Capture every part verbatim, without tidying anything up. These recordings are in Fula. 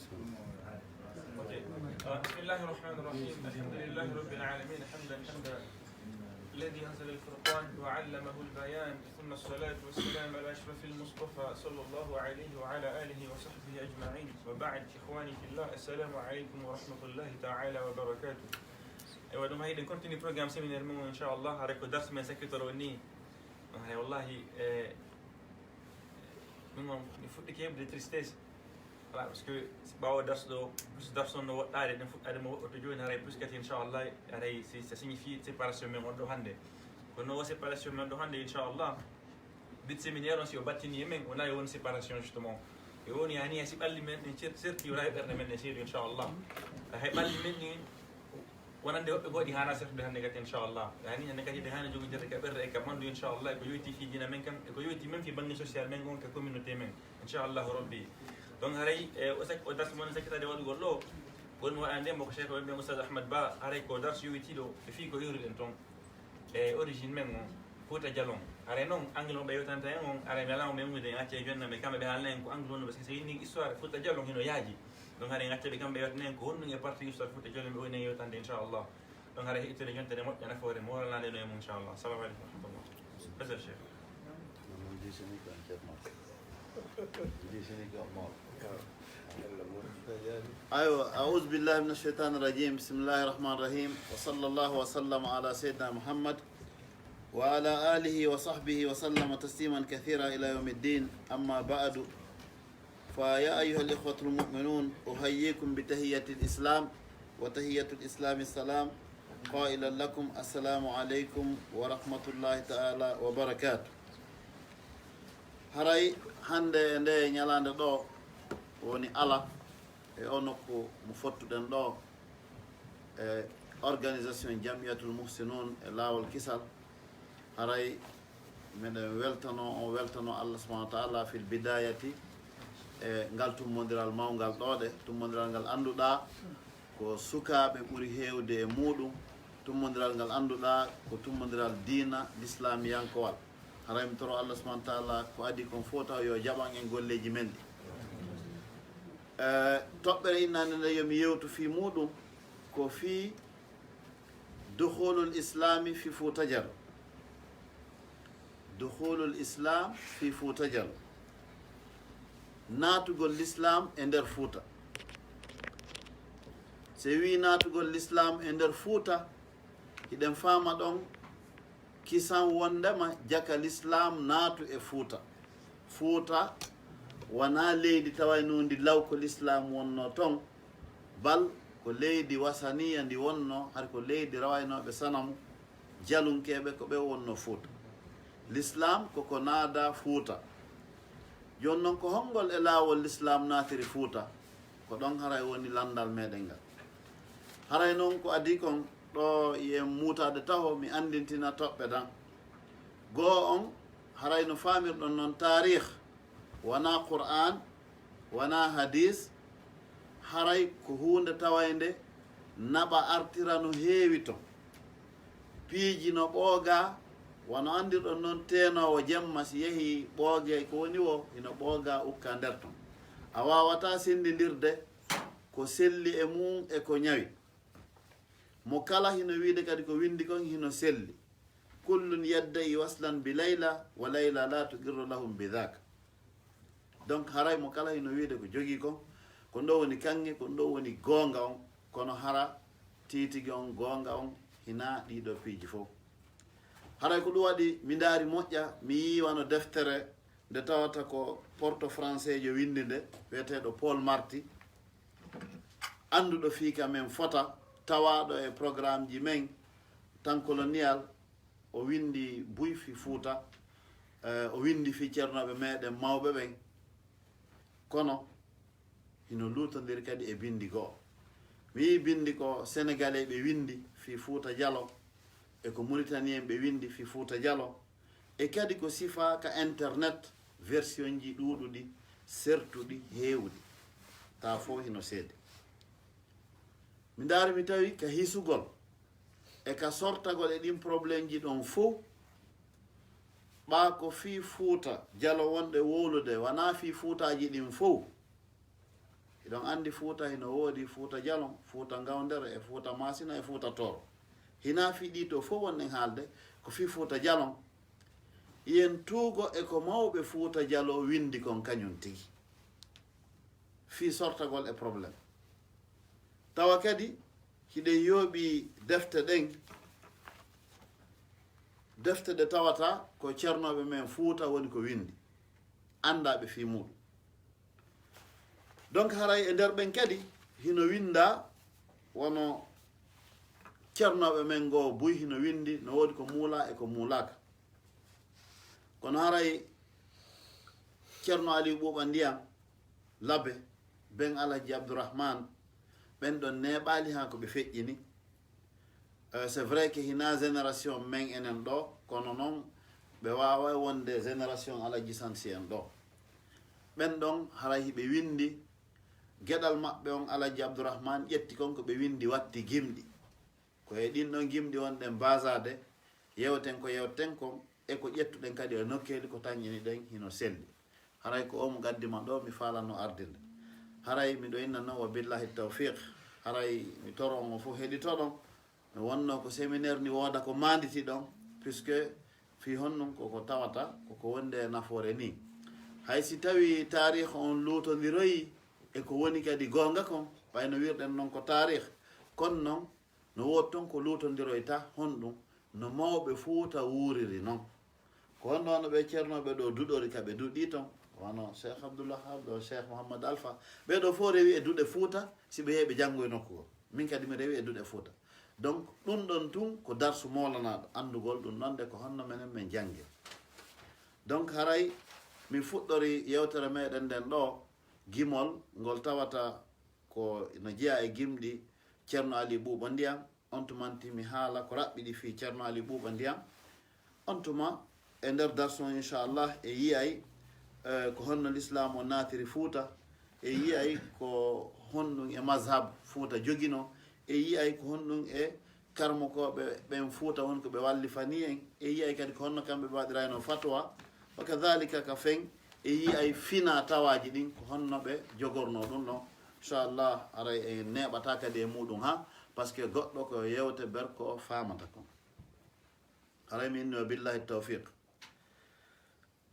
Okay. Uh, بسم الله الرحمن الرحيم. الحمد لله رب العالمين. حمدا حمدا الذي أنزل الفرقان وعلمه البيان. ثم الصلاة والسلام على أشرف المصطفى صلى الله عليه وعلى آله وصحبه أجمعين. وبعد، إخواني في الله، السلام عليكم ورحمة الله تعالى وبركاته. Ewa, ɗum hayi ɗen continue programme séminaire mum, inchallah. Haray ko dars men sakkitoro ni. Haray wallahi, eh, min on mi fuɗɗike heɓde tristesse. Voilà, parce que si ɓaawo dars ɗo, plus dars on no woɗɗaade, ɗen fuɗɗaade mo woɗɗoto jooni, haray plus kadi, inchallah, haray si, ça signifie séparation men on ɗo hannde. Kono o séparation men ɗo hannde, inchallah, but séminaire on, si o battini e men, wona e won séparation, justement. E woni yani, si ɓalli men ɗin cer-, serti, wona e ɓernde men ɗen seeɗu, inchallah. Hay ɓalli men ɗin, wonande woɓɓe goo ɗi haana sertude hannde kadi, inchallah. Yani hannde kadi ɗe haana jogodirde ka ɓerɗe e ka ɓanndu, inchallah, e ko yoyti fii diina men kan, e ko yoyti men fii bannge social men on, ka communauté men, inchallahu rabbi. Donc haray, e, o sak-, o darsu mon sakkitaade waɗugol ɗo, woni mo waɗande mo ko Cheikh men Oustaz Ahmad Ba, haray ko darsu yowitiiɗo e fii ko iwruɗen toon. E origine men o, Fouta Djallon. Haray noon, angle mo ɓe yewtanta en on, haray mi alaa mo men wonde en acca e jonna, mais kamɓe ɓe haalna en ko angle wonno, parce que so inni histoire Fouta Djallon hino yaaji. Donc haray en acca ɓe kamɓe ɓe yewtana en ko honɗum e partie histoire Fouta Djallon ɓe woni en yewtande, inchallah. Donc haray heɗitoɗen jonte ɗe moƴƴa nafoore mo wallande no e mum, inchallah. Assalamu aleykum wa rahmatullah. Fes el Cheikh. أيوة، أعوذ بالله من الشيطان الرجيم. بسم الله الرحمن الرحيم. وصلى الله وسلم على سيدنا محمد وعلى آله وصحبه وسلم تسليما كثيرا إلى يوم الدين. أما بعد، فيا أيها الإخوة المؤمنون، أحييكم بتحية الإسلام، وتحية الإسلام السلام، قائلا لكم: السلام عليكم ورحمة الله تعالى وبركاته. Haray hannde e nde ñalaande ɗo woni ala e o nokku mo fottuɗen ɗo e organisation Jamiyatul Muhsinun e laawol kisal. Haray meɗen weltano on, weltano Allah subhanahu wa ta'ala fil bidayati e ngal tummondiral mawngal ɗo ɗe, tummondiral ngal annduɗaa ko sukaaɓe ɓuri heewde e muuɗum, tummondiral ngal annduɗaa ko tummondiral diina lislaamiyankowal. Haray mi toro Allah subhanahu wa ta'ala ko adii kon fof taw yo jaɓan en golleeji men ɗi. E, toɓɓere innande nde yo mi yewtu fii muuɗum ko fii dukhulul islami fi Fouta Djallon. Dukhulul islam fi Fouta Djallon. Naatugol l'islam e nder Fouta. So wii naatugol l'islam e nder Fouta, hiɗen faama ɗon kisan wondema jaka l'islam naatu e Fouta. Fouta wonaa leydi tawaynoondi law ko l'islam wonnoo ton, bal ko leydi wasaniya ndi wonnoo, hari ko leydi rawaynooɓe sanamu, jalunkeeɓe ko ɓe wonnoo Fouta. L'islam ko ko naada Fouta. Jooni non ko honngol e laawol l'islam naatiri Fouta? Ko ɗon haray woni lanndal meɗen ngal. Haray non ko adii kon ɗo e muutaade taho mi anndintina toɓɓe ɗan. Goo on, haray no faamirɗon non taarih, wonaa Qur'an, wonaa hadis, haray ko huunde tawaynde naɓa artira no heewi ton. Piiji no ɓoogaa, wano anndirɗon non teenoowo jemma si yehii ɓoogee ko woni woo, hino ɓoogaa ukka nder ton. A waawataa senndindirde ko selli e mum e ko ñawi. Mo kala hino wiide kadi ko winndi kon hino selli. Kullun yadda'i waslan bi Layla, wa Layla la tuqirru lahum bi dhaka. Donc haray mo kala hino wiide ko jogii kon, ko ɗo woni kaŋŋe, ko ɗo woni goonga on, kono hara tiitigi on goonga on hinaa ɗii ɗoo piiji fof. Haray ko ɗum waɗi mi ndaari moƴƴa, mi yii wano deftere nde tawata ko porto français jo winndi nde, wiyeteeɗo Paul Marty, annduɗo fii ka men fota, tawaaɗo e programmeji men tan colonial, o winndi buy fii Fuuta, eh, o winndi fii ceernooɓe meɗen mawɓe ɓen. Kono hino luutondiri kadi e binndi goo. Mi yii binndi ko Sénégalais ɓe winndi fii Fuuta Jalo, e ko Mauritaniens ɓe winndi fii Fuuta Jalo, e kadi ko sifaa ka internet versionji ɗuuɗuɗi, sertuɗi, heewuɗi. Taa fof hino seedi. Mi ndaari mi tawi ka hisugol e ka sortagol e ɗin problemji ɗon fow, ɓaa ko fii Fuuta Jalo wonɗe wowlude, wanaa fii Fuutaaji ɗin fow. Hiɗon anndi Fuuta hino woodi Fuuta Jalon, Fuuta Ngawndere e Fuuta Maasina e Fuuta Tooro. Hinaa fii ɗii ɗoo fow wonɗen haalde, ko fii Fuuta Jalon. Hiɗen tuugo e ko mawɓe Fuuta Jaloo winndi kon kañun tigi. Fii sortagol e problème. Tawa kadi, hiɗen yooɓii defte ɗen, defte ɗe tawata ko cernooɓe men Fuuta woni ko winndi, anndaaɓe fii muuɗum. Donc, haray e nder ɓen kadi, hino winndaa, wano cernooɓe men ngoo buy hino winndi, no woodi ko muulaa e ko muulaaka. Kono haray Ceerno Aliyu Ɓuuɓa Ndiyan, Labe, ben Alhaji Abdourahmane, ɓen ɗon neeɓaali haa ko ɓe feƴƴini. Euh, c'est vrai que hinaa génération men enen ɗoo, kono non ɓe waaway wonde génération Alhaji Sansi en ɗoo. Ɓen ɗon haray hiɓe winndi, geɗal maɓɓe on Alhaji Abdourahmane ƴetti kon ko ɓe winndi watti gimɗi. Ko e ɗin ɗon gimɗi wonɗen baasaade, yewten ko yewten kon, e ko ƴettuɗen kadi e nokkeeli ko tanƴini ɗen hino selli. Haray ko o mo gaddi ma ɗoo mi faalano ardinde. Haray miɗo inna non wa billahi tawfiq. Haray mi toro on o fof heɗitoɗon. Mi wonno ko séminaire ni wooda ko maanditi ɗon, puisque fii honɗun ko ko tawata ko ko wonde e nafoore ni. Hay si tawi taariikh on luutondiroyi e ko woni kadi goonga kon, ɓay no wirɗen non ko taariikh, kon non no wood ton ko luutondiroyta honɗun no mawɓe Fuuta wuuriri non. Ko honno wano ɓe cernooɓe ɗoo duɗori ka ɓe duɗii ton, wano Cheikh Abdoul Wahab ɗoo, Cheikh Mouhammad Alpha, ɓee ɗoo fof rewi e duɗe Fuuta, si ɓe yehi ɓe janngoy nokku goo. Min kadi mi rewi e duɗe Fuuta. Donc, ɗun ɗon tun ko darsu moolanaaɗo, anndugol ɗun ɗon de ko honno menen men janngir. Donc, haray mi fuɗɗori yewtere meɗen nden ɗoo, gimol ngol tawata ko no jeyaa e gimɗi Ceerno Ali Ɓuuɓa Ndiyan, on tumanti mi haala ko raɓɓiɗi fii Ceerno Ali Ɓuuɓa Ndiyan. On tuma, e nder darsu on, inchallah, e yi'ay, eh, ko honno Lislaamu on naatiri Fuuta, e yi'ay ko honɗun e mazhab Fuuta joginoo, e yi'ay ko honɗun e karmokooɓe ɓen Fuuta woni ko ɓe wallifanii en, e yi'ay kadi ko honno kamɓe ɓe waɗiraynoo fatwa, wa kadhalika ka fen, e yi'ay fina tawaaji ɗin ko honno ɓe jogornoo ɗun ɗon. Inchallah, haray en neeɓataa kadi e muuɗun haa, parce que goɗɗo ko yewte berko o faamata kon. Haray mi inni wa billahi tawfiq.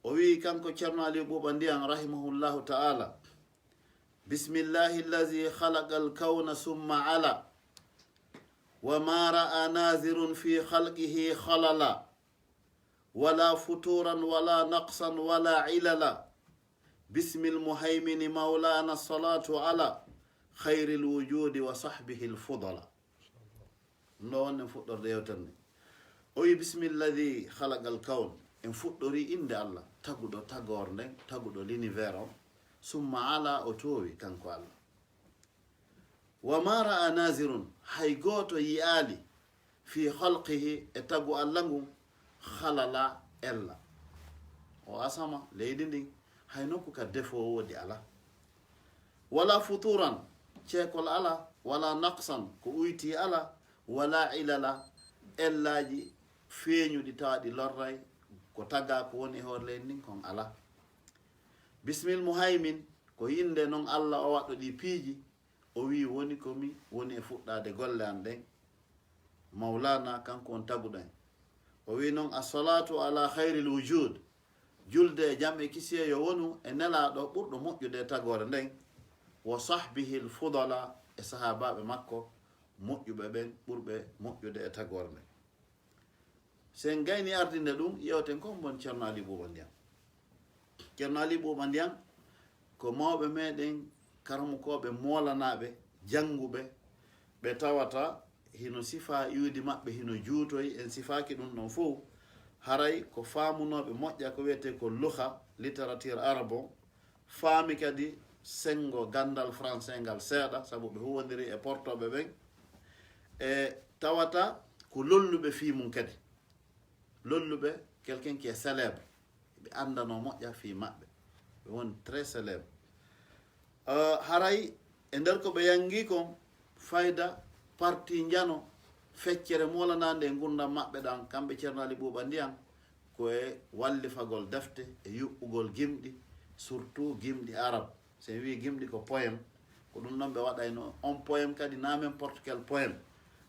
O wi'i kanko Ceerno Ali Ɓuuɓa Ndiyan rahimahullahu ta'ala, bismillahi allazi khalaqal kawna summa ala, wa ma ra'a nazirun fi khalqihi khalala, wala futuran wala naqsan wala ilala. Bismil muhaymini mawlana salatu ala khayril wujudi wa sahbihil fudala. Ɗun ɗoo wonɗen fuɗɗorde yewtere nden. O wi, bismilladi khalaqal kawn. En fuɗɗorii innde Allah, taguɗo tagoore nden, taguɗo l'univers on. Summa ala, o toowi, kanko Allah. Wa ma ra'a nazirun, hay gooto yi'aali, fi khalqihi, e tagu Allah ngun, khalala, ella. O asama, leydi ndin, hay nokku ka défaut woodi alaa. Wala futuran, ceekol alaa, wala naqsan, ko uyti alaa, wala ilala, ellaaji feeñuɗi tawa ɗi lorray, ko tagaa ko woni e hoore leydi ndin kon alaa. Bismil muhaymin, ko innde non Allah o waɗɗo ɗi piiji, o wi woni ko mi woni e fuɗɗaade golle an ɗen. Mawlana, kanko on taguɗo en. O wi non, assalatu ala khayril wujud, julde e jam e kisiyee yo wonu e nelaaɗo ɓurɗo moƴƴude e tagoore nden, wa sahbihil fudala, e sahaabaaɓe makko moƴƴuɓe ɓen ɓurɓe moƴƴude e tagoore nden. Si en gaynii ardinde ɗun, yewten ko honɗun Ceerno Ali Ɓuuɓa Ndiyan. Ceerno Ali Ɓuuɓa Ndiyan ko mawɓe meɗen, karamokooɓe moolanaaɓe, jannguɓe, ɓe tawata hino sifaa iwdi maɓɓe hino juutoyi, en sifaaki ɗun ɗon fow. Haray ko faamunooɓe moƴƴa ko wi'etee ko lugha, littérature arabe on, faami kadi senngo ganndal français ngal seeɗa, sabu ɓe huuwondiri e portooɓe ɓen. E tawata ko lolluɓe fii mun kadi. Lolluɓe, quelqu'un qui est célèbre. Ɓe anndanoo moƴƴa fii maɓɓe. Ɓe woni très célèbre. Euh, haray e nder ko ɓe yanngii kon, fayda parti njano feccere moolanaande e ngurndan maɓɓe ɗan, kamɓe Ceerno Ali Ɓuuɓa Ndiyan, ko e wallifagol defte, e yuɓɓugol gimɗi, surtout gimɗi arab. Si en wi'i gimɗi ko poème, ko Ko ɗum ɗon ɓe waɗayno on poème kadi, na n'importe quel poème.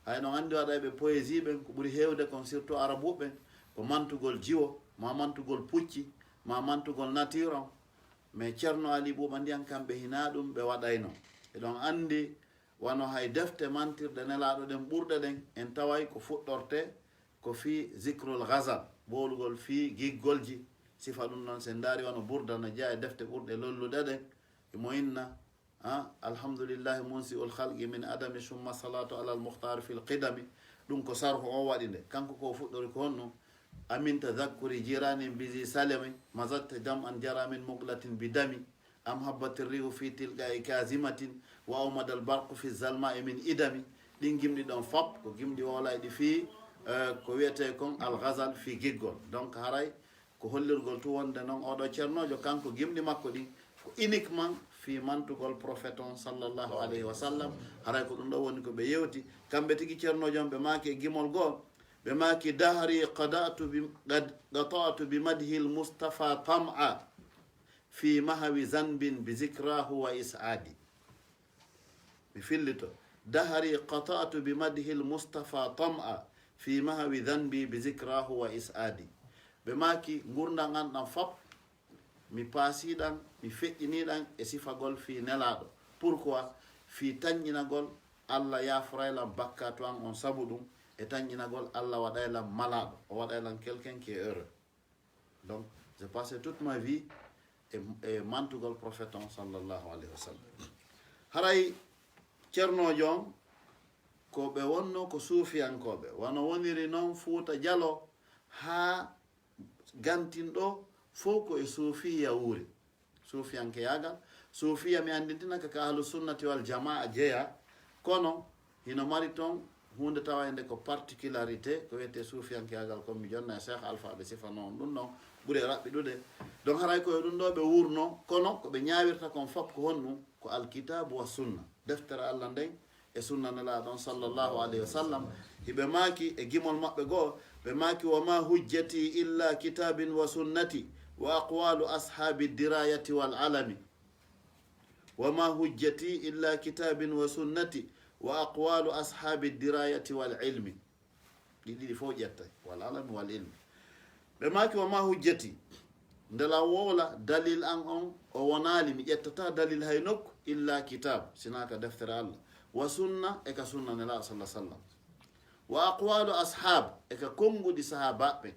Hay ɗon anndi waɗayɓe poésie ɓen, ko ɓuri heewde kon, surtout arabuɓe ɓen, ko mantugol jiwo, ma mantugol pucci, ma mantugol nature on. Mais Ceerno Ali Ɓuuɓa Ndiyan kamɓe hinaa ɗum ɓe waɗayno. Eɗon anndi wano hay defte mantirɗe Nelaaɗo ɗen ɓurɗe ɗen, en taway ko fuɗɗorte ko fii zikrul ghazal, ɓoolugol fii giggolji. Sifa ɗum ɗon, si en ndaari wano Burda no jeyaa e defte ɓurɗe lollude ɗen, himo inna, ah, alhamdulillahi munsi'ul khalqi min adami, summa salatu alal mukhtar fil qidami. Ɗum ko sarhu on waɗi nde. Kanko ko fuɗɗori ko honno? Amin tadhakkuri jiranin bizi salami, mazatta jam'an jara min muqlatin bidami, am habbati rihu fi tilqa'i kazimatin, wa awmada al barqu fi zalma'i min idami. Ɗin gimɗi ɗon fop ko gimɗi woolayɗi fii, eh, ko wiyetee kon al ghazal fii giggol. Donc haray ko hollirgol tu wonde non oɗo ceernoojo kanko gimɗi makko ɗin ko uniquement fii mantugol prophète on sallallahu alayhi wa sallam. Haray ko ɗum ɗo woni ko ɓe yewti. Kamɓe tigi ceernoojo on ɓe maaki e gimol goo, ɓe maaki: "Dahri qada'tu bi, qad-, qata'tu bi madhil Mustafa tam'a fi mahawi zanbin bi zikrahu wa is'adi." Mi fillito. "Dahri qata'tu bi madhil Mustafa tam'a fi mahawi zanbi bi zikrahu wa is'adi." Ɓe maaki ngurndan an ɗan fop, mi paasi ɗan, mi feƴƴini ɗan e sifagol fii Nelaaɗo. Pourquoi? Fii tanƴinagol Alla yaaforay lan bakkaatu an on sabu ɗum, e tanƴinagol Alla waɗay lan malaaɗo, o waɗay lan quelqu'un qui est heureux. Donc, j'ai passé toute ma vie e, e mantugol prophète on sallallahu alayhi wa sallam. Haray ceernoojo on, ko ɓe wonno ko suufiyankooɓe, wano woniri non Fuuta Jaloo haa gantin ɗoo, fow ko e suufiya wuuri. Suufiyankeyaagal, suufiya mi anndintinaka ka ahlu sunnati wal jamaa jeyaa, kono hino mari ton huunde tawande ko particularité, ko wiyetee suufiyankeyaagal, kon mi jonna e Cheikh Alpha ɓe sifano on ɗum ɗon ɓuri e raɓɓiɗude. Donc haray ko e ɗum ɗo ɓe wuurno, kono ko ɓe ñaawirta kon fop ko honɗum? Ko alkitaabu wa sunna, deftere Alla nden e sunna Nelaaɗo on sallallahu alayhi wa sallam. Hiɓe maaki e gimol maɓɓe goo, ɓe maaki: "Wa ma hujjati illa kitabin wa sunnati wa aqwalu ashabi dirayati wal alami." "Wa ma hujjati illa kitabin wa sunnati wa aqwalu ashabi dirayati wal ilmi." Ɗi ɗiɗi fof ƴettay, wal alami wal ilmi. Ɓe maaki: "Wa ma hujjati?" Ndela wowla dalil an on, o wonaali, mi ƴettata dalil hay nokku, illa kitab, sinaa ka deftere Alla, wa sunna, e ka sunna Nelaaɗo sallallahu alaihi wasallam, wa aqwalu ashab, e ka konnguɗi sahaabaaɓe ɓen.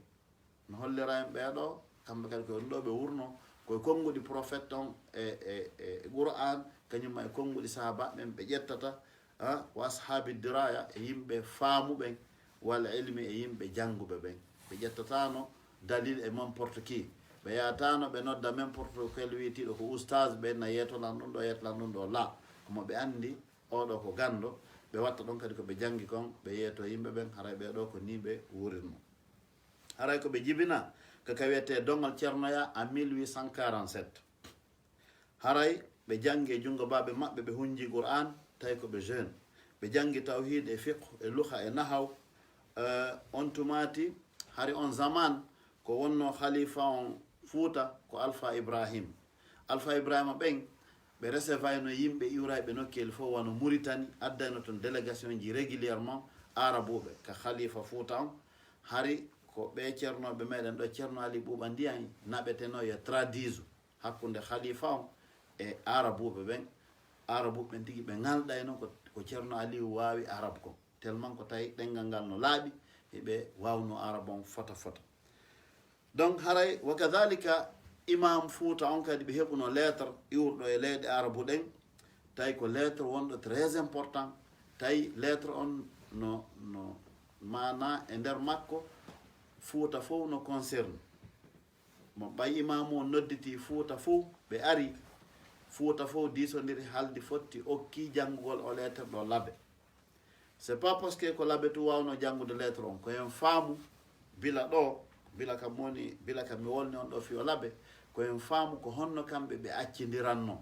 No hollira en ɓee ɗoo, kamɓe kadi ko ɗum ɗoo ɓe wurno, ko e konnguɗi prophète on e, e, e Qur'an, kañum e konnguɗi sahaabaaɓe ɓen ɓe ƴettata, ah, wa ashabi diraya, e yimɓe faamu ɓen, wal ilmi, e yimɓe jannguɓe ɓen. Ɓe ƴettataano dalil e n'importe qui. Ɓe yahataano ɓe nodda n'importe quel wi'itiiɗo ko ustaz, ɓe na yeeto lan ɗum ɗoo, yeeto lan ɗum ɗoo. La, ko mo ɓe anndi, oo ɗoo ko ganndo, ɓe watta ɗon kadi ko ɓe janngi kon, ɓe yeeto yimɓe ɓen, haray ɓee ɗoo ko nii ɓe wurirno. Haray ko ɓe jibina ka, ka wiyetee doŋal Ceerno Yaa en mille huit cent quarante-sept. Haray ɓe janngi e junngo baaɓe maɓɓe, ɓe hunnji Qur'an, tawi ko ɓe jeune. Ɓe janngi tawhid e fiqh e lugha e nahaw. Eh, on tumaati, hari on zaman, ko wonno khalifa on Fuuta ko Alpha Ibrahim. Alpha Ibrahima ɓen, ɓe recevayno yimɓe iwrayɓe nokkeeli fof, wano Muritani, addayno ton délégation ji régulièrement, Arabuɓe, ka khalifa Fuuta on. Hari ko ɓee ceernooɓe meɗen ɗoo, Ceerno Ali Ɓuuɓa Ndiyaye, naɓeteno yo traduise hakkunde khalifa on e Arabuɓe ɓen. Arabuɓe ɓen tigi ɓe ŋalɗayno ko, ko Ceerno Aliyu waawi Arab kon. Tellement ko tawi ɗemngal ngal no laaɓi, hiɓe waawno Arab on fota fota. Donc, haray, wa kadhalika, imam Fuuta on kadi ɓe heɓuno lettre iwruɗo e leyɗe Arabu ɗen, tawi ko lettre wonɗo très important, tawi lettre on no, no maana e nder makko, Fuuta fof no concerne. Mo ɓay imaamu on nodditi Fuuta fof, ɓe ari, Fuuta fof diisondiri haldi fotti okki janngugol o lettre ɗo Labe. C'est pas parce que ko Labe tu waawno janngude lettre on, ko en faamu bila ɗo, bila kam woni, bila kam mi wolni on ɗo fii o Labe, ko en faamu ko honno kamɓe ɓe accindiranno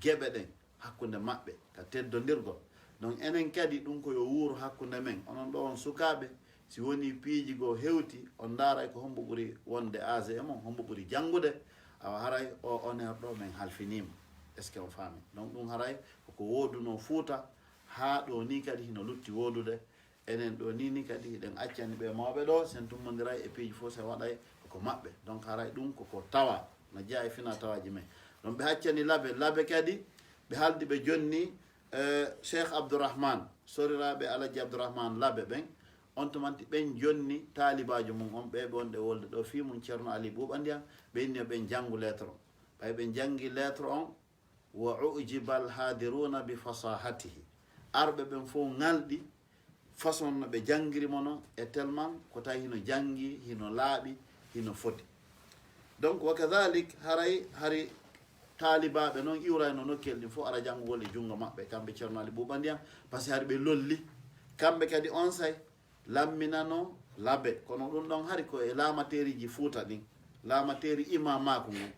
geɓe ɗen hakkunde maɓɓe ka teddondirgol. Donc enen kadi ɗum ko yo wuuru hakkunde men. Onon ɗo on sukaaɓe, si woni piiji goo hewti, on ndaaray ko hombo ɓuri wonde âgé e mon, hombo ɓuri janngude, awa haray o honneur ɗo men halfiniima. Est-ce que on faami? Donc ɗum haray koko woodunoo Fuuta, haa ɗo ni kadi hino lutti woodude. Enen ɗo ni ni kadi hiɗen accani ɓe mawɓe ɗo, sen tummondiray e piiji fof, se waɗay koko maɓɓe. Donc haray ɗum koko tawa, no jeyaa e fina tawaaji men. Donc ɓe accani Labe, Labe kadi ɓe haldi ɓe jonni, eh, Cheikh Abdourahmane, soriraaɓe Alaji Abdourahmane Labe ɓen, on tumanti ɓen jonni taalibaajo mum on, ɓe ɓe wonɓe wolde ɗo fii mum Ceerno Ali Ɓuuɓa Ndiyam, ɓe inni yo ɓen janngu lettre on. Ɓay ɓe janngi lettre on, wa ujibal hadiruna bi fasahatihi. Arɓe ɓen fof ŋalɗi façon no ɓe janngiri mo non, e tellement ko tawi hino janngi, hino laaɓi, hino foti. Donc, wa kadhalik, haray, hari taalibaaɓe non iwrayno nokkel ɗin fof ara janngugol e junngo maɓɓe, kamɓe Ceerno Ali Ɓuuɓa Ndiyam, parce que hari ɓe lolli. Kamɓe kadi onsay lamminano Labe, kono ɗum ɗon hari ko e laamateeriiji Fuuta ɗin, laamateeri imamaaku ngun.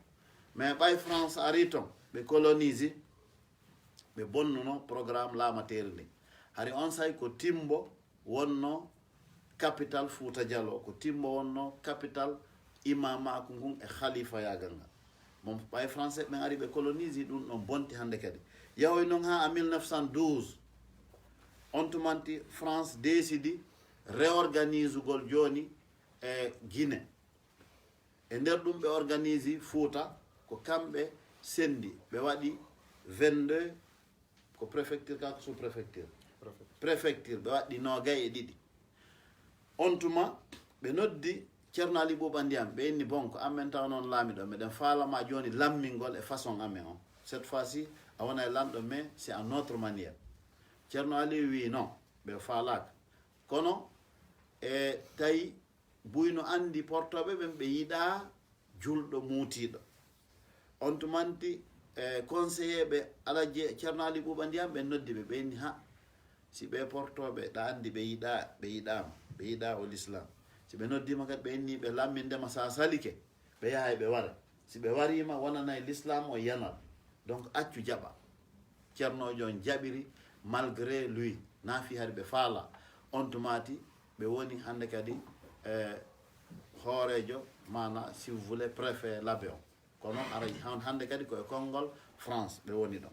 Mais ɓay France ari ton, ɓe colonise, ɓe bonnuno programme laamateeri ndin. Hari onsay ko Timbo wonno capital Fuuta Jaloo, ko Timbo wonno capital imamaaku ngun e khalifayaagal ngal. Bon, ɓay français ɓen ari ɓe colonise, ɗum ɗon bonti hannde kadi. Yahoy non haa en mille neuf cent douze, on tumanti France décidi réorganisugol jooni e Guinée. E nder ɗum ɓe organise Fuuta, ko kamɓe sendi, ɓe waɗi vingt-deux, ko préfecture ka, ko sous-préfecture? Préfecture. Préfecture, ɓe waɗi noogay e ɗiɗi. On tuma, ɓe noddi Ceerno Ali Ɓuuɓa Ndiyam, ɓe inni, bon, ko amen taw noon laamiɗo, meɗen faalama jooni lammingol e façon amen on. Cette fois-ci, a wona e lanɗo, mais c'est en autre manière. Ceerno Ali wi non, ɓe faalaaka. Kono e tawi buy no anndi portooɓe ɓen, ɓe yiɗaa julɗo muutiiɗo. On tumanti, e, conseiller ɓe Alaji Ceerno Ali Ɓuuɓa Ndiyam, ɓen noddi ɓe, ɓe inni, ha, si ɓe portooɓe, ɗa anndi ɓe yiɗaa, ɓe yiɗaama, ɓe yiɗaa o l'islam. Si ɓe noddiima kadi, ɓe inni ɓe lammindema, sa salike, ɓe yahay ɓe ware. Si ɓe wariima, wonanay l'islam o yanal. Donc, accu jaɓa. Ceerno on jaɓiri malgré lui, na fii hari ɓe faala. On tumaati, ɓe woni hannde kadi, eh, hooreejo, maana, si vous voulez, préfet Labe on. Kono ara han-, hannde kadi ko e konngol France ɓe woni ɗon.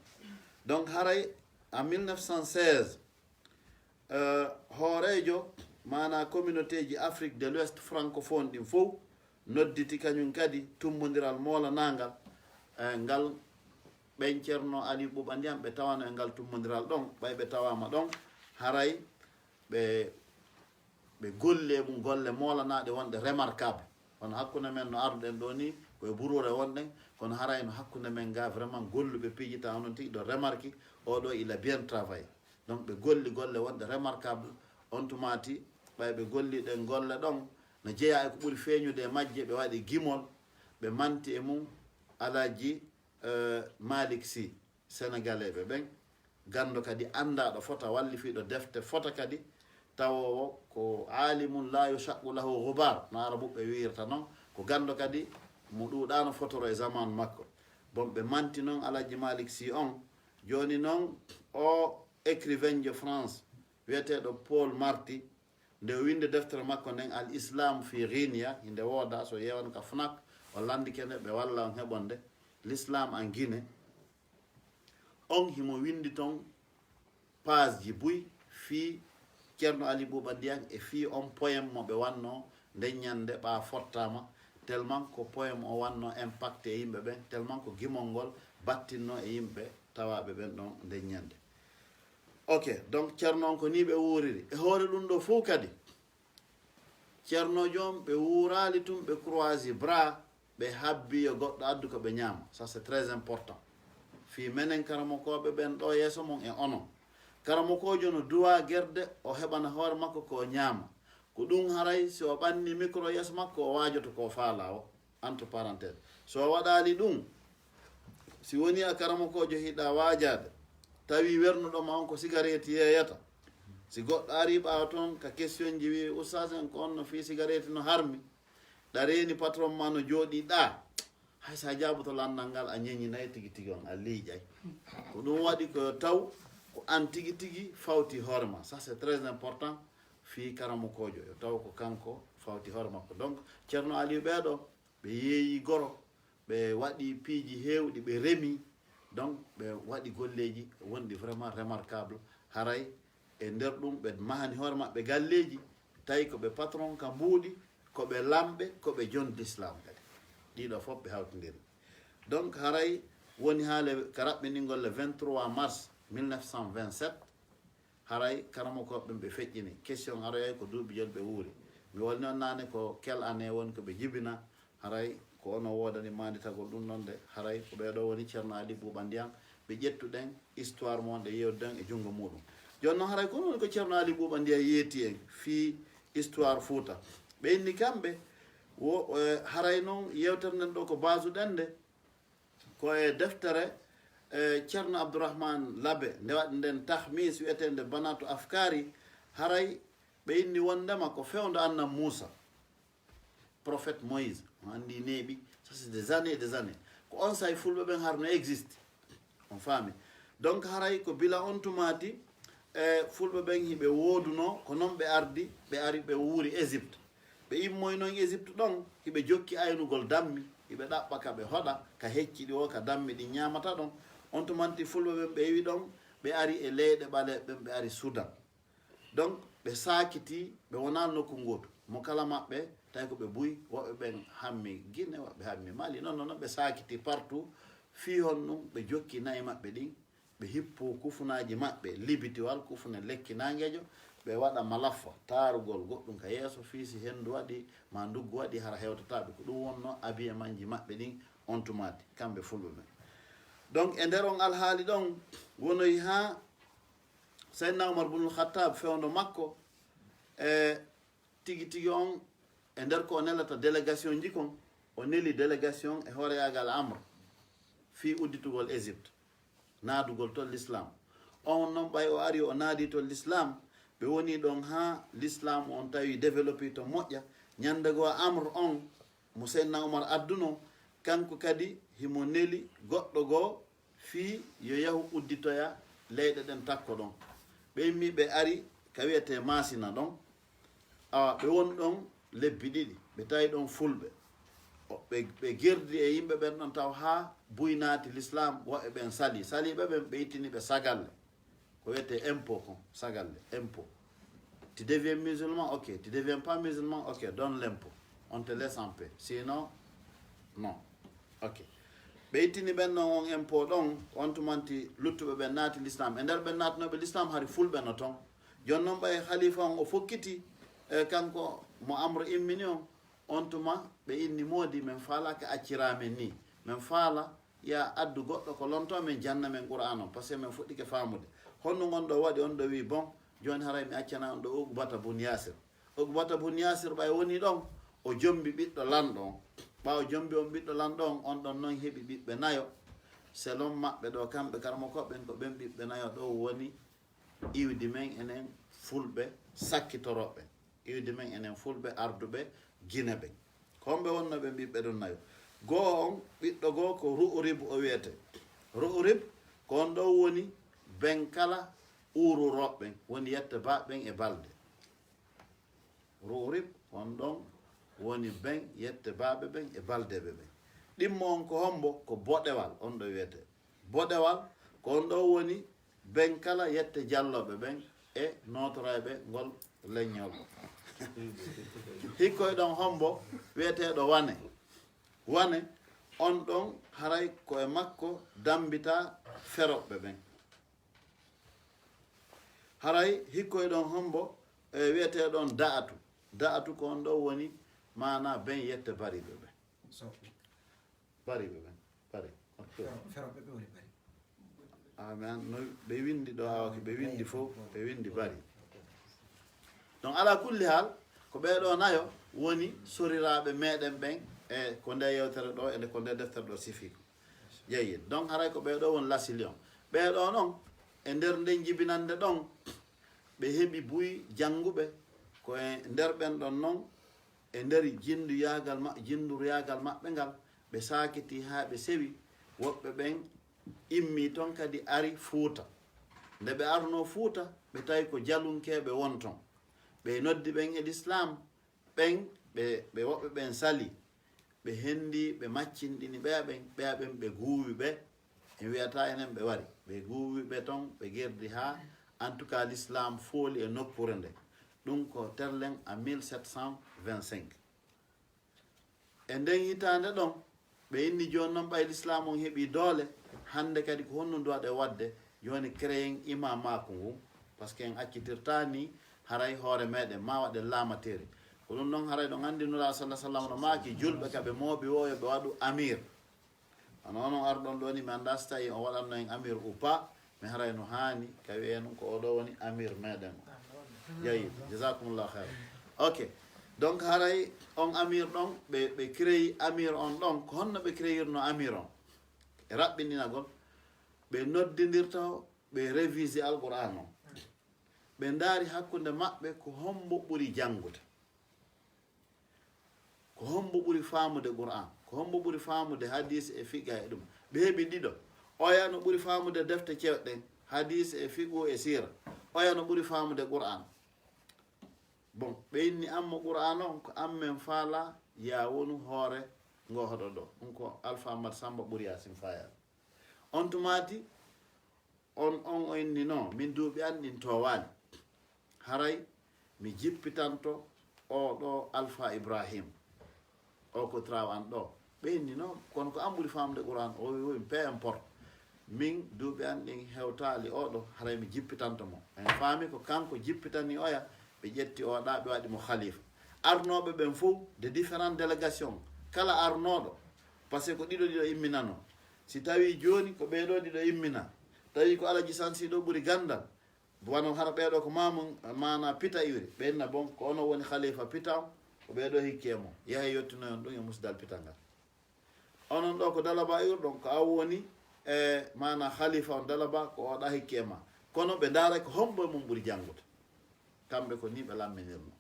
Donc, haray en mille neuf cent seize, eh, hooreejo, maana, communauté ji Afrique de l'Ouest francophone ɗin fow nodditi kañum kadi tummbondiral moolanaangal, eh, ngal ɓen Ceerno Ali Ɓuuɓa Ndiyam ɓe tawano e ngal tummbondiral ɗon, ɓay ɓe tawaama ɗon, haray ɓe, ɓe golli e mum golle moolanaaɗe wonɗe remarquable. Kono hakkunde men no arduɗen ɗo ni, ko e buruure wonɗen, kono haray no hakkunde men ga vraiment golluɓe piiji tawa noon tigi ɗo remarque, oɗo il a bien travaillé. Donc ɓe golli golle wonɗe remarquable, on tumaati ɓay ɓe golli ɗen golle ɗon, no jeyaa e ko ɓuri feeñude e majje, ɓe waɗi gimol, ɓe manti e mum Alaji, eh, Malik Sy, Sénégalais ɓe ɓen, ganndo kadi anndaaɗo fota, wallifiiɗo defte fota kadi, tawoowo ko aalimun la yushaqqu lahu ghubar, no Arabuɓe wiirta non, ko ganndo kadi mo ɗuuɗaano fotoro e zaman makko. Bon, ɓe manti non Alaji Malik Sy on. Jooni non, o écrivain jo France, wiyeteeɗo Paul Marty, nde o windi deftere makko nden, Al Islam fi Guinea, hinde wooda, so yewan ka FNAC, o landike nde, ɓe walla on heɓonde, L'Islam en Guinée. On himo windi ton page ji buy fii Ceerno Ali Ɓuuɓa Ndiyam e fii on poème mo ɓe wanno nden ñande ɓa fottaama, tellement ko poème o wanno impacté e yimɓe ɓen, tellement ko gimol ngol battinno e yimɓe tawaaɓe ɓen ɗon nden ñande. Ok, donc Ceerno on ko nii ɓe wuuriri. E hoore ɗum ɗo fow kadi, Ceerno joom ɓe wuuraali tun, ɓe croise bras, ɓe habbi yo goɗɗo addu ko ɓe ñaama. Ça, c'est très important. Fii menen karamokooɓe ɓen ɗo yeeso mon e onon. Karamokoojo no duwa gerde, o heɓana hoore makko ko o ñaama. Ko ɗum haray si o ɓanni micro yeeso makko, o waajoto ko o faala o, entre parenthèse. So o waɗaali ɗum, si woni a karamokoojo hiɗa waajaade, tawi wernuɗo ma on ko sigareeti yeeyata, si goɗɗo ari ɓaawo toon ka question ji wi, "Ustaas en, ko on no fii sigareeti no harmi?" Ɗa reeni patron ma no jooɗi ɗa. Hay sa jaaboto lanndal ngal, a ñeñinay tigi tigi on, a liiƴay. Ko ɗum waɗi ko taw ko an tigi tigi fawti hoore ma. Ça, c'est très important. Fii karamokoojo, yo taw ko kanko fawti hoore makko. Donc, Ceerno Aliyu ɓeeɗo, ɓe yeeyi goro, ɓe waɗi piiji heewɗi, ɓe remi, Donc ɓe waɗi golleeji wonɗi vraiment remarquable. Haray e nder ɗum ɓe mahani hoore maɓɓe galleeji, tawi ko ɓe patron ka mbuuɗi, ko ɓe lamɓe, ko ɓe jon l'islam kadi. Ɗiɗo fof ɓe hawtindiri. Donc haray woni haa le ka raɓɓiningol le vingt-trois mars mille neuf cent vingt-sept. Haray karamokooɓe ɓen ɓe feƴƴini. Question aroyay ko duuɓi joli ɓe wuuri. Mi wolni on naane ko quelle année woni ko ɓe jibina. Haray ko onon woodani maanditagol ɗum ɗon de. Haray ko ɓee ɗoo woni Ceerno Ali Buuba Ndiyan. Ɓe ƴettuɗen histoire mo wonɗe yeewtuɗen e junngo muuɗum. Jooni noon haray ko onon woni ko Ceerno Ali Buuba Ndiyan yeeti en fii histoire Fuuta. Ɓe inni kamɓe wo, eh, haray noon yeewtere nden ɗoo ko baazuɗen nde ko e deftere, eh, Ceerno Abdourahmane Labe, nde waɗi nden tahmis wi'eteende Banatu Afkari, haray ɓe inni wonndema ko fewndo Annabi Muusa, prophète Moïse, on anndi neeɓi, ça c'est des années et des années. Ko on say Fulɓe ɓen harno existe. On faami? Donc haray ko bila on tumaati, e Fulɓe ɓen hiɓe woodunoo, ko non ɓe ardi, ɓe ari ɓe wuuri Égypte. Ɓe immoy non Égypte ɗon, hiɓe jokki aynugol dammi, hiɓe ɗaɓɓa ka ɓe hoɗa, ka hecci ɗi o, ka dammi ɗin ñaamata ɗon. On tumanti Fulɓe ɓen ɓe iwi ɗon, ɓe ari e leyɗe ɓaleeɓe ɓen, ɓe ari Soudan. Donc ɓe saakiti, ɓe wonaa nokku ngootu. Mo kala maɓɓe, tawi ko ɓe buy, woɓɓe ɓen hammi Guinée, woɓɓe hammi Mali. Non, non, non, ɓe saakiti partout. Fii honɗum ɓe jokki na'i maɓɓe ɗin, ɓe hippo kufunaaji maɓɓe, libitiwal, kufune lekki naangeejo, ɓe waɗa malaffa, taarugol goɗɗum ka yeeso, fii si henndu waɗi, maa nduggu waɗi, hara hewtataa ɓe. Ko ɗum wonnoo abiyemanji maɓɓe ɗin on tumaati, kamɓe Fulɓe ɓen. Donc e nder on alhaali ɗon, wonoyi haa Seydina Umar bunul Khattab fewndo makko, e tigi tigi on, e nder ko o nelata délégation ji kon, o neli délégation e hooreyaagal Amr fii udditugol Égypte, naadugol ton l'islam. On non ɓay o ari o naadi ton l'islam, ɓe woni ɗon haa l'islam on tawi développé to moƴƴa. Ñande goo Amr on mo Seydina Umar adduno, kanko kadi himo neli goɗɗo goo fii yo yahu udditoya leyɗe ɗen takko ɗon. Ɓe immi ɓe ari ka wi'etee Masina ɗon. Awa ɓe woni ɗon lebbi ɗiɗi, ɓe tawi ɗon Fulɓe. O, ɓe, ɓe gerdi e yimɓe ɓen ɗon taw haa buy naati l'islam, woɓɓe ɓen sali. Saliiɓe ɓen ɓe ittini ɓe sagalle. Ko wi'etee impôt kon, sagalle, impôt. Tu deviens musulman, ok. Tu deviens pas musulman, ok. Donne l'impôt. On te laisse en paix. Sinon, non. Ok. Ɓe ittini ɓen ɗon on impôt ɗon, on tumanti luttuɓe ɓen naati l'islam. E nder ɓen naatunooɓe l'islam hari Fulɓe no ton. Jooni non ɓay khalifa on o fokkiti, e kanko mo Amr immini on, on tuma ɓe inni moodi men faalaaka acciraa men nii. Men faala ya addu goɗɗo ko lontoo men janna men Qur'aan on, parce que men fuɗɗike faamude. Honno ngon ɗoo waɗi? On ɗoo wi'i, bon, jooni haray mi accana on ɗoo Uqbata bun Yasir. Uqbata bun Yasir ɓay woni ɗon, o jombi ɓiɗɗo lanɗo on. Ɓaawo jombi on ɓiɗɗo lanɗo on, on ɗon non heɓi ɓiɓɓe nayo. Selon maɓɓe ɗoo, kamɓe karamokooɓe ɓen, ko ɓen ɓiɓɓe nayo ɗoo woni iwdi men enen Fulɓe sakkitorooɓe. Iwdi men enen Fulɓe arduɓe Gine ɓen. Ko homɓe wonnoo ɓen ɓiɓɓe ɗon nayo? Goo on, ɓiɗɗo goo ko Ru'urib o wi'etee. Ru'urib ko on ɗon woni ben kala Ururooɓe ɓen, woni yette baaɓe ɓen e balde. Ru'urib on ɗon woni ben yette baaɓe ɓen e baldeeɓe ɓen. Ɗimmo on ko hombo? Ko Boɗewal on ɗo wi'etee. Boɗewal ko on ɗon woni ben kala yette jallooɓe ɓen e nootorayɓe ngol leñol. Hikkoy ɗon hombo wi'eteeɗo Wane. Wane on ɗon haray ko e makko dambitaa Feroɓɓe ɓen. Haray hikkoy ɗon hombo, e, wi'etee ɗon Da'atu. Da'atu ko on ɗon woni maanaa ben yette Bariiɓe ɓen. Bariiɓe ɓen. Bari. Ok. Fero, Feroɓɓe ɓe woni Bari. Amen. No ɓe windi ɗoo, awa ko ɓe windi fof, ɓe windi Bari. Donc, ala kulli haal, ko ɓee ɗoo nayo woni soriraaɓe meɗen ɓen e ko nde yewtere ɗoo, e nde ko nde deftere ɗoo sifi. Jeyi. Donc, haray ko ɓee ɗoo woni Lasilion. Ɓee ɗoo non, e nder nden jibinande ɗon, ɓe heɓi buy jannguɓe, ko e nder ɓen ɗon non, e nder jinnduyaagal ma-, jinnduruyaagal maɓɓe ngal, ɓe saakiti haa ɓe sewi. Woɓɓe ɓen immii ton kadi ari Fuuta. Nde ɓe arnoo Fuuta, ɓe tawi ko jalunkeeɓe won ton. Ɓe noddi ɓen e Lislaam, ɓen ɓe, ɓe woɓɓe ɓen sali. Ɓe henndi, ɓe maccinɗini ɓeya ɓen, ɓeya ɓen ɓe guuwi ɓe. En wiyata enen ɓe wari, ɓe guwi ɓe ton, ɓe gerdi ha, en tout cas, l'islam fooli e nokkure nde. Ɗum ko terlen à mille sept cent vingt-cinq. E nden hitaande ɗon, ɓe inni jooni noon ɓay l'islam on heɓi doole, hannde kadi ko honno ndu waɗe waɗde, jooni créen imamaku ngu, parce que en accitirtaani haray hoore meɗen, ma waɗen laamateeri. Ko ɗum noon haray ɗon anndi Nulaaɗo sallallahu alaihi wasallam no maaki julɓe ka ɓe mooɓi wo yo ɓe waɗu amir. Hono onon arɗon ɗo ni, mi anndaa si tawi on waɗanno en amir ou pas, mais haray no haani ka wi'e nun ko oɗo woni amir meɗen o. Jayi, jazakumullahu khair. Ok. Donc haray on amir ɗon, ɓe, ɓe créé amir on ɗon, ko honno ɓe créirno amir on? E raɓɓinɗinagol, ɓe noddindirta o, ɓe révisé Alqur'an on. Ɓe ndaari hakkunde maɓɓe ko hombo ɓuri janngude. Ko hombo ɓuri faamude Qur'an? Ko hombo ɓuri faamude hadis e fiqh e ɗum? Ɓe heɓi ɗiɗo. Oya no ɓuri faamude defte cewɗen, hadis e fiqh e sira. Oya no ɓuri faamude Qur'an. Bon, ɓe inni ammo Qur'an on ko ammen faala ya wonu hoore ngo hoɗo ɗo. Ɗum ko Alpha Ahmad Samba Ɓuri Yaasin Fayal. On tumaati, on, on o inni no, min duuɓi an ɗin towaali. Haray mi jippitanto o ɗo Alpha Ibrahim. O ko traw an ɗo. Ɓe inni no, kono ko an ɓuri famde Qur'an, o wi, wi, peu importe. Min duuɓi an ɗin hewtaali o ɗo, haray mi jippitanto mo. En faami ko kanko jippitani oya, ɓe ƴetti o ɗa, ɓe waɗi mo khalifa. Arnooɓe ɓen fof, de différentes délégations, kala arnooɗo, parce que ko ɗiɗo ɗiɗo imminano. Si tawi jooni ko ɓee ɗo ɗiɗo immina, tawi ko Alaji Sansi ɗo ɓuri gandal, wano hara ɓee ɗo ko mamun, mana Pita iwri, ɓe inna bon, ko onon woni khalifa Pita on, ko ɓee ɗo hikki e mo. Yahay yottinoyon ɗum e musdal Pita ngal. Onon ɗo ko Dalaba iwrɗon, ko an woni e mana khalifa on Dalaba, ko oɗa hikki e ma. Kono ɓe ndaara ko hombo e mum ɓuri janngude. Kamɓe ko ni ɓe lamminirno.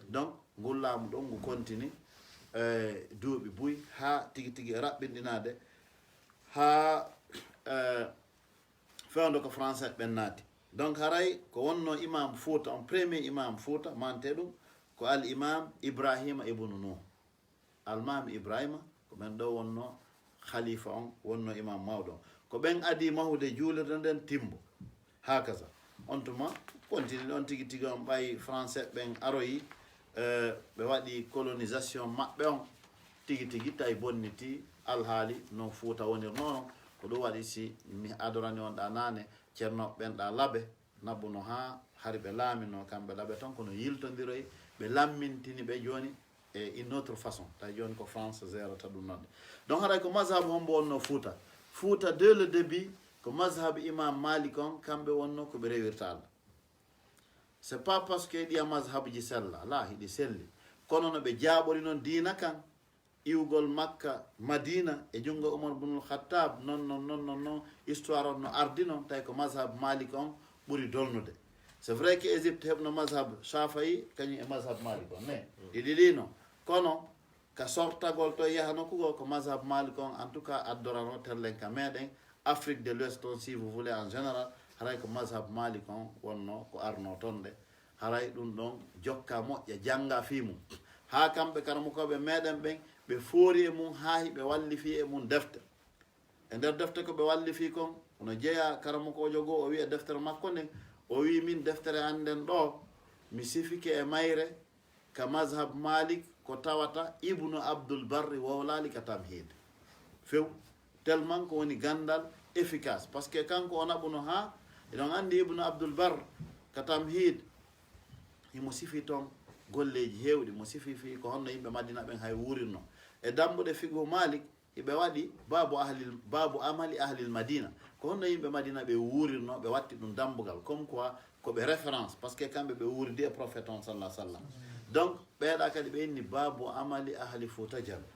Donc, ngol laamu ɗon ngu continue, eh, duuɓi buy, haa tigi tigi e raɓɓinɗinaade, haa, eh, fewndo ko français ɓen naati. Donc, haray ko wonno imam Fuuta on, premier imam Fuuta, mante ɗum ko al imam Ibrahima ibnu Nuh. Almaami Ibrahima, ko ɓen ɗo wonno khalifa on, wonno imam mawɗo on. Ko ɓen adi mahude juulirde nden Timbo. Hakaza. On tuma, continue ɗon tigi tigi on ɓay français ɓen aroyi, eh, ɓe waɗi colonisation maɓɓe on. Tigi tigi tawi bonniti alhaali no Fuuta wonirno non. Ko ɗum waɗi si mi adorani on ɗa naane, ceerno ɓen ɗa Labe, Nabbuno haa hari ɓe laaminoo kamɓe Labe ton, kono yiltondiroy, ɓe lammintini ɓe jooni e une autre façon. Tawi jooni ko France gérata ɗum noon. Donc haray ko mazhab hombo wonno Fuuta? Fuuta dès le début, ko mazhab Imam Malik on, kamɓe wonno ko ɓe rewirta Allah. C'est pas parce que ɗiya mazhabji sella, la, hiɗi selli. Kono no ɓe jaaɓori noon diina kan, iwgol Makka, Madina, e junngo Umar bunul Khattab, non, non, non, non, non, histoire on no ardi non, tawi ko mazhab Malik on ɓuri dolnude. C'est vrai que Égypte heɓno mazhab Shafi'i, kañum e mazhab Malik on, mais ɗi ɗiɗi non. Kono, ka sortagol to yaha nokku goo, ko mazhab Malik on, en tout cas, addorano terlen ka meɗen, Afrique de l'Ouest on, si vous voulez, en général, haray ko mazhab Malik on wonno ko arno ton de. Haray ɗum ɗon jokka moƴƴa, jannga fii mum. Haa kamɓe karamokooɓe meɗen ɓen, ɓe foori e mum haa hiɓe wallifii e mum defte. E nder defte ko ɓe wallifii kon, no jeyaa karamokoojo goo, o wi'a deftere makko nden, o wi'i min deftere an nden ɗoo, mi sifike e mayre ka mazhab Malik ko tawata Ibnu Abdul Barri wowlaali ka Tamhid. Few, tellement ko woni ganndal efficace. Parce que kanko o naɓuno haa, eɗon anndi Ibnu Abdul Barr ka Tamhid, himo sifi ton golleeji heewɗi, mo sifi fii ko honno yimɓe Madina ɓen hay wuurirno. E dambuɗe fiqhu Malik, hiɓe waɗi babu ahlil, babu amali ahlil Madina. Ko honno yimɓe Madina ɓe wuurirno, ɓe watti ɗum dambugal. Comme quoi, ko ɓe référence, parce que kamɓe ɓe wuuridi e prophète on sallallahu alaihi wasallam. Donc, ɓeeɗa kadi ɓe inni babu amali ahli Fuuta Jallo.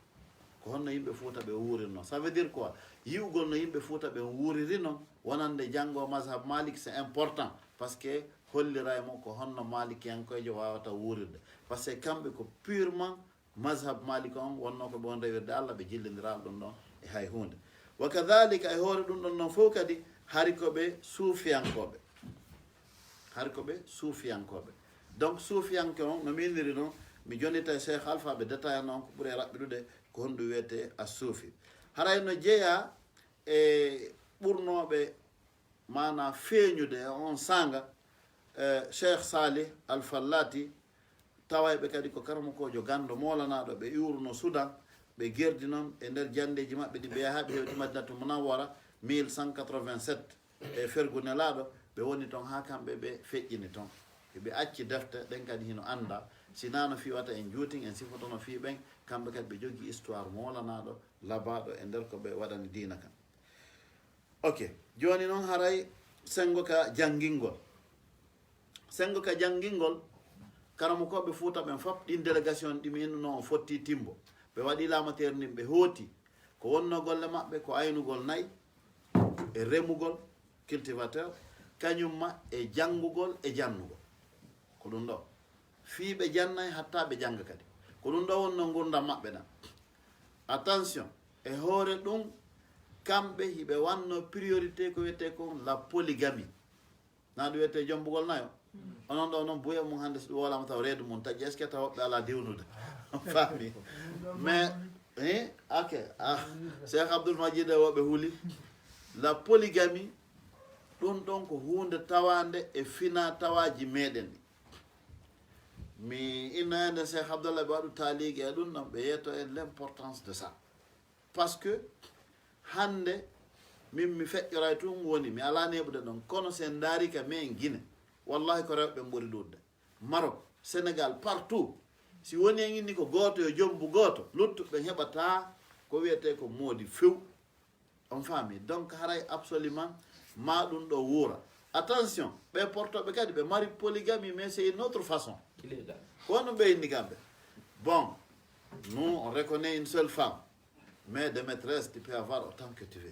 Ko honno yimɓe Fuuta ɓe wuurirno. Ça veut dire quoi? Yi'ugol no yimɓe Fuuta ɓe wuuriri non, wonande janngo mazhab Malik, c'est important. Parce que holliray mo ko honno Malikiyankoyjo wawata wuurirde. Parce que kamɓe ko purement mazhab Malik on wonno ko ɓe won rewirde Allah, ɓe jillindiraali ɗum ɗon e hay huunde. Wa kadhalika, e hoore ɗum ɗon non fof kadi, hari ko ɓe suufiyankooɓe. Hari ko ɓe suufiyankooɓe. Donc, suufiyanke on, no miiniri non, mi jonnita e Cheikh Alpha, ɓe détaillana on ko ɓuri e raɓɓiɗude ko honɗum wiyetee a suufi. Haray no jeyaa e ɓurnooɓe maana feeñude e on saanga, eh, Cheikh Salih Al Fallati, tawayɓe kadi ko karamokoojo ganndo moolanaaɗo, ɓe iwruno Soudan, ɓe gerdi noon e nder janndeeji maɓɓe ɗi ɓe yaha ɓe hewti Madinatu Munawwara mille cent quatre-vingt-sept e fergu Nelaaɗo, ɓe woni toon haa kamɓe ɓe feƴƴini toon. Eɓe acci defte ɗen kadi hino annda, sinaa no fii wata en juutin, en sifotono fii ɓen, kamɓe kadi ɓe jogii histoire moolanaaɗo, labaaɗo e nder ko ɓe waɗani diina kan. Ok, jooni noon haray senngo ka janngingol. Senngo ka janngingol, karamokooɓe Fuuta ɓen fop, ɗin délégation ɗi mi innuno on fotti timbo. Ɓe waɗi laamateeri ndin, ɓe hooti. Ko wonno golle maɓɓe ko aynugol nayi, e remugol, cultivateur, kañum ma e janngugol e jannugol. Ko ɗum ɗo. Fii ɓe jannay hatta ɓe jannga kadi. Ko ɗum ɗo wonno ngurdam maɓɓe ɗam. Attention, e hoore ɗum, kamɓe hiɓe wanno priorité ko wiyetee kon la polygamie. Na ɗum wiyetee jombugol nayo. Onon ɗo noon buye mum hannde so ɗum wolama taw reedu mum taƴi, est-ce que taw woɓɓe alaa diwnude? Faami. Mais, eh, ok, ah, Cheikh Abdoul Majid e woɓɓe huli. La polygamie, ɗum ɗon ko huunde tawaande e fina tawaaji meɗen ɗi. Mi inna ende Cheikh Abdallah ɓe waɗu taaligi e ɗum ɗon, ɓe yeeto en l'importance de ça. Parce que hannde min mi feƴƴoray tun woni, mi alaa neeɓude ɗon, kono si en ndaari ka men Guinée, wallahi ko rewɓe ɓen ɓuri ɗuuɗde. Maroc, Sénégal, partout. Si woni en inni ko gooto yo jombu gooto, luttuɓe ɓen heɓata ko wiyetee ko moodi few. On faami? Donc haray absolument ma ɗum ɗo wuura. Attention, ɓe portoɓe kadi ɓe mari polygamie, mais c'est une autre façon. Ko honno ɓe inni kamɓe? Bon, nous on reconnaît une seule femme, mais des maîtresses tu peux avoir autant que tu veux.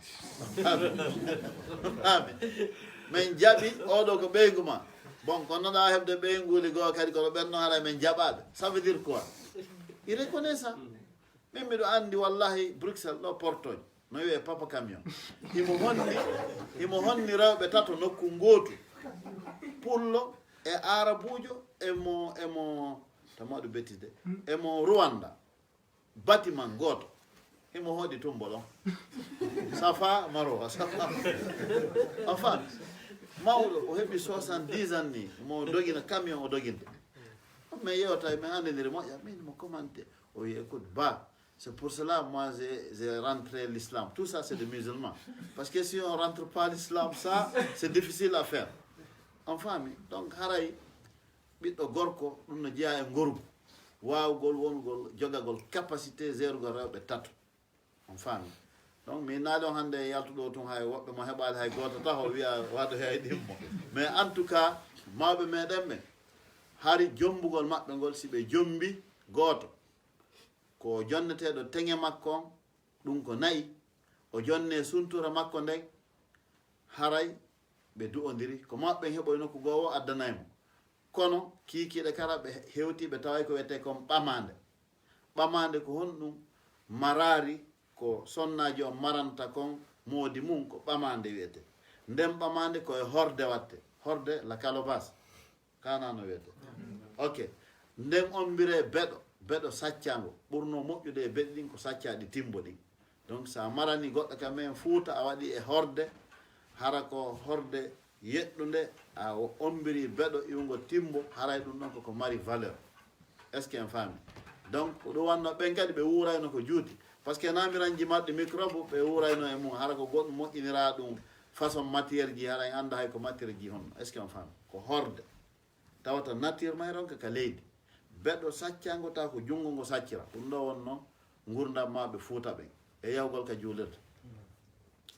Faami? Min jaɓi oɗo ko ɓeyngu ma. Bon, kono ɗa heɓde ɓeynguuli goo kadi kono ɓen noon haray min jaɓaɓe. Ça veut dire quoi? Il reconnaît ça. Min miɗo anndi wallahi Bruxelles ɗo portoñ no wiyee Papa Camion. Himo honni, himo honni rewɓe tato nokku ngootu. Pullo e Aarabuujo e mo, e mo, tama ɗum bettide, e mo Rwanda. Bâtiment gooto. Himo hoɗi tumbo ɗon. Safa Marwa, Safa. Enfin, mawɗo, o heɓi soixante-dix ans ni, mo dogina camion o doginde. Mais yewta, mi anndiniri moƴƴa, min mo commenté. O wi, écoute, ba, c'est pour cela, moi, j'ai, j'ai rentré l'islam. Tout ça, c'est des musulmans. Parce que si on rentre pas l'islam, ça, c'est difficile à faire. On faami? Donc, haray, ɓiɗɗo gorko, ɗum no jeyaa e ngorgu. Waawugol, wonugol, jogagol capacité, gérugol rewɓe tato. On faami? Donc, mi naali on hannde e yaltuɗo tun, hay woɓɓe mo heɓaali hay gooto taho, wiya waɗo hay ɗimmo. Mais en tout cas, mawɓe meɗen ɓe, hari jombugol maɓɓe ngol, si ɓe jombi gooto, ko jonneteeɗo teŋe makko on, ɗum ko nayi, o jonnee suntura makko nden, haray ɓe du'ondiri. Ko maɓɓe heɓoy nokku goo o addanay mo. Kono kiikiiɗe kala ɓe hewti, ɓe taway ko wiyetee kon ɓamaande. Ɓamaande ko honɗum? Maraari ko sonnaajo on maranta kon moodi mum, ko ɓamaande wiyetee. Nden ɓamaande ko e horde watte. Horde, la calebasse. Kana no wiyetee. Ok. Nden ommbiree beɗo, beɗo saccaango. Ɓurnoo moƴƴude e beɗi ɗin ko saccaaɗi timbo ɗin. Donc, so a marani goɗɗo ka men Fuuta, a waɗi e horde, hara ko horde yeɗɗunde, a ommbiri beɗo iwungo timbo, haray ɗum ɗon koko mari valeur. Est-ce que en faami? Donc, ko ɗum wanno ɓen kadi ɓe wuurayno ko juuti. Parce que namiranji marɗi microbe, ɓe wuurayno e mum, hara ko goɗɗum moƴƴinira ɗum façon matière ji, hara en annda hay ko matière ji honno. Est-ce que on faami? Ko horde. Tawata nature may ronka ka leydi. Beɗo saccango tawa ko junngo ngo saccira. Ɗum ɗo wonno ngurdam mawɓe Fuuta ɓen. E yahugol ka juulirde.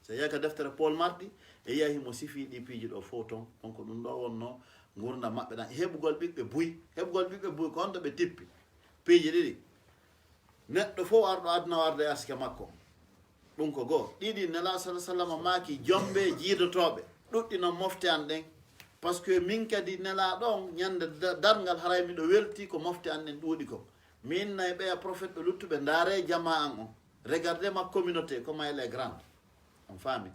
So yehi ka deftere Paul Marty, e yiya himo sifii ɗi piiji ɗo fof ton. Donc ɗum ɗo wonno ngurdam maɓɓe ɗan. Heɓugol ɓiɓɓe buy. Heɓugol ɓiɓɓe buy ko honto ɓe tippi? Piiji ɗiɗi. Neɗɗo fof arɗo aduna warde e arsike makko. Ɗum ko goo. Ɗiɗi, Nelaaɗo sallallaahu alayhi wa sallam maaki, "Jombe jiidotooɓe, ɗuɗɗinon mofte an ɗen." Parce que min kadi Nelaaɗo on, ñande da-, darngal, haray miɗo welti ko mofte an ɗen ɗuuɗi kon. Min nay ɓeya prophète ɓe luttuɓe, ndaare jamaa an on. Regardez ma communauté, comment elle est grande. On faami?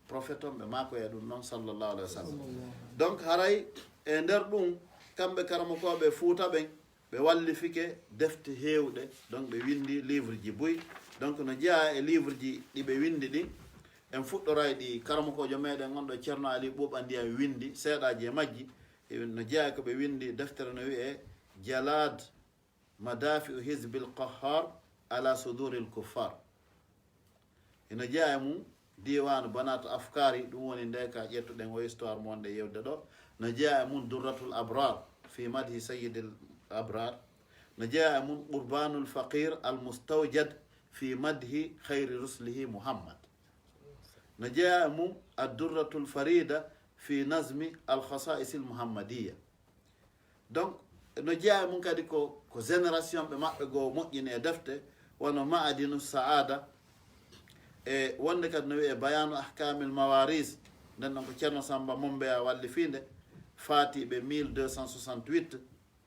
Prophète on ɓe maakoya ɗum ɗon, sallallaahu alayhi wa sallam. Donc, haray e nder ɗum, kamɓe karamokooɓe Fuuta ɓen, ɓe wallifike defte heewɗe, donc ɓe winndi livre ji buy. Donc no jeyaa e livre ji ɗi ɓe winndi ɗin, En fuɗɗoray ɗi karamokoojo meɗen on ɗo Ceerno Ali Ɓuuɓa Ndiyam winndi, seeɗaaji e majji. E no jeyaa e ko ɓe winndi deftere no wi'ee Jalaad Madafi'u Hizbil Qahhar ala Suduril Kuffar. Ino jeyaa e mum diiwaanu Banaat Afkaari, ɗum woni nde ka ƴettuɗen o histoire mo wonde yewde ɗo. No jeyaa e mum Durratul Abrar fi madhi Sayyidil Abrar. No jeyaa e mum Qurbanul Faqir al Mustawjad fi madhi khayri ruslihi Muhammad. No jeyaa e mum Ad-Durratul Farida fi nazmi al Khasa'is al Muhammadiyya. Donc no jeyaa e mum kadi ko ko génération ɓe maɓɓe goo moƴƴini e defte, wano Ma'adinu Sa'ada, e wonde kadi no wi'ee Bayanu Ahkamil Mawaris, nden ɗon ko Ceerno Samba Mombeya wallifii nde, faatiiɓe mille deux cent soixante-huit.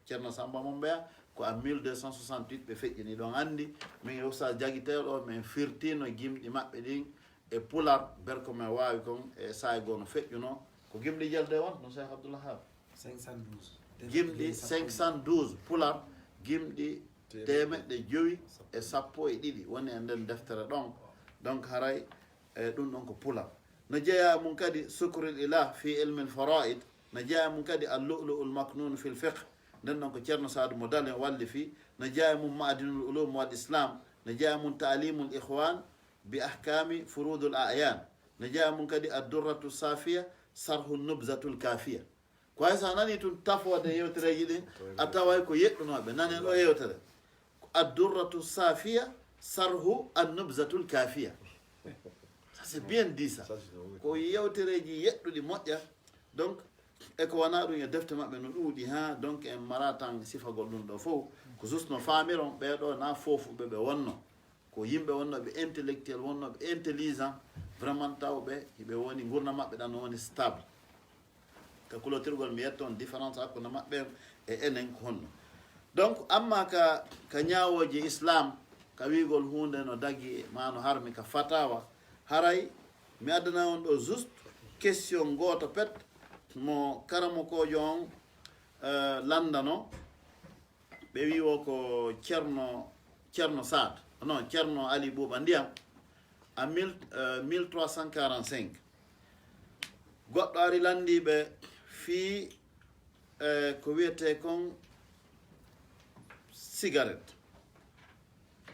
Ceerno Samba Mombeya ko en mille deux cent soixante-huit ɓe feƴƴini. Ɗon anndi min e Oustaz Jagiteeɗo, min firtiino gimɗi maɓɓe ɗin e Pular, ber ko min waawi kon, e saa'i goo no feƴƴunoo. Ko gimɗi jelde won no Cheikh Abdoul Wahab? Cinq cent douze. Gimɗi cinq cent douze Pular, gimɗi teemeɗɗe jowi e sappo e ɗiɗi woni e nden deftere ɗon. Donc haray e ɗum ɗon ko Pular. No jeyaa e mum kadi Sukrul Ilah fi Ilmil Fara'id, no jeyaa e mum kadi Al Lu'lu'ul Maknun fil Fiqh, nden ɗon ko Ceerno Saadu Mo Dalen wallifii. No jeyaa e mum Ma'adinul Ulum wal Islam, no jeyaa e mum Ta'limul Ikhwan bi Ahkami Furudul A'yan, no jeyaa e mum kadi Ad Durratu Safiya Sarhu Nubzatul Kafiya. Ko hay so a nanii tun tafoode yewtereeji ɗin, a taway ko yeɗɗunooɓe. Nanen ɗo yewtere. Ko Ad Durratu Safiya Sarhu An Nubzatul Kafiya. Ça, c'est bien dit, ça. Ça, c'est vrai. Ko yewtereeji yeɗɗuɗi moƴƴa. Donc, e ko wonaa ɗum e defte maɓɓe no ɗuuɗi, haa, donc, en maraa tan sifagol ɗum ɗo fof. Ko juste no faamiron, ɓee ɗoo na foofuɓe ɓe wonno. Ko yimɓe wonnooɓe intellectuel, wonnooɓe intelligent, vraiment tawɓe hiɓe woni, ngurndan maɓɓe ɗan no woni stable. Ka kulotirgol mi yetto on différence hakkunde maɓɓe e enen ko honno. Donc, amma ka, ka ñaawooji Islam, ka wiigol huunde no dagi, maa no harmi ka fatawa, haray mi addana on ɗo juste question gooto pet mo karamokoojo on, eh, lanndano. Ɓe wi wo ko Ceerno, Ceerno Saad, non, Ceerno Ali Ɓuuɓa Ndiyam, en mille, euh, mille trois cent quarante-cinq. Goɗɗo ari lanndii ɓe fii, eh, ko wiyetee kon cigarette.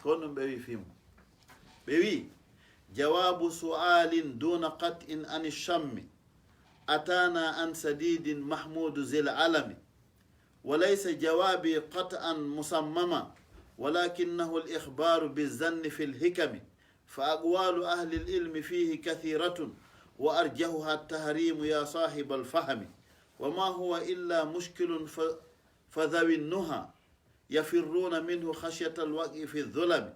Ko honɗum ɓe wi fii mum? Ɓe wi, jawaabu su'aalin duuna qat'in ani shammi, ataana an sadiidin mahmuudu zil alami. وليس جوابي قطعا مصمما، ولكنه الإخبار بالظن في الحكم، فأقوال أهل العلم فيه كثيرة، وأرجحها التحريم يا صاحب الفهم، وما هو إلا مشكل ف-، فذوي النهى يفرون منه خشية الوقع في الظلم،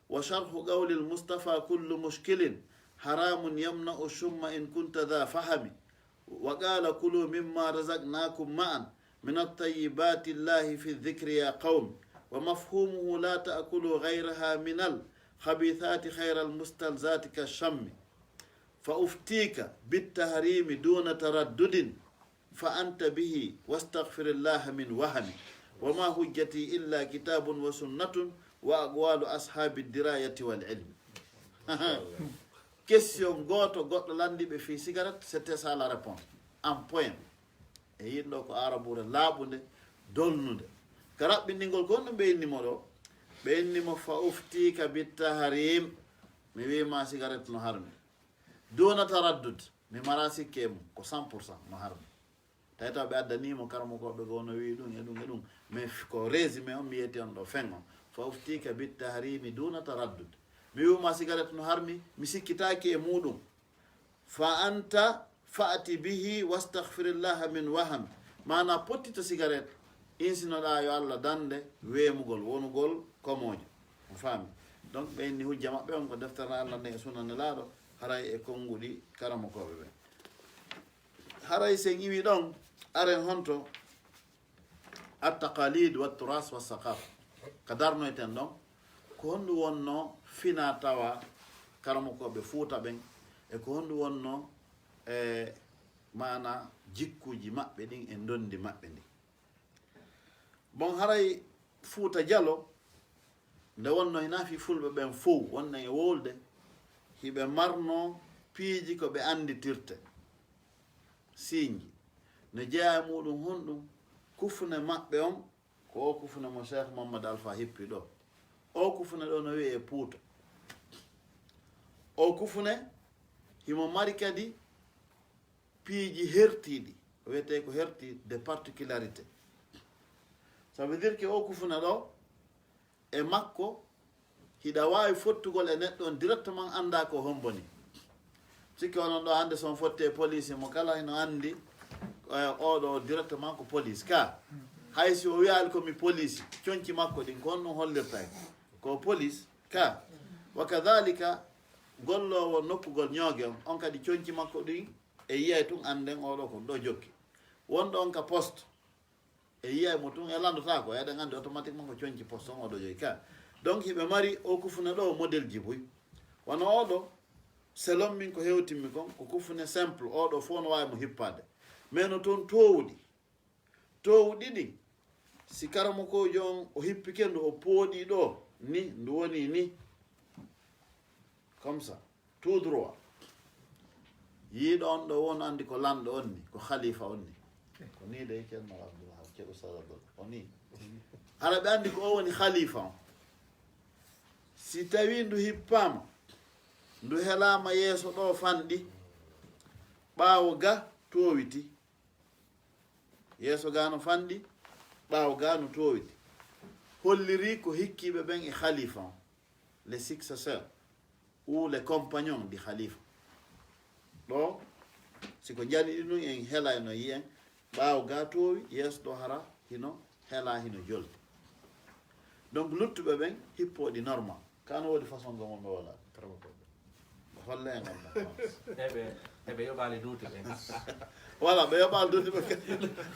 وشرح قول المصطفى كل مشكل حرام يمنع الشم إن كنت ذا فهم، وقال كلوا مما رزقناكم معا من الطيبات الله في الذكر يا قوم، ومفهومه لا تأكلوا غيرها من الخبيثات خير المستلذات كالشم، فأفتيك بالتحريم دون تردد، فأنت به واستغفر الله من وهم، وما حجتي إلا كتاب وسنة وأقوال أصحاب الدراية والعلم. Question gooto goɗɗo lanndii ɓe fii cigarette, c'était ça la réponse. En poème. E yiɗɗo ko aarabuure laaɓunde, dolnunde. Ka raɓɓinɗingol ko honɗum ɓe inni mo ɗo? Ɓe inni mo fa uftiika bit tahrim. Mi wii ma cigarette no harmi. Duuna taraddud, mi maraa sikke e mum, ko cent pour cent no harmi. Tawi taw ɓe addanii mo karamokooɓe goo no wi'i ɗum e ɗum e ɗum. Mais f-, ko résumé on mi yeti on ɗo fen on. Fa uftiika bit tahrimi duuna taraddud. Mi wi'u ma cigarette no harmi, mi sikkitaaki e muuɗum. Fa anta fa'ti bihi wastaghfirillaha min waham. Maanaa pottito cigarette, insinoɗaa yo Allah dande weemugol, wonugol komoojo. On faami? Donc, ɓe inni hujja maɓɓe on ko deftere Allah nden e sunna Nelaaɗo, haray e konnguɗi karamokooɓe ɓen. Haray sen iwi ɗon, aren honto at-taqalid wa turas wa saqafa. Ka darnoyten ɗon, ko honɗum wonno fina tawa karamokooɓe Fuuta ɓen, e ko honɗum wonno e maana jikkuuji maɓɓe ɗin e ndondi maɓɓe ndin. Bon, haray Fuuta Jalo, nde wonno hinaa fii Fulɓe ɓen fow, wonno e wowlde, hiɓe marno piiji ko ɓe annditirte, siiñji, no jeyaa e muuɗum honɗum? Kufune maɓɓe on, ko o kufune mo Cheikh Mamadou Alpha hippi ɗo. O kufune ɗo no wi'ee Puuto. O kufune himo mari kadi piiji hertiiɗi, ko wiyetee ko herti de particularité. Ça veut dire que o kufune ɗo, e makko, hiɗa waawi fottugol e neɗɗo on directement, anndaa ko hombo ni. Sikki onon ɗo hannde, so on fotti e police mo kala hino anndi, eh, oɗo directement ko police. Ka, hay si o wiyaali ko mi police, conci makko ɗin, ko honɗum hollirta en? Ko police. Ka, wa kadhalika, golloowo nokkugol ñooge on, on kadi conci makko ɗin, e yiyay tun, annden oɗo ko ɗo jokki. Wonɗo on ka poste, e yiyay mo tun, e landotaako, eɗen anndi automatiquement ko conci poste on oɗo joyi ka. Donc, hiɓe mari o kufune ɗo modèle ji buy. Wano oɗo, selon min ko hewtimmi kon, ko kufune simple, oɗo fof no waawi mo hippaade. Mais no toon toowuɗi. Toowuɗi ɗin, si karamokoojo on o hippike ndu, o pooɗi ɗo, ni, ndu woni ni. Comme ça, tout droit. Yiiɗo on ɗo won anndi ko lanɗo on ni, ko khalifa on ni. Ko ni de Ceerno Abdoul Wahab, Ceerno Ustaz Abdoul, o ni. Hara ɓe anndi ko o woni khalifa on. Si tawi ndu hippaama, ndu helaama yeeso ɗo fanɗi, ɓaawo ga toowiti. Yeeso ga no fanɗi, ɓaawo ga no toowiti. Holliri ko hikkiiɓe ɓen e khalifa on, les successeurs ou les compagnons du khalifa. Ɗo, si ko njani ɗi nun en helay no yi'en, ɓaawo ga toowi, yeeso ɗo hara hino hela, hino jolti. Donc, luttuɓe ɓen hippooɗi normal. Ka no woodi façon gomol ɓe wala. Karama ko ɓe. Holle en on mo France. Eɓe, eɓe yoɓaali duuti ɓen. Voilà, ɓe yoɓaali duuti ɓen.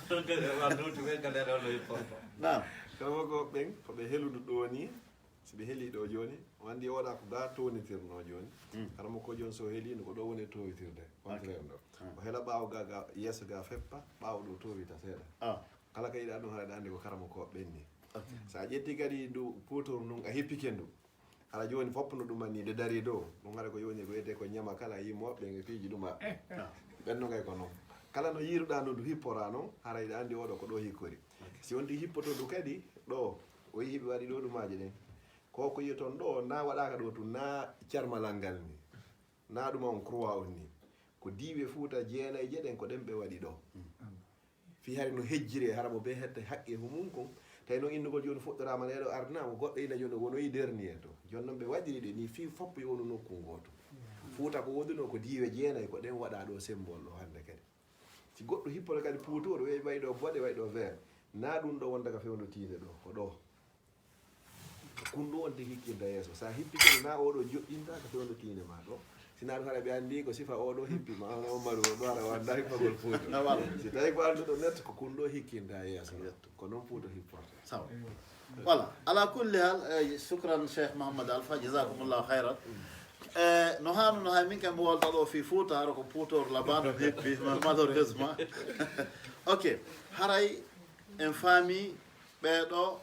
Ɓe yoɓaali duuti ɓen, kadi aɗa hollo hipporto. Naam. Karama ko ɓen, ko ɓe heludu ɗo ni. Si ɓe heli ɗo jooni, o anndi oɗa ko ga townitirno jooni. Mm. Karama ko jooni so heli, no ko ɗo woni towitirde. Ok. Contraire ɗo. Mm. O hela ɓaawo ga, ga, yeeso ga feppa, ɓaawo ɗo towita seeɗa. Ah. Kala ka yiɗa ɗum, haɗa anndi ko karama ko ɓenni. Ok. Sa ƴetti kadi ndu puutoru ndun, a hippike ndu. Hara jooni fof no ɗum anni nde dari ɗo. Ɗum hara ko yoni ko wiyetee ko ñama kala yimooɓe ɓen e piiji ɗum a. Ah. Ɓen no ngay ko non. Kala no yiiruɗaa ndu, ndu hippora non, hara iɗa anndi oɗo ko ɗo hikkori. Ok. Si wonti hippoto ndu kadi, ɗo, o yihi ɓe waɗi ɗo ɗumaaji ɗen. Ko ko yiyoton ɗo, na waɗaaka ɗo tun, na carmalal ngal ni. Na ɗum on croix on ni. Ko diiwe Fuuta jeenayje ɗen, ko ɗen ɓe waɗi ɗo. Mm. Fii hari no hejjiri e hara mo bee hette haqqi e humum kon. Tawi noon innugol jooni fuɗɗoraama nde ɗo ardina mo goɗɗo ina jooni wonoyi dernier to. Jooni noon ɓe waɗiri ɗe ni fii fof yo wonu nokku ngootu. Fuuta ko wodunoo ko diiwe jeenayi ko ɗen waɗa ɗo symbole ɗo hannde kadi. Si goɗɗo hippoto kadi puutu, oɗo wayi, wayi ɗo boɗe, wayi ɗo vert. Na ɗum ɗo wonta ka fewndo tiinde ɗo, ko ɗo. Ko kun ɗo on tigi hikkinta yeeso. Sa hippi kadi na oɗo joɗɗinta ka fewndo tiinde ma ɗo. Sina ɗum haɗa ɓe anndi ko sifa oɗo hippi ma, on Omar o ɗo haɗa wanda hippagol puutu. Na wala. Si tawi ko annduɗo net ko kun ɗo hikkinta yeeso. Yetto. Ko noon puuto hipporte. Sawa. Voilà. Ala kulli hal, eh, shukran Cheikh Mohamed Alpha, jazakumullahu khairan. Eh, no hanu no hay min kam mi wolta ɗo fii Fuuta, hara ko puutor labano hippi, ma-, malheureusement. Ok. Haray en faami ɓeeɗo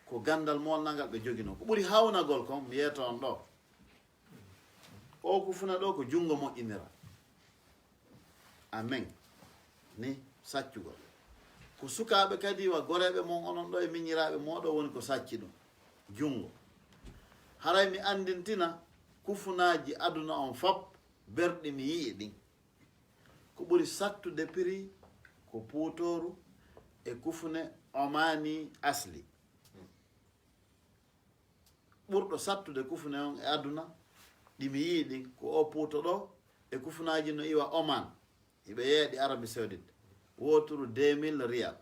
ko gandal molnal ngal ɓe joginoo. Ko ɓuri hawnagol kon, mi yeeto on ɗo. O kufuna ɗo ko junngo moƴƴinira. Amen. Ni saccugol. Ko sukaaɓe kadi wa goreeɓe mon onon ɗo e miñiraaɓe mooɗon woni ko sacci ɗum. Junngo. Haray mi anndintina kufunaaji aduna on fop berɗi mi yi'i ɗin. Ko ɓuri sattude prix ko puutooru e kufune Omani asli. Ɓurɗo sattude kufune on e aduna, ɗi mi yi'i ɗin, ko o puuto ɗo e kufunaaji no iwa Oman, hiɓe yeeya ɗi Arabie Saoudite. Wooturu deux mille riyal,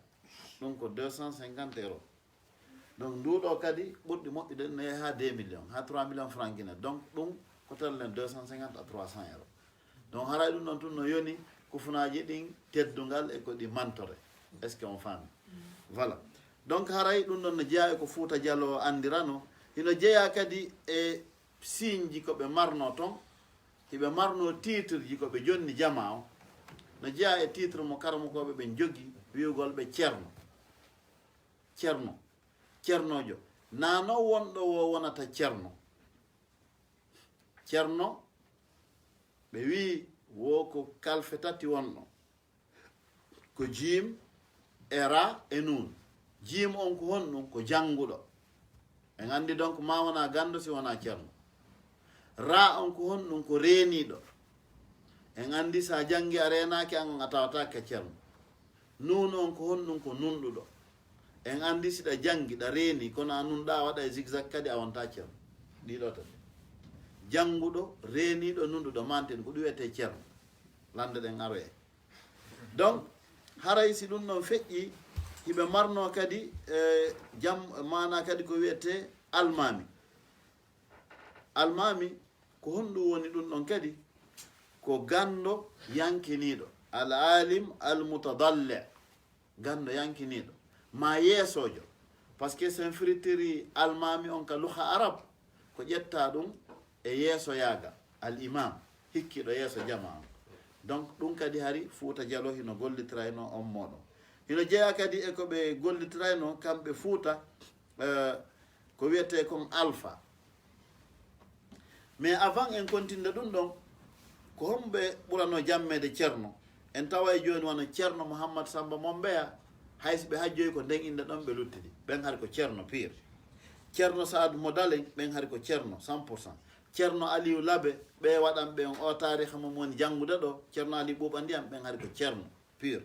ɗum ko deux cent cinquante euros. Donc, ndu ɗo kadi ɓurɗi moƴƴude no yaha deux millions, ha trois millions francs Guinée. Donc, ɗum ko tellen deux cent cinquante à trois cents euros. Donc, haray ɗum ɗon tun no yoni kufunaaji ɗin teddungal e ko ɗi mantore. Est-ce que on faami? Voilà. Donc, haray ɗum ɗon no jeyaa e ko Fuuta Jaloo anndirano. Hino jeyaa kadi e signe ji ko ɓe marnoo ton. Hiɓe marnoo titre ji ko ɓe jonni jamaa o. No jeyaa e titre mo karamokooɓe ɓen jogi, wi'ugol ɓe Ceerno. Ceerno. Ceernoojo. Naa no wonɗo wo wonata Ceerno. Ceerno Ɓe wii wo ko kalfe tati wonɗo, ko jiim e ra e nuun. Jiim on ko honɗum? Ko jannguɗo. En anndi donc ma wona ganndo si wona ceerno. Ra on ko honɗum? Ko reeniiɗo. En anndi so a janngi a reenaaki an on a tawataake ka ceerno. Nuun on ko honɗum? Ko nunɗuɗo. En anndi si ɗa janngi ɗa reeni kono a nunɗa a waɗa e zigzag kadi a wonta ceerno. Ɗiɗo tati. Jannguɗo, reeniiɗo, nunɗuɗo manten ko ɗum wiyetee ceerno. Lande ɗen aroye. Donc haray si ɗum ɗon feƴƴi hiɓe marno kadi e jam maana kadi ko wiyetee almaami. Almaami ko honɗum woni ɗum ɗon kadi? Ko ganndo yankiniiɗo, al alim al mutadalle, ganndo yankiniiɗo ma yeesoojo. Parce que sen firitiri almaami on ka luha arab ko ƴetta ɗum e yeesoyaaga, al imam, hikkiiɗo yeeso jama on. Donc ɗum kadi hari Fuuta Jalo hino gollitirayno on moɗon. Hino jeyaa kadi e ko ɓe gollitirayno kamɓe Fuuta, eh, ko wiyetee kon alfa. Mais avant en kontinde ɗum ɗon, ko homɓe ɓurano jammeede ceerno? En taway jooni wano ceerno Mouhammad Samba Mombeya, hay si ɓe hajjoyi ko nden innde ɗon ɓe luttidi. Ɓen hari ko ceerno pire. Ceerno Saadu Modalen, ɓen hari ko ceerno cent pour cent. Ceerno Aliyu Labe, ɓe waɗan ɓe on o taariha mum woni janngude ɗo, ceerno Ali Ɓuuɓa Ndiyam, ɓen hari ko ceerno pire.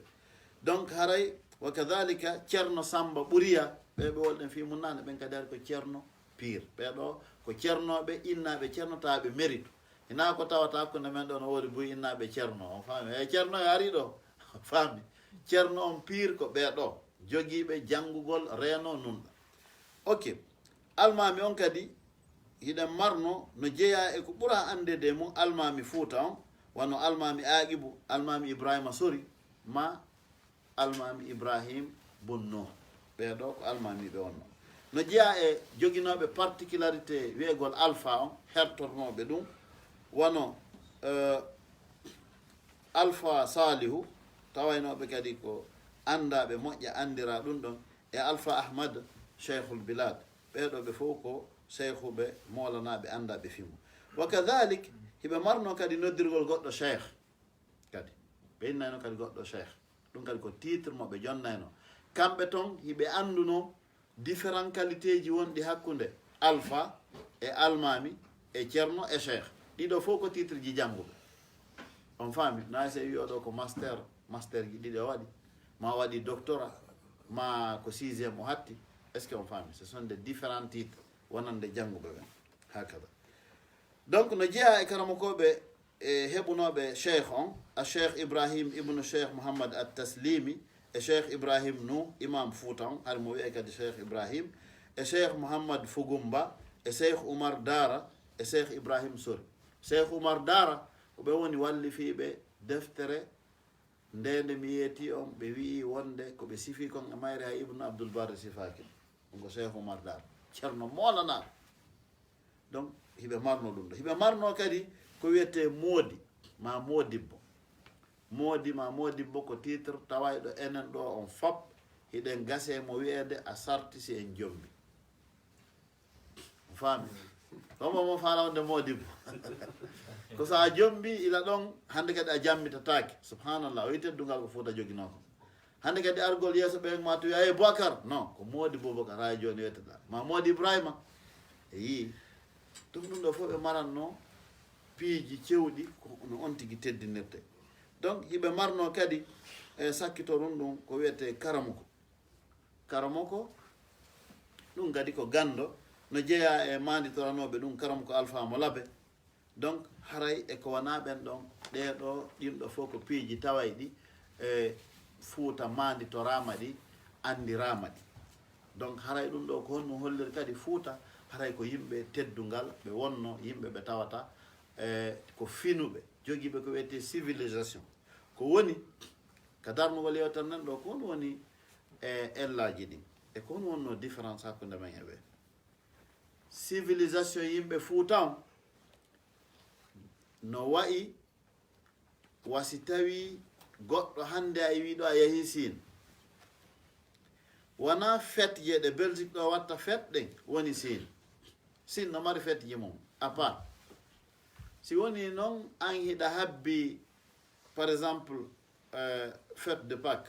Donc haray wa kadhalika ceerno Samba Ɓuriya, ɓe ɓe wolɗen fii mum nane, ɓen kadi hari ko ceerno pire. Ɓe ɗo ko ceernooɓe, innaaɓe ceerno, tawa ɓe mérite. Hinaa ko tawata hakkunde men ɗo no woodi buy innaaɓe ceerno. On faami? E ceerno e ari ɗo. On faami? Ceerno on pire ko ɓe ɗo. Jogiiɓe janngugol, reeno, nunɗa. Ok. Almaami on kadi, hiɗen marno no jeyaa e ko ɓura anndeede e mum almaami Fuuta on, wano almaami Aaqibu, almaami Ibrahima Sori, ma almaami Ibrahim Bun Nuh. Ɓee ɗoo ko almaamiiɓe wonno. No jeyaa e joginooɓe particularité wi'egol alfa on, hertornooɓe ɗum, wano, eh, Alfa Salihu, tawaynooɓe kadi ko anndaaɓe moƴƴa anndiraa ɗum ɗon, e Alfa Ahmad, Cheikhul Bilad. Ɓee ɗoo ɓe fof ko cheikhuɓe, moolanaaɓe, anndaaɓe fii mum. Wa kadhalik, hiɓe marno kadi noddirgol goɗɗo cheikh. Kadi, ɓe innayno kadi goɗɗo cheikh. Ɗum kadi ko titre mo ɓe jonnayno. Kamɓe ton, hiɓe annduno différent qualité ji wonɗi hakkunde alfa e almaami e ceerno e cheikh. Ɗiɗo fof ko titre ji jannguɓe. On faami? Na se wi'o ɗo ko master, master ji ɗiɗi o waɗi, ma o waɗi doctorat, ma ko sixième o hatti. Est-ce que on faami? Ce sont des différents titres wonande jannguɓe ɓen. Hakada. Donc, no jeyaa e karamokooɓe e heɓunooɓe cheikh on, a Cheikh Ibrahim ibnu Cheikh Mouhammad At Taslimi, e Cheikh Ibrahim Nuh, imam Fuuta on, hari mo wi'e kadi Cheikh Ibrahim, e Cheikh Mouhammad Fugumba, e Cheikh Umar Dara, e Cheikh Ibrahim Sori. Cheikh Umar Dara, ko ɓe woni wallifiiɓe deftere nde, nde mi yeeti on, ɓe wi'i wonde ko ɓe sifi kon e mayre hay Ibnu Abdul Barri sifaaki ɗum. Ɗum ko Cheikh Umar Dara, ceerno moolanaaɗo. Donc, hiɓe marno ɗum ɗo. Hiɓe marno kadi ko wiyetee moodi, ma moodibbo. Moodi ma moodibbo ko titre tawayɗo enen ɗo on fop hiɗen gasee mo wi'eede a sarti si en jombi. On faami? Ɗon mo mo faala wonde moodibbo. Ko so a jombi ila ɗon, hannde kadi a jammitataake. Subhanallah, o yi teddungal ko Fuuta joginoo ko. Hannde kadi argol yeeso ɓe ma to wi'a, "Hey, Boubacar." Non, ko moodi Boubacar, haa jooni wiyetee ɗa. Ma moodi Ibrahima. E yii. Ɗum ɗum ɗo fof ɓe maranno piiji cewɗi ko no on tigi teddinirte. Donc, hiɓe marno kadi e sakkitorum ɗum ko wiyetee karamoko. Karamoko, ɗum kadi ko ganndo, no jeyaa e maanditoranooɓe ɗum karamoko Alfa mo Labe. Donc, haray e ko wonaa ɓen ɗon, ɗee ɗoo, ɗin ɗo fof ko piiji tawayɗi e Fuuta maanditoraama ɗi, anndiraama ɗi. Donc, haray ɗum ɗo ko honɗum holliri kadi Fuuta, haray ko yimɓe teddungal, ɓe wonno yimɓe ɓe tawata, e, ko finuɓe, jogiiɓe ko wiyetee civilisation. Ko woni, ka darnugol yewtere nden ɗo, ko honɗum woni, e, ellaaji ɗin? E ko honɗum wonno différence hakkunde men e ɓe? Civilisation yimɓe Fuuta on, no wa'i wa si tawi goɗɗo hannde a iwi ɗo a yahi Siin. Wonaa fête je ɗe Belgique ɗo watta fête ɗen woni Siin. Siin no mari fête ji mum, à part. Si woni noon, an hiɗa habbi, par exemple, eh, fête de Pâques.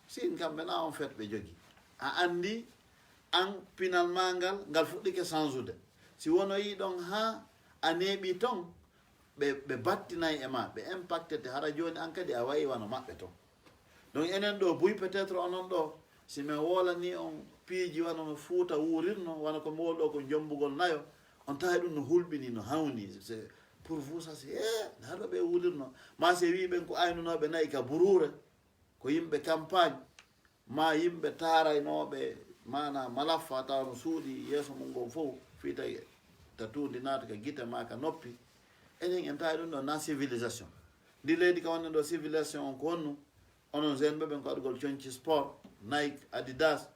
Si kamɓe na on fête ɓe jogi. A anndi, an pinal maa ngal, ngal fuɗɗike sansude. Si wono yi ɗon haa a neeɓi ton, ɓe, ɓe battinay e ma, ɓe impactete, hara jooni an kadi a wayi wano maɓɓe ton. Donc enen ɗo buy, peut-être onon ɗo, si min wolani on piiji wano no Fuuta wuurirno, wano ko mi wol ɗo ko jombugol nayo, on tawi ɗum no hulɓini, no hawni. C'est pour vous, ça c'est, eh, ndaa ɗo ɓe wuulirno. Ma si wi ɓen ko aynunooɓe nayi ka buruure, ko yimɓe campagne, ma yimɓe taaraynooɓe, maana malaffa, tawa no suuɗi yeeso mum ngon fof, fii tawi ta tuundi naata ka gite ma ka noppi. Enen en tawi ɗum ɗo na civilisation. Ndi leydi ka wonɗen ɗo, civilisation on ko honno? Onon jeune ɓe ɓen ko waɗugol conci sport, Nike, Adidas,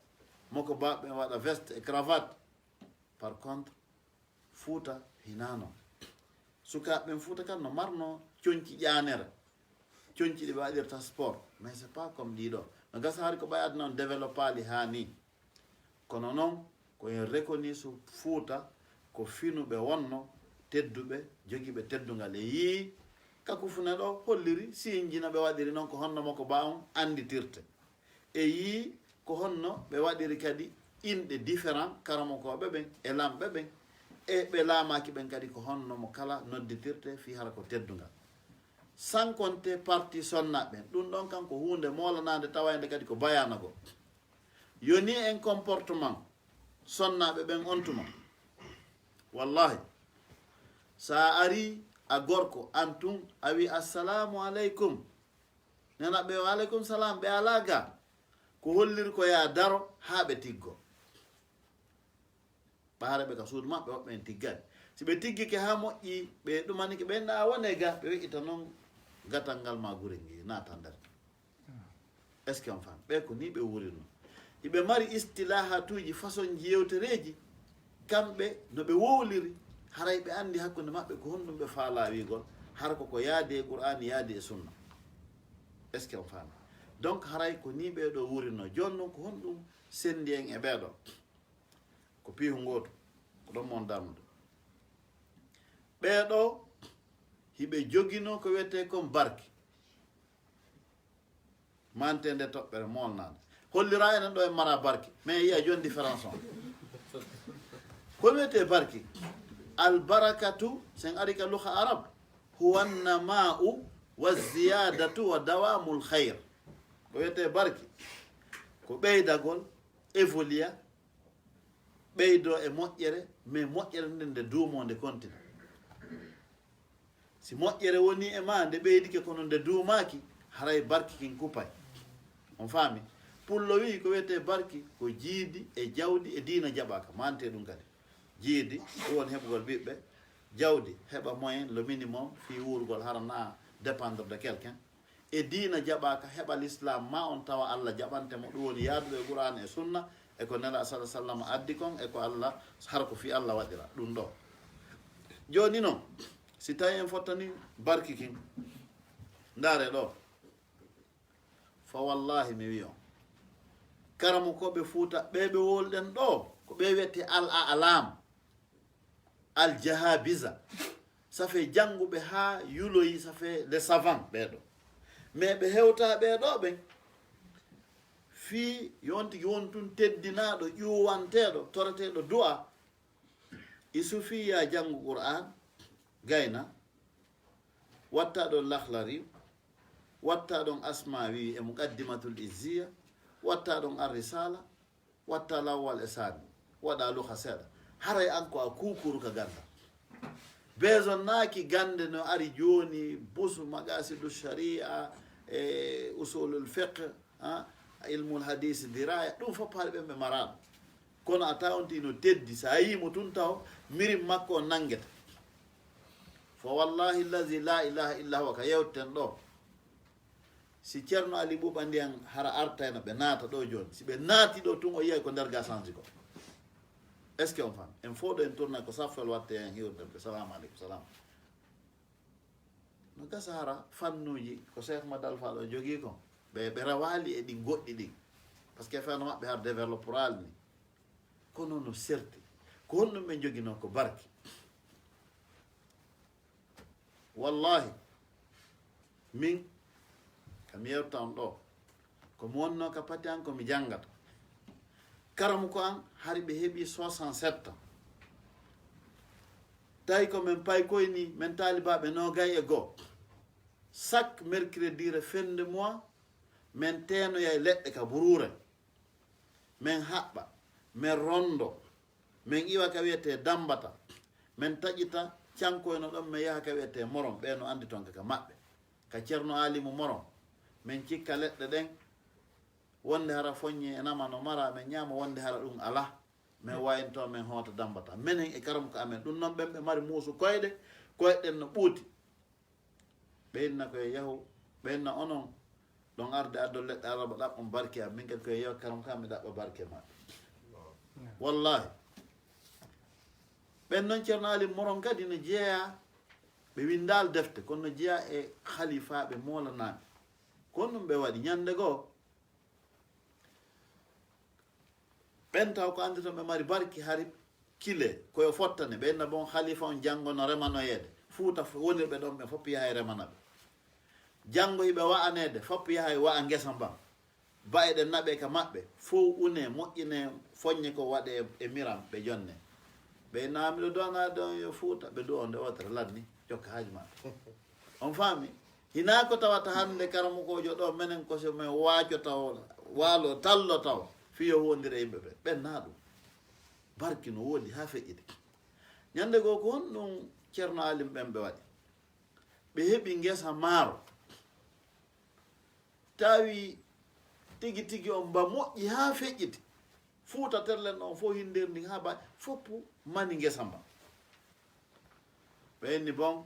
moko ba ɓen waɗa veste e cravate. Par contre, Fuuta hinaa non. Sukaaɓe ɓen Fuuta kan no marno conci ƴaanere, conci ɗi ɓe waɗirta sport, mais c'est pas comme ɗiɗo. No gasa hari ko ɓay aduna on développaali haa ni. Kono noon, ko en reconnu su Fuuta ko finuɓe wonno, tedduɓe, jogiiɓe teddungal. E yii, ka kufune ɗo holliri, siinji no ɓe waɗiri noon, ko honno mo ko ba on annditirte. E yii, ko honno ɓe waɗiri kadi inɗe différent karamokooɓe ɓen e lamɓe ɓen, e ɓe laamaaki ɓen kadi, ko honno mo kala nodditirte fii hara ko teddungal. Sans compter parti sonnaaɓe ɓen. Ɗum ɗon kan ko huunde moolanaande, tawaynde kadi ko bayaana goo. Yo ni en comportement sonnaaɓe ɓen on tuma. Wallahi, sa ari a gorko, an tun a wi, "Assalamu aleykum." Nana ɓe, "Wa aleykum salam," ɓe alaa ga. Ko holliri ko yaa daro haa ɓe tiggo. Ɓaare ɓe ka suudu maɓɓe, woɓɓe en tiggani. Si ɓe tiggike haa moƴƴi, ɓe ɗumanike, ɓe na wone ga, ɓe weƴƴita noon gatal ngal ma gure ngi naata nder. Est-ce que on faami? Ɓe ko ni ɓe wurirno. Iɓe mari istilahatuuji, façon ji yewtereeji, kamɓe no ɓe wowliri, haray ɓe anndi hakkunde maɓɓe ko honɗum ɓe faalaa wiigol, hara ko ko yaadi e Qur'aani, yaadi e Sunna. Est-ce que on faami? Donc, haray ko ni ɓee ɗoo wurirno. Jooni noon, ko honɗum senndi en e ɓee ɗoo? Ko piihu ngootu, ko ɗon mon darnude. Ɓee ɗoo, hiɓe joginoo ko wiyetee kon barki. Mante nde toɓɓere molnaande. Hollira enen ɗo en mara barki. Mais yiya jooni différence on. Ko wiyetee barki? Albarakatu, sen ari ka luha arab, huwa nama'u wa ziyadatu wa dawamul khayr. Ko wiyetee barki? Ko ɓeydagol, évoluer, ɓeydoo e moƴƴere, mais moƴƴere nden nde duumoo, nde kontina. Si moƴƴere woni e ma, nde ɓeydike kono nde duumaaki, haray barki kin kupay. On faami? Pullo wi'i ko wiyetee barki ko jiidi e jawdi e diina jaɓaaka, mante ɗum kadi. Jiidi, ɗum woni heɓugol ɓiɓɓe, jawdi, heɓa moyen, le minimum, fii wuurugol, hara na dépendre de quelqu'un. E diina jaɓaaka, heɓa l'islam ma on tawa Allah jaɓante mo, ɗum woni yaaduɗo e Qur'an e Sunna, e ko Nela sallallahu alaihi wasallam addi kon, e ko Allah, hara ko fii Allah waɗira ɗum ɗo. Jooni non, si tawi en fottani barki kin, ndaare ɗo. Fa wallahi mi wi'on, karamokooɓe Fuuta ɓe ɓe wolɗen ɗo, ko ɓe wiyetee al a'lam, al jahabiza. Ça fait jannguɓe haa yuloyi, ça fait les savants ɓee ɗo. Mais ɓe hewtaa ɓee ɗo ɓen. Fii yo on tigi won tun teddinaaɗo, ƴuwanteeɗo, toreteeɗo du'a. I sufii ya janngu Qur'an, gayna, watta ɗon Lahlari, watta ɗon Asmawi e Muqaddimatul Izziya, watta ɗon Ar-Risala, watta Lawwal e Sani, waɗa Luha seeɗa. Haray an ko a kuukuru ka gandal. Beesonnaaki gande no ari jooni, busu, Maqasidu Shari'a, e Usulul Fiqh, ha, Ilmul Hadis, Diraya, ɗum fof haali ɓen ɓe maraano. Kono a tawanti no teddi, sa yii mo tun taw, mirin makko on nangeta. Fa wallahi allazi la ilaha illa huwa, ka yewten ɗo. Si Ceerno Ali Ɓuuɓa Ndiyan hara artayno ɓe naata ɗo jooni. Si ɓe naati ɗo tun, o yiyay ko nder ga sansi ko. Est-ce que on faami? En fof ɗo en tourna ko saffel watte en hiwde ɓe. Salamu aleykum, salam. No gasa hara fannuuji ko Cheikh Mad Alpha ɗo jogii kon. Ɓe, ɓe rewaali e ɗin goɗɗi ɗin. Parce que fewndo maɓɓe har développeraali ni. Kono no serti. Ko honɗum ɓe joginoo ko barki? Wallahi, min, ka mi yewta on ɗo, ko mi wonno ka pati an ko mi janngata. Karamu ko an, hari ɓe heɓi soixante-sept ans. Tawi ko min paykoy ni, min taalibaaɓe noogay e goo. Chaque mercredi de fin de mois, min teenoyay leɗɗe ka buruure. Min haɓɓa, min ronndo, min iwa ka wiyetee Dammbata, min taƴita cankoyno ɗon, min yaha ka wiyetee Morom, ɓee no anndi ton ka, ka maɓɓe. Ka Ceerno Aalimu Morom, min cikka leɗɗe ɗen, wonde hara foññe e nama no mara, min ñaama, wonde hara ɗum alaa. Min wayinto, min hoota Dammbata. Menen e karamu ka amen. Ɗum noon ɓen ɓe mari muusu koyɗe, koyɗe ɗen no ɓuuti. Ɓe inna ko e yahu, ɓe inna onon, ɗon arde addol leɗɗe alarba ɗaɓɓon barke am. Min kadi ko e yahu karamu ka mi ɗaɓɓa barke maɓɓe. Wallahi. Ɓen noon Ceerno Aali Morom kadi no jeeya, ɓe winndaali defte, kono no jeeya e halifaaɓe moolanaaɓe. Kono ɗum ɓe waɗi ñande goo, ɓen taw ko anndi ton ɓe mari barki hari kile, ko yo fottane. Ɓe inna bon halifa on janngo no remanoyeede. Fuuta f-, wonirɓe ɗon ɓe fof yahay remana ɓe. Janngo hiɓe wa'aneede, fof yahay wa'a ngesa mban. Ba'e ɗen naɓe ka maɓɓe, fof une, moƴƴine, foññe ko waɗe e miram, ɓe jonne. Ɓe inna miɗo du'anaade on yo Fuuta, ɓe du'o nde wootere lanni, jokka haaji maɓɓe. On faami? Hinaa ko tawata hannde karamokoojo ɗo, menen ko so men waacota o, waalo, tallota o, fii yo wondire yimɓe ɓe. Ɓen naa ɗum. Barki no woodi haa feƴƴiti. Ñande goo ko honɗum Ceerno Alim ɓen ɓe waɗi? Ɓe heɓi ngesa maaro. Tawi tigi tigi on mba moƴƴi haa feƴƴiti. Fuuta terlen on fof hinnder ndin haa ba foppu mani ngesa mba. Ɓe inni bon,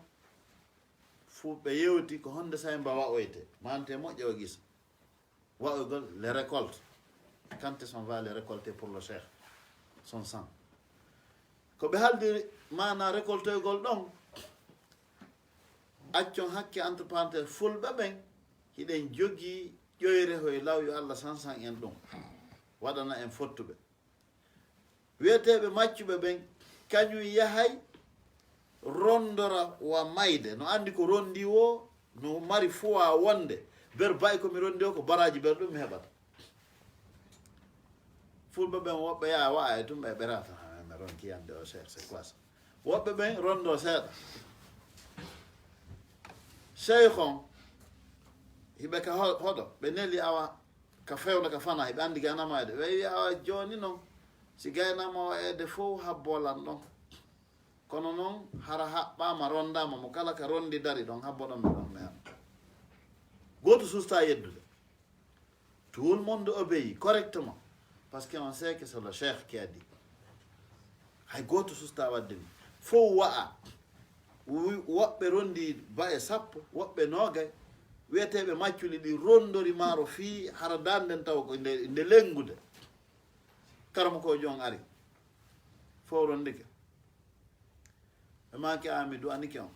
fu ɓe yewti ko honde say mba wa'oyte, mante moƴƴa o gisa. Wa'oygol les récoltes. Quand est-ce qu'on va les récolter pour le cheikh, son sang? Ko ɓe haaldi maana récoltoygol ɗon, accon hakke entre parenthèse, fulɓe ɓen, hiɗen jogii ƴoyre hoy law yo Allah sansan en ɗum, waɗana en fottuɓe. Wiyeteeɓe maccuɓe ɓen, kañum yahay ronndora wa mayde, no anndi ko ronndi woo, no mari fuwa wonde, ber ba'i ko mi ronndi o, ko baraaji ber ɗum mi heɓata. Fulɓe ɓen woɓɓe yaha wa'a e tum ɓe ɓerata, "Ah, mi ronki yande o cheikh, c'est quoi ça?" Woɓɓe ɓen ronndo seeɗa. Cheikh on, hiɓe ka ho-, hoɗo, ɓe neli awa ka fewndo ka fana, hiɓe anndi gaynama wa'ede. Ɓe wi'i awa jooni non, si gaynama wa'ede fow habbo lan ɗon. Kono non, hara haɓɓaama, ronndaama, mo kala ka ronndi dari ɗon, habbo ɗon mi ɗon mi an. Gooto susta yeddude. Tout le monde obéit correctement. Parce qu'on sait que c'est le cheikh qui a dit. Hay gooto susta waɗde ni. Fow wa'a. Wi-, woɓɓe ronndi ba'e sappo, woɓɓe noogay. Wiyeteeɓe macculi ɗi ronndori maaro fii hara daan nden taw ko nde, nde lenngude. Karamokoojo on ari. Fow ronndike. Ɓe maaki, "Aa, mi du'anike on.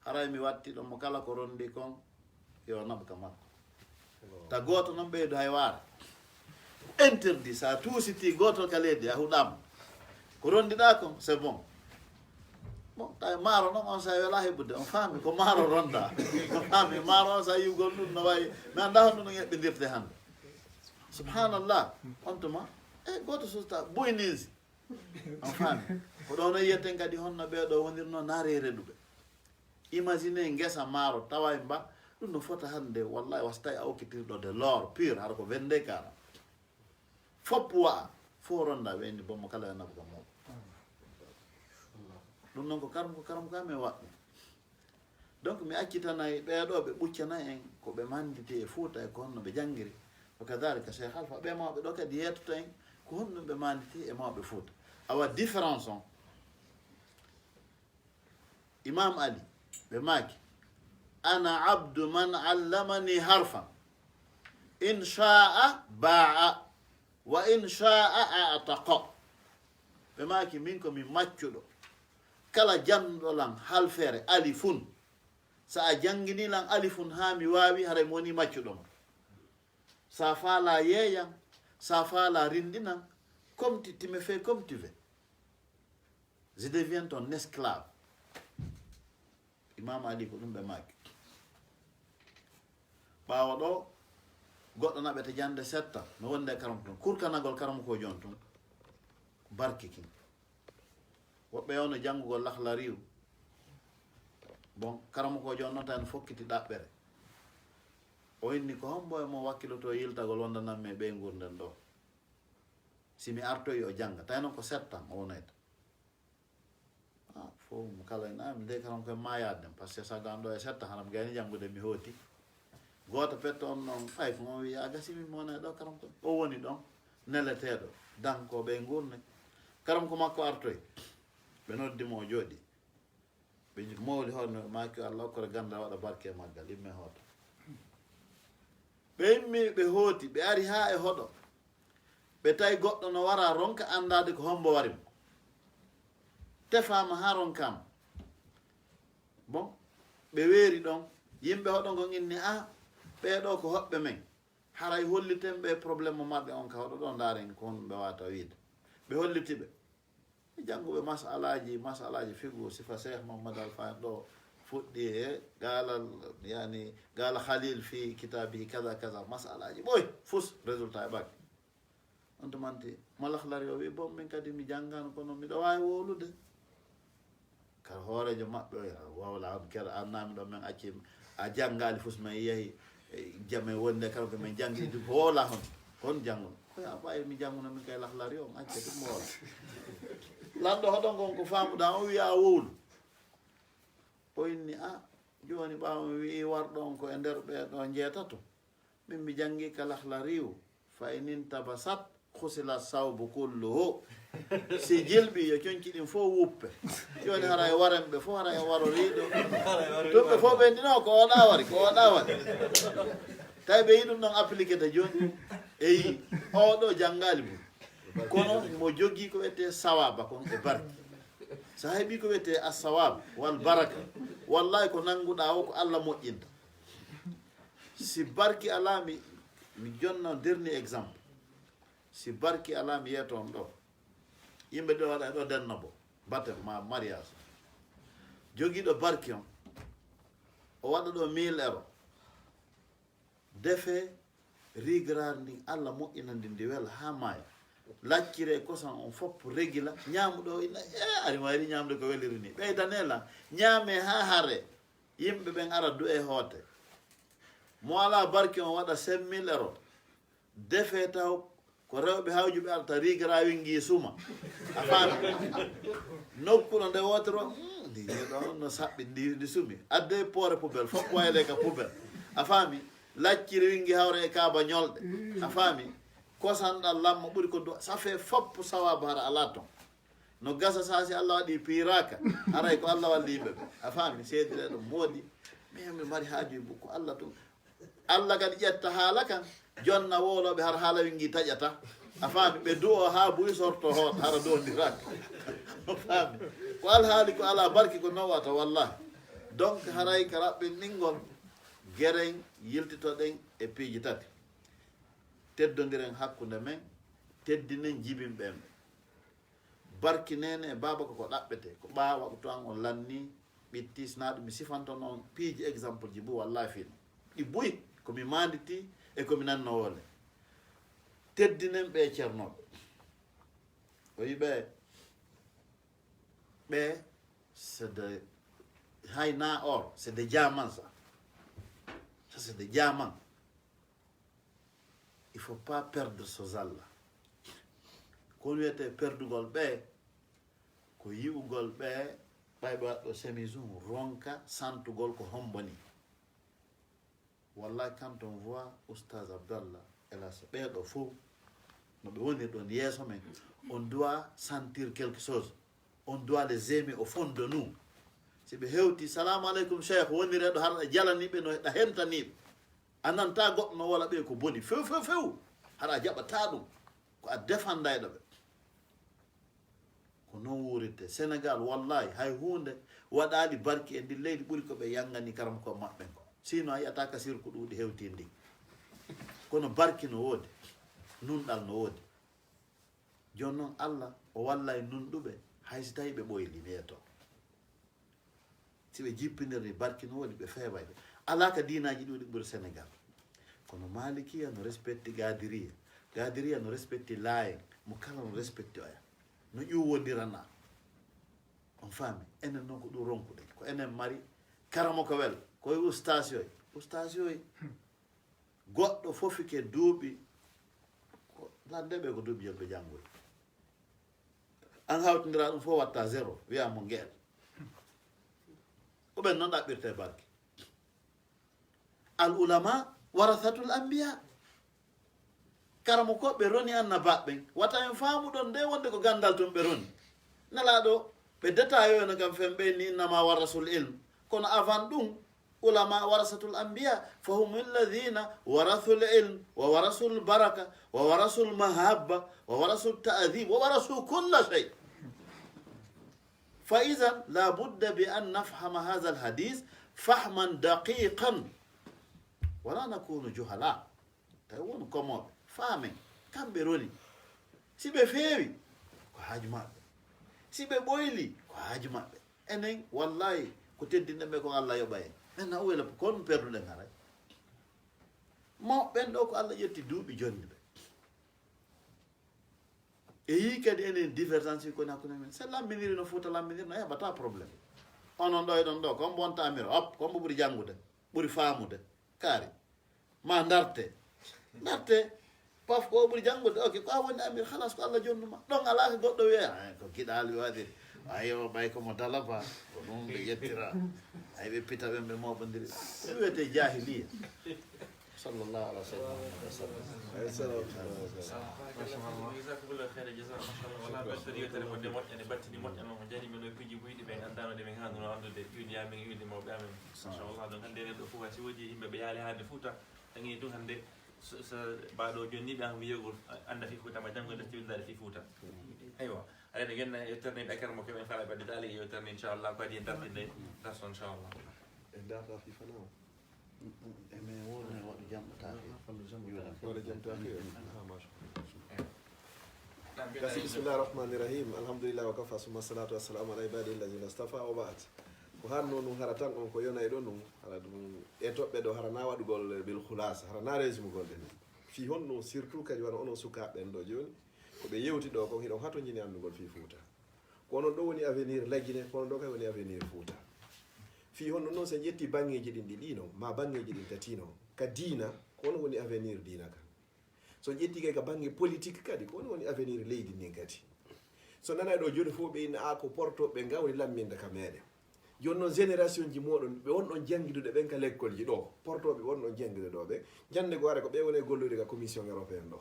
Haray mi watti ɗon mo kala ko ronndi kon, yo naɓ ka makko." Ta gooto non ɓeydu hay waara. Interdit, sa tuusiti gooto ka leydi, a huɗaama. Ko ronndiɗaa kon, c'est bon. Bon, tawi maaro non on sa wela heɓude, on faami ko maaro ronnda. On faami maaro on sa yiwgol ɗum no wayi, mi annda honno ɗum eɓɓindirte hannde. Subhanallah, on tuma, e gooto susta, boyninsi. On faami? Ko ɗo no yiyeten kadi honno ɓee ɗo wonirno nareere ɗuɓe. Imagine ngesa maaro taway mba, ɗum no fota hannde, wallahi, wasi tawi a okkitirɗo de l'or pur, hara ko vingt-deux carats. Fop wa'a, fo ronda ɓe inni bommo kala yo naɓu ka muɗum. Ɗum noon ko karam, ko karam ka men waɗɗum. Donc, mi accitanay ɓee ɗoo ɓe ɓuccana en ko ɓe manditi e Fuuta e ko honno ɓe janngiri. Wa kadhalika Cheikh Alpha, ɓee mawɓe ɗoo kadi yeetoto en ko honɗum ɓe manditi e mawɓe Fuuta. Awa différence on, Imam Ali, ɓe maaki, "Ana abdu man allamani harfan. In sha'a ba'a, wa in sha'a a'taqa." Ɓe maaki, "Min ko mi maccuɗo. Kala jannuɗo lan halfeere alifun, sa a janngini lan alifun haa mi waawi, haray mi woni maccuɗo ma. Sa faala yeeyan, sa faala rinɗinan, comme tu, tu me fais comme tu veux. Je deviens ton esclave." Imam Ali ko ɗum ɓe maaki. Ɓaawo ɗo, goɗɗo naɓete jannde setta, no wonde e karamoko ɗum. Kurkanagol karamokoojo on tun, barki kin. Woɓɓe yewno janngugol Lahlariyu. Bon, karamokoojo on noon tawi no fokkiti ɗaɓɓere. O inni ko hombo e mo wakkiloto yiltagol wondanammi e ɓeynguure nden ɗo. Si mi artoyi o jannga, tawi noon ko settan o wonoyta. Ah, fof mo kala en ami nde karam koye mayaade ɗen, par ce que sago an ɗo e setta haram gayni janngude mi hooti. Gooto petto on ɗon, ay ko on wiya a gasi min mo wona e ɗo karam ko o woni ɗon neleteeɗo dankooɓe e ngurne. Karam ko makko artoy. Ɓe noddi mo o jooɗi. Ɓe mowli hoore no ɓe maaki Allah okkore ganda waɗa barke e maggal imme hoota. Ɓe immi ɓe hooti ɓe ari haa e hoɗo. Ɓe tawi goɗɗo no wara ronka anndaade ko hombo wari mo. Tefaama haa ronkaama. Bon, ɓe weeri ɗon. Yimɓe hoɗo ngon inni a ɓee ɗo ko hoɓɓe men. Haray holliten ɓe problème mo marɓe on ka hoɗo ɗo ndaaren ko honɗum ɓe wata wiide. Ɓe holliti ɓe. Jannguɓe masalaaji, masalaaji fiqhu, sifa Cheikh Mamadou Alpha en ɗo fuɗɗi e gaalal, yani, gaala Khalil fi kitaabihi kaza kaza, masalaaji ɓoy, fus résultat e ɓakke. On to manti, mo Lahlari o wi, bon, min kadi mi janngano, kono miɗo waawi wowlude. Kar hooreejo maɓɓe o, ya, wowla on, kera annami ɗo, min acci, a janngaali fus, min yehi, e, jame wonde, kala ko min janngi, ɗum ko wowla hon, hon jannguno. Ko ya ɓawi mi jannguno, min kay Lahlari on, acca ɗum wowla. Lanɗo hoɗon kon ko faamuɗa, on wiya a wowlu. O inni, a, jooni ɓaawo mi wi'i warɗo on ko e nder ɓee ɗo njeetato. Min mi janngi ka Lahlariyu, fa in intabasat, khusila sawbu kulluhu. Si jilɓi yo conci ɗin fof wuppe. Jooni hara e waren ɓe fof, hara e waroriiɗo. Tun ɓe fof ɓe ndino ko oɗa wari, ko oɗa wari. Tawi ɓe yiɗum ɗon appliqué ta jooni. Eyi, oɗo janngaali mum. Kono mo jogii ko wiyetee sawaaba kon e barki. So a heɓii ko wiyetee as-sawaab wal baraka, wallahi ko nannguɗaa o ko Allah moƴƴinta. Si barki alaa, mi, mi jonna dernier exemple. Si barki alaa, mi yeeto on ɗo. Yimɓe ɗo waɗa ɗo denno bo. Baptême ma mariage. Jogiiɗo barki on. O waɗa ɗo mille euro. Defe rigraar ndin Allah moƴƴina ndi ndi wela haa maaya. Laccire kosan on fof regila. Ñaamuɗo o ina, e, ari mayri ñaamde ko weliri ni. Ɓeydane la. Ñaame haa hare. Yimɓe ɓen ara du'e hoote. Mo alaa barki on waɗa cinq mille euro. Defe taw ko rewɓe hawjuɓe arata rigra wingi suma. A faami? Nokkuno nde wotoro, mm, ndi ɗo no saɓɓi ndi, ndi sumi. Adde poore poubelle, fof wayle ka poubelle. A faami? Lacciri wingi hawre e kaaba ñolɗe. A faami? Kosan ɗan lamma ɓuri ko do, ça fait fop sawaaba hara alaa ton. No gasa saa si Allah waɗi piiraaka, haray ko Allah walli yimɓe ɓe. A faami? Seedireɗo moodi, mais mi mari haaju e bukko Allah tun. Allah kadi ƴetta haala kan, jonna wowlooɓe har haala wingi taƴata. A faami? Ɓe du'o haa buy sorto hoota, hara dondiraaka. A faami? Ko alhaali ko alaa barki ko nowata, wallahi. Donc, haray ka raɓɓinɗingol, geren yiltitoɗen e piiji tati. Teddondiren hakkunde men, teddinen jibinɓe en ɓe. Barki neene e baaba ko ko ɗaɓɓete, ko ɓaawa ko to an on lanni, ɓitti, sina ɗum mi sifanto noon piiji exemple ji bu wallahi fino. Ɗi buy, ko mi maanditi e ko mi nanno wole. Teddinen ɓe ceernooɓe. O wi ɓe, ɓe, c'est de, hay na or, c'est de diamant ça. Ça, c'est de diamant. Il faut pas perdre so zalla. Ko wiyetee perdugol ɓe, ko yi'ugol ɓe, ɓay ɓe waɗɗo chemise um, ronka santugol ko hombo ni. Wallahi, quand on voit Oustaz Abdallah, hélas, ɓee ɗo fof, no ɓe woni ɗon yeeso men, on doit sentir quelque chose. On doit les aimer au fond de nous. Si ɓe hewti, "Salamu aleykum, Cheikh," wonireɗo hara ɗa jalani ɓe, no ɗa hentani ɓe. A nanta goɗɗo no wola ɓe ko boni. Few, few, few. Hara a jaɓata ɗum. Ko a defandayɗo ɓe. Ko noon wuurirte. Sénégal, wallahi, hay huunde waɗaali barki e ndin leydi ɓuri ko ɓe yangani karam ko maɓɓen ko. Sinon, a yi'ata ka sirku ɗuuɗi hewtindi. Kono barki no woodi. Nunɗal no woodi. Jooni noon, Allah o wallay nunɗuɓe, hay si tawii ɓe ɓoyli, mi yeeto. Si ɓe jippinir ni barki no waɗi ɓe feebayɓe. Alaa ka diinaaji ɗuuɗi ɓuri Senegal. Kono Malikiya no respecti Gadiriya. Gadiriya no respecti Laayen. Mo kala no respecti oya. No ƴuwondirana. On faami? Enen noon ko ɗum ronkuɗen. Ko enen mari karamoko wel. Ko e ustaas yoy. Ustaas yoy. Goɗɗo fofi ke duuɓi. Ko lande ɓe ko duuɓi yobɓe janngoy. An hawtindira ɗum fof watta zéro. Wiya mo ngeel. Ko ɓen noon ɗaɓɓirte barke. Al ulama warasatul anbiya. Karamoko ɓe roni annabaaɓe ɓen. Wata en faamuɗon nde wonde ko ganndal tun ɓe roni. Nelaaɗo ɓe détail o no kam fen ɓe ni innama warasul ilm. Kono avant ɗum ulama warasatul anbiya. Fahum alladhina warasul ilm wa warasul baraka wa warasul mahabba wa warasul ta'zim wa warasu kulla shay. Fa idhan la budda bi an nafhama hadha al hadith fahman daqiqan. Wala nakunu juhala. Tawi won komoɓe faamen kamɓe roni. Si ɓe feewi ko haaju maɓɓe. Si ɓe ɓoyli ko haaju maɓɓe. Enen wallahi ko teddinɗen ɓe kon Allah yoɓa en. Men na uwela kon perduɗen haray. Mawɓe ɓen ɗo ko Allah ƴetti duuɓi jonni ɓe. E yii kadi enen divergence ko hakkunde men. Se lamminiri no Fuuta lamminiri no heɓata problème. Onon ɗo e ɗon ɗo ko on bonta amir hop ko on ɓuri janngude ɓuri faamude kaari. Ma ndarte ndarte. Paf ko o ɓuri janngude ok ko a woni amir halas ko Allah jonnuma ɗon alaa ko goɗɗo wiya. Ay ko giɗaali waɗiri. Ayo ɓay ko mo dalaba ko ɗum ɓe ƴettira. Ay ɓe pita ɓen ɓe moɓondiri ɗum wiyete jahiliya. Sallallahu ala sayyidina Muhammad wa sallam. Alayhi salam. Jazakumullahu khairan jaza, mashallah. Wala battiri yewtere mo nde moƴƴa nde battini moƴƴa noon o jani men o piiji buyɗi ɓen anndaano nde min haanuno anndude iwdi amen iwdi mawɓe amen. Machallah ɗon hannde enen ɗo fof hay si woodi yimɓe ɓe yaali hannde Fuuta. Tagi ɗum hannde so so mbaɗo jonni ɓe an wiyogol annda fi Fuuta ma janngo nde tiwindaade fi Fuuta. Aywa. Aɗa ene genna e terne ɓe karmo keɓen fala ɓe dali e terne inchallah ko adi en dartinde darso inchallah. E darta fi fana o. E men wonno e waɗu jam taake. Waɗa jam taake. Kasi bismillahi rahmani rahim. Alhamdulillah wa kafa summa salatu wassalamu ala ibadi alladhina istafa wa ba'd. Ko hanno nun hara tan on ko yona e ɗon nun hara ɗum e toɓɓe ɗo hara na waɗugol bil khulas hara na resumugol ɗen. Fi honno surtout kadi wano onon sukaaɓe ɓen ɗo jooni ko ɓe yewti ɗo kon hiɗon hatojini anndugol fii Fuuta. Ko onon ɗo woni avenir Lagine, ko onon ɗo kay woni avenir Fuuta. Fii honno noon so en ƴetti baŋŋeeji ɗin ɗi ɗiino ma baŋŋeeji ɗin tatiino ka diina ko onon woni avenir diina kan. So en ƴetti kay ka baŋŋe politique kadi ko onon woni avenir leydi ndin kadi. So nanay ɗo jooni fof ɓe inna a ko portoɓe nga woni lamminde ka meɗen. Jooni noon génération ji mooɗon ɓe wonɗon janngidude ɓen ka lekkolji ɗo portoɓe wonɗon janngidude ɗo ɓen ñande go ara ko ɓe woni e gollude ka commission européenne ɗo.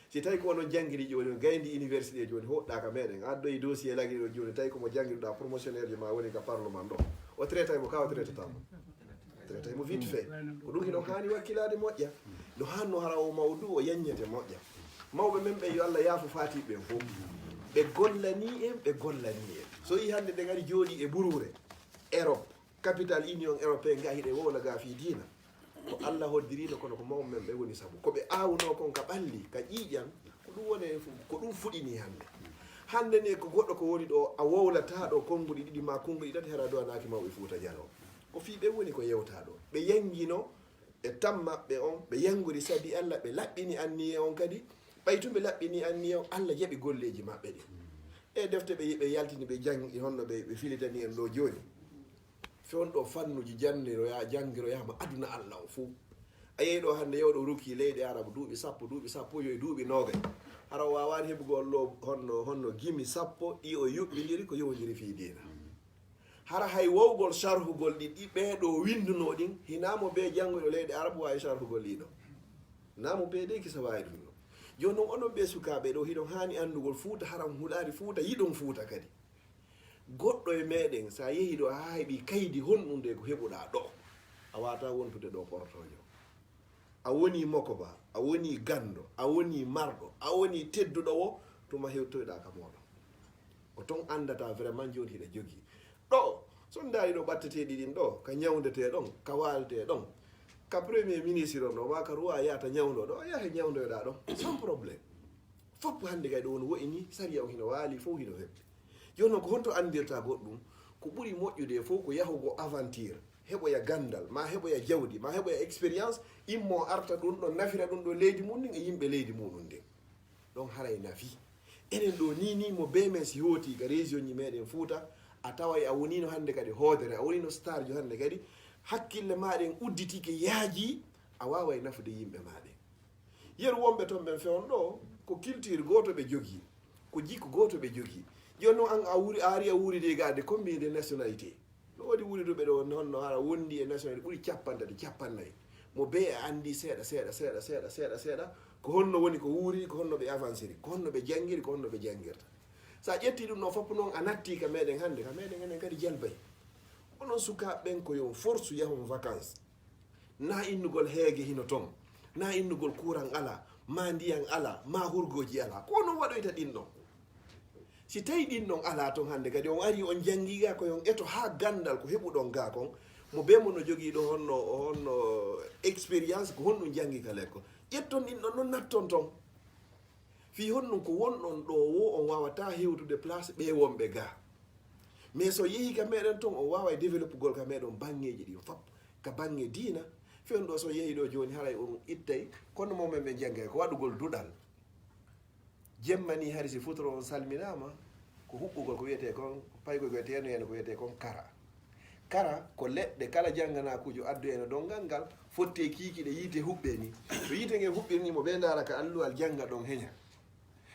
Si tawi ko onon janngiri jooni on gayndi université jooni hoɗɗa ka meɗen addoyi dossier lagiri ɗo jooni tawi komo janngiruɗa promotionnaire ji ma woni ka parlement ɗo o traitay mo ka o traitatamo traitay mo vite fait. Ko ɗum hiɗon haani wakkilaade moƴƴa. No hanno hara o mawdu o yaññete moƴƴa. Mawɓe men ɓen yo Allah yaafo faatiɓe ɓen fof ɓe gollani en ɓe gollani en. So yi hannde ɓe ngari jooɗi e buruure Europe capital union européen ga hiɗe wowla ga fii diina. Ko Allah hoddirino kono ko mawɓe men ɓe woni sabu ko ɓe aawunoo kon ka ɓalli ka ƴiiƴan. Ko ɗum woni ko ɗum fuɗini hannde. Hannde ni ko goɗɗo ko woni ɗo a wowlataa ɗo konnguɗi ɗiɗi ma konnguɗi tati hara duwanaaki mawɓe Fuuta Jaloo. Ko fii ɓe woni ko yewtaa ɗo ɓe yangino ɓe tammaɓɓe on ɓe yangori sabi Allah ɓe laɓɓini anniye on kadi. Ɓay tun ɓe laɓɓini anniye on Allah jaɓi golleeji maɓɓe ɗin. E defte ɓe ɓe yaltini ɓe jangi honno ɓe ɓe filitani en ɗo jooni. Fewndo fannuji janniroya jangiroyama aduna Allah o fof. A yehi ɗo hannde yewɗo rukki leyɗe arabu duuɓi sappo duuɓi sappo yo e duuɓi noogay. Hara o wawaani heɓugol ɗo honno honno gimi sappo ɗi o yuɓɓindiri ko yowndiri fii diina. Hara hay wowgol sarhugol ɗi ɗi ɓeeɗo winndunoo ɗin hinaa mo bee jannguɗo leyɗe arabu waawi sarhugol ɗii ɗo. Naa mo bee dey kisa waawi ɗum ɗo. Jooni noon onon ɓee sukaaɓe ɗo hiɗon haani anndugol fuuta haran hulaari fuuta yiɗon fuuta kadi. Goɗɗo e meɗen so a yehi ɗo haa heɓi kaydi honɗum de ko heɓuɗaa ɗo a wata wontude ɗo portojo. A woni mokoba a woni ganndo a woni marɗo a woni tedduɗo wo tuma hewtoyɗa ka moɗon. Ko ton anndata vraiment joni hiɗa jogi ɗo so ndaari ɗo ɓatteteɗi ɗin ɗo ka ñawndete ɗon ka walte ɗon ka premier ministre on ɗo ma ka roi yata ñawndo ɗo yahe ñawndoyɗa ɗon sans problème. Fop hannde kay ɗo woni woyni sariya o hino waali fof hino heppi. Jooni noon ko honto anndirta goɗɗum Ko ɓuri moƴƴude e fof ko yahugo aventure, heɓoya ganndal, ma heɓoya jawdi, ma heɓoya expérience, immo arta ɗum ɗon, nafira ɗum ɗo leydi mum ndin e yimɓe leydi muɗum ndin. Ɗon haray nafi. Enen ɗo ni, ni mo bee men si hooti ka région ji meɗen Fuuta, a taway a wonino hannde kadi hoodere, a wonino star jo hannde kadi, hakkille maɗen udditike yaaji, a waaway nafude yimɓe maɗen. Yeru wonɓe ton ɓen fewon ɗo, ko culture gooto ɓe jogii, ko jikku gooto ɓe jogii. Jooni noon an a wuri, a ari a wuuri de gaade combien de nationalité? No woodi wuuriduɓe ɗo honno hara wondi e nationalité ɓuri capanɗe tati, capannay. Mo bee a anndi seeɗa, seeɗa, seeɗa, seeɗa, seeɗa, seeɗa. Ko honno woni ko wuuri, ko honno ɓe avanciri, ko honno ɓe janngiri, ko honno ɓe janngirta. So a ƴetti ɗum ɗo fof noon a natti ka meɗen hannde, ka meɗen enen kadi jalbay. Onon sukaaɓe ɓen ko yo on force yahon vacances. Na innugol heege hino ton, na innugol kuuran alaa, ma ndiyan alaa, ma hurgooji alaa. Ko onon waɗoyta ɗin ɗon? Si tawi ɗin ɗon alaa ton hannde kadi, on ari on janngi ga ko yon eto haa ganndal ko heɓuɗon ga kon, mo bee mo no jogii ɗo honno, honno expérience, ko honɗum janngi ka lekkol. Ƴetton ɗin ɗon non natton ton. Fii honɗum ko wonɗon ɗo wo on waawataa hewtude place ɓe wonɓe ga. Mais so yehi ka meɗen ton, on waaway développugol ka meɗen baŋŋeeji ɗin fop. Ka baŋŋe diina, fewndo ɗo so yehi ɗo jooni haray on ittay, kono mo men ɓe janngay ko waɗugol duɗal. Jemma ni hari si futuro on salminaama, ko huɓɓugol ko wiyetee kon, paygoy ko teeno heen ko wiyetee kon kara. Kara ko leɗɗe kala jannganaakuujo addu heen e donngal ngal, fotte kiikiiɗe yiite huɓɓe ni. So yiite nge huɓɓiri ni mo ɓe ndaara ka alluwal jannga ɗon heña.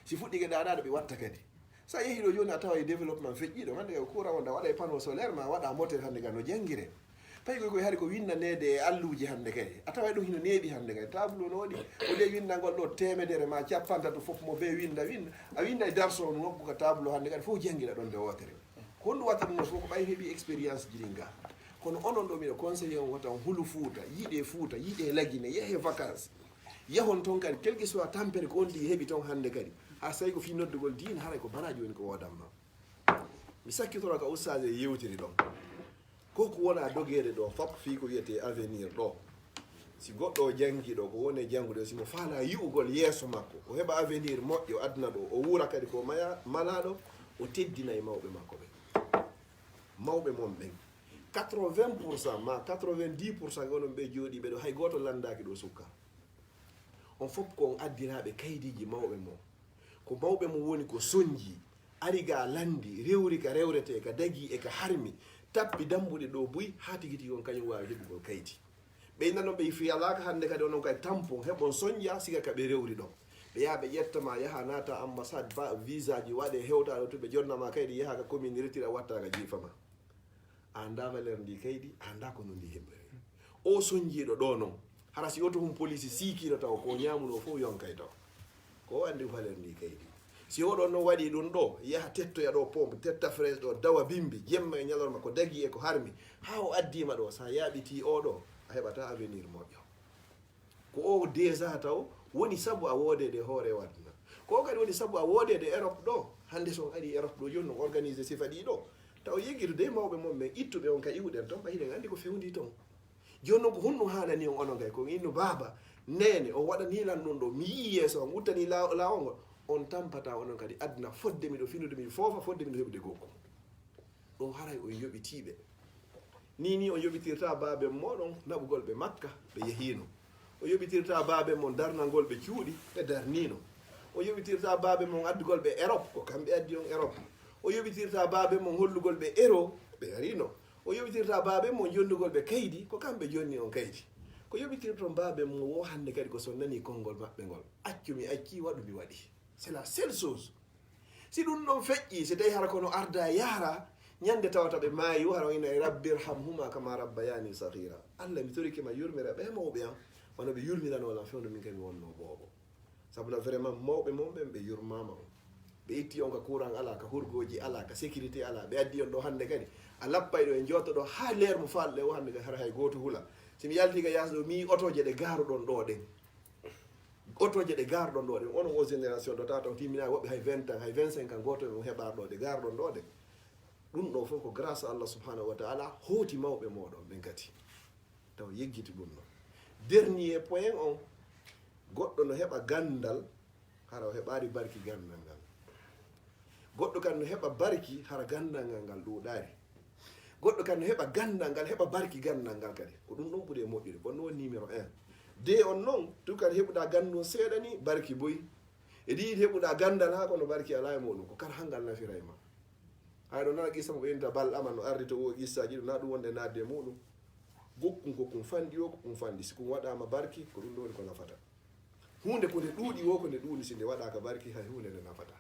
Si fuɗɗike ɗaɗaɗo ɓe watta kadi. Sa yehi ɗo jooni a tawa e développement feƴƴiiɗo, hannde kay ko courant wonda, waɗa e panneau solaire ma, waɗa moteur hannde kay no janngire. Paygoy koy hari ko winndaneede e alluuje hannde kay. A tawa ɗum hino neeɓi hannde kay. Tableau no waɗi, o de winndangol ɗo teemedere ma cappantato fof mo be winnda, winnda. A winnda e darso on nokku ka tableau hannde kadi fof janngiɗa ɗon nde wootere. Ko honɗum watta ɗum ɗon fof ko ɓay heɓi expérience ji ɗin ga. Kono onon ɗo miɗo conseillé on wota on hulu Fuuta, yiɗe Fuuta, yiɗe Lagine, yehe vacances. Yahon ton kadi, quel que soit tampere ko on ɗi heɓi ton hannde kadi. Haa so tawi ko fii noddugol diina, haray ko baraaji woni ko woodan ma. Mi sakkitoro ka ustaas e yewtiri ɗon. Ko ko wona dogeede ɗo fop fii ko wiyetee avenir ɗo. Si goɗɗo o janngi ɗo, ko woni e janngude o, si mo faalaa yi'ugol yeeso makko, o heɓa avenir moƴƴo aduna ɗo, o wuura kadi ko maya-, malaaɗo, o teddinay mawɓe makko ɓe. Mawɓe mon ɓen, quatre-vingts pour cent ma quatre-vingt-dix pour cent onon ɓe jooɗiiɓe ɗo, hay gooto lanndaaki ɗo sukka. On fop ko on addiraaɓe kaydiiji mawɓe mon. Ko mawɓe mon woni ko sonji, ari ga lanndi, rewri ka rewretee, ka dagii e ka harmi, tappi dambuɗe ɗo buy, haa tigi tigi on kañum waawi heɓugol kaydi. Ɓe nano ɓe fiyalaaka hannde kadi onon kay tampon, heɓon sonja, siga ka ɓe rewri ɗon. Ɓe yaha ɓe ƴetta ma, yaha naata ambassade, ba visa ji waɗe, hewta ɗo to ɓe jonna ma kaydi, yaha ka commune retira, watta ka jiifa ma. A anndaa valeur ndi kaydi, a anndaa ko no ndi himɓere. O sonjiiɗo ɗo non, hara si oto hum police siikiino taw ko ñaamuno fof yonkay taw. Ko o anndi valeur ndi kaydi. Si oɗon non waɗi ɗum ɗo, yaha tettoya ɗo pompe, tetta fraise ɗo, dawa bimbi, jemma e ñalorma ko dagii e ko harmi, haa o addiima ɗo, sa yaaɓitii o ɗo, a heɓataa avenir moƴƴo. Ko o déjà taw woni sabu a woodeede e hoore o aduna. Ko o kadi woni sabu a woodeede Europe ɗo. Hannde so on ari Europe ɗo jooni, no organisé sifa ɗi ɗo. Taw yeggitude e mawɓe mon ɓen, ittuɓe on ka iwɗen ton, ɓay hiɗen anndi ko fewndi ton. Jooni non ko honɗum haanani on onon kay? Ko innu baaba, neene, on waɗanii lan ɗum ɗo. Mi yi'i yeeso on, uttanii la-, laawol ngol. On tampata onon kadi aduna fodde miɗo finude, mi foofa fodde miɗo heɓude gokku. Ɗum haray on yoɓitiiɓe. Ni ni on yoɓitirta baaben mooɗon naɓugol ɓe Makka, ɓe yehiino. O yoɓitirta baaben mon darnangol ɓe cuuɗi, ɓe darniino. O yoɓitirta baaben mon addugol ɓe Europe, ko kamɓe addi on Europe. O yoɓitirta baaben mon hollugol ɓe euro, ɓe yariino. O yoɓitirta baaben mon jonnugol ɓe kaydi, ko kamɓe jonni on kaydi. Ko yoɓitirton baaben mon wo hannde kadi ko so nani konngol maɓɓe ngol. Accu mi acci, waɗu mi waɗi. C'est la seule chose. Si ɗum ɗon feƴƴi, si tawi hara kono arda yaara, ñande tawata ɓe maayi, hara o ina e, "Rabbi irhamhuma kama rabbayani saghira." Allah, mi torike ma, yurmira ɓe mawɓe am, wano ɓe yurmirano lan fewndo min kadi mi wonno boobo. Sabu na vraiment mawɓe mon ɓen ɓe yurmama on. Ɓe itti on ka courant ala, ka hurgoji ala, ka sécurité ala, ɓe addi on ɗo hannde kadi. A lappay ɗo e jooto ɗo haa leer mo faalɗe o hannde kadi hara hay gooto hula. Si mi yalti ka yaas ɗo, mi otoje ɗe gaaruɗon ɗo ɗen. Otoje ɗe garɗon ɗo ɗen, onon o génération ɗo tawata on timminaaki, woɓɓe hay vingt ans, hay vingt-cinq ans, gooto on heɓaar ɗo ɗe garɗon ɗo ɗen. Ɗum ɗo fof ko grâce à Allah subhanahu wa ta'ala, hooti mawɓe mooɗon ɓen kadi. Taw yeggiti ɗum ɗo. Dernier point on, goɗɗo no heɓa ganndal, hara o heɓaari barki ganndal ngal. Goɗɗo kan no heɓa barki, hara ganndal ngal ngal ɗuuɗaari. Goɗɗo kadi no heɓa ganndal ngal, heɓa barki ganndal ngal kadi. Ko ɗum ɗon ɓuri e moƴƴude. Kono ɗum woni numéro un. De on noon, tun kadi heɓuɗaa ganndun seeɗa ni, barki boyi. E ɗiɗi heɓuɗaa ganndal haa kono barki alaa e muɗum. Ko kala hangal nafiray ma. Hay ɗo nana qissa mo ɓe innta Bal'ama no ardi to o qissaaji ɗum, na ɗum wonde naatde e muɗum. Gokkun ko kun fanɗi o, ko kun fanɗi. Si kun waɗaama barki, ko ɗum ɗo woni ko nafata. Huunde ko nde ɗuuɗi wo, ko nde ɗuuɗi, si nde waɗaaka barki, hay huunde nde nafata.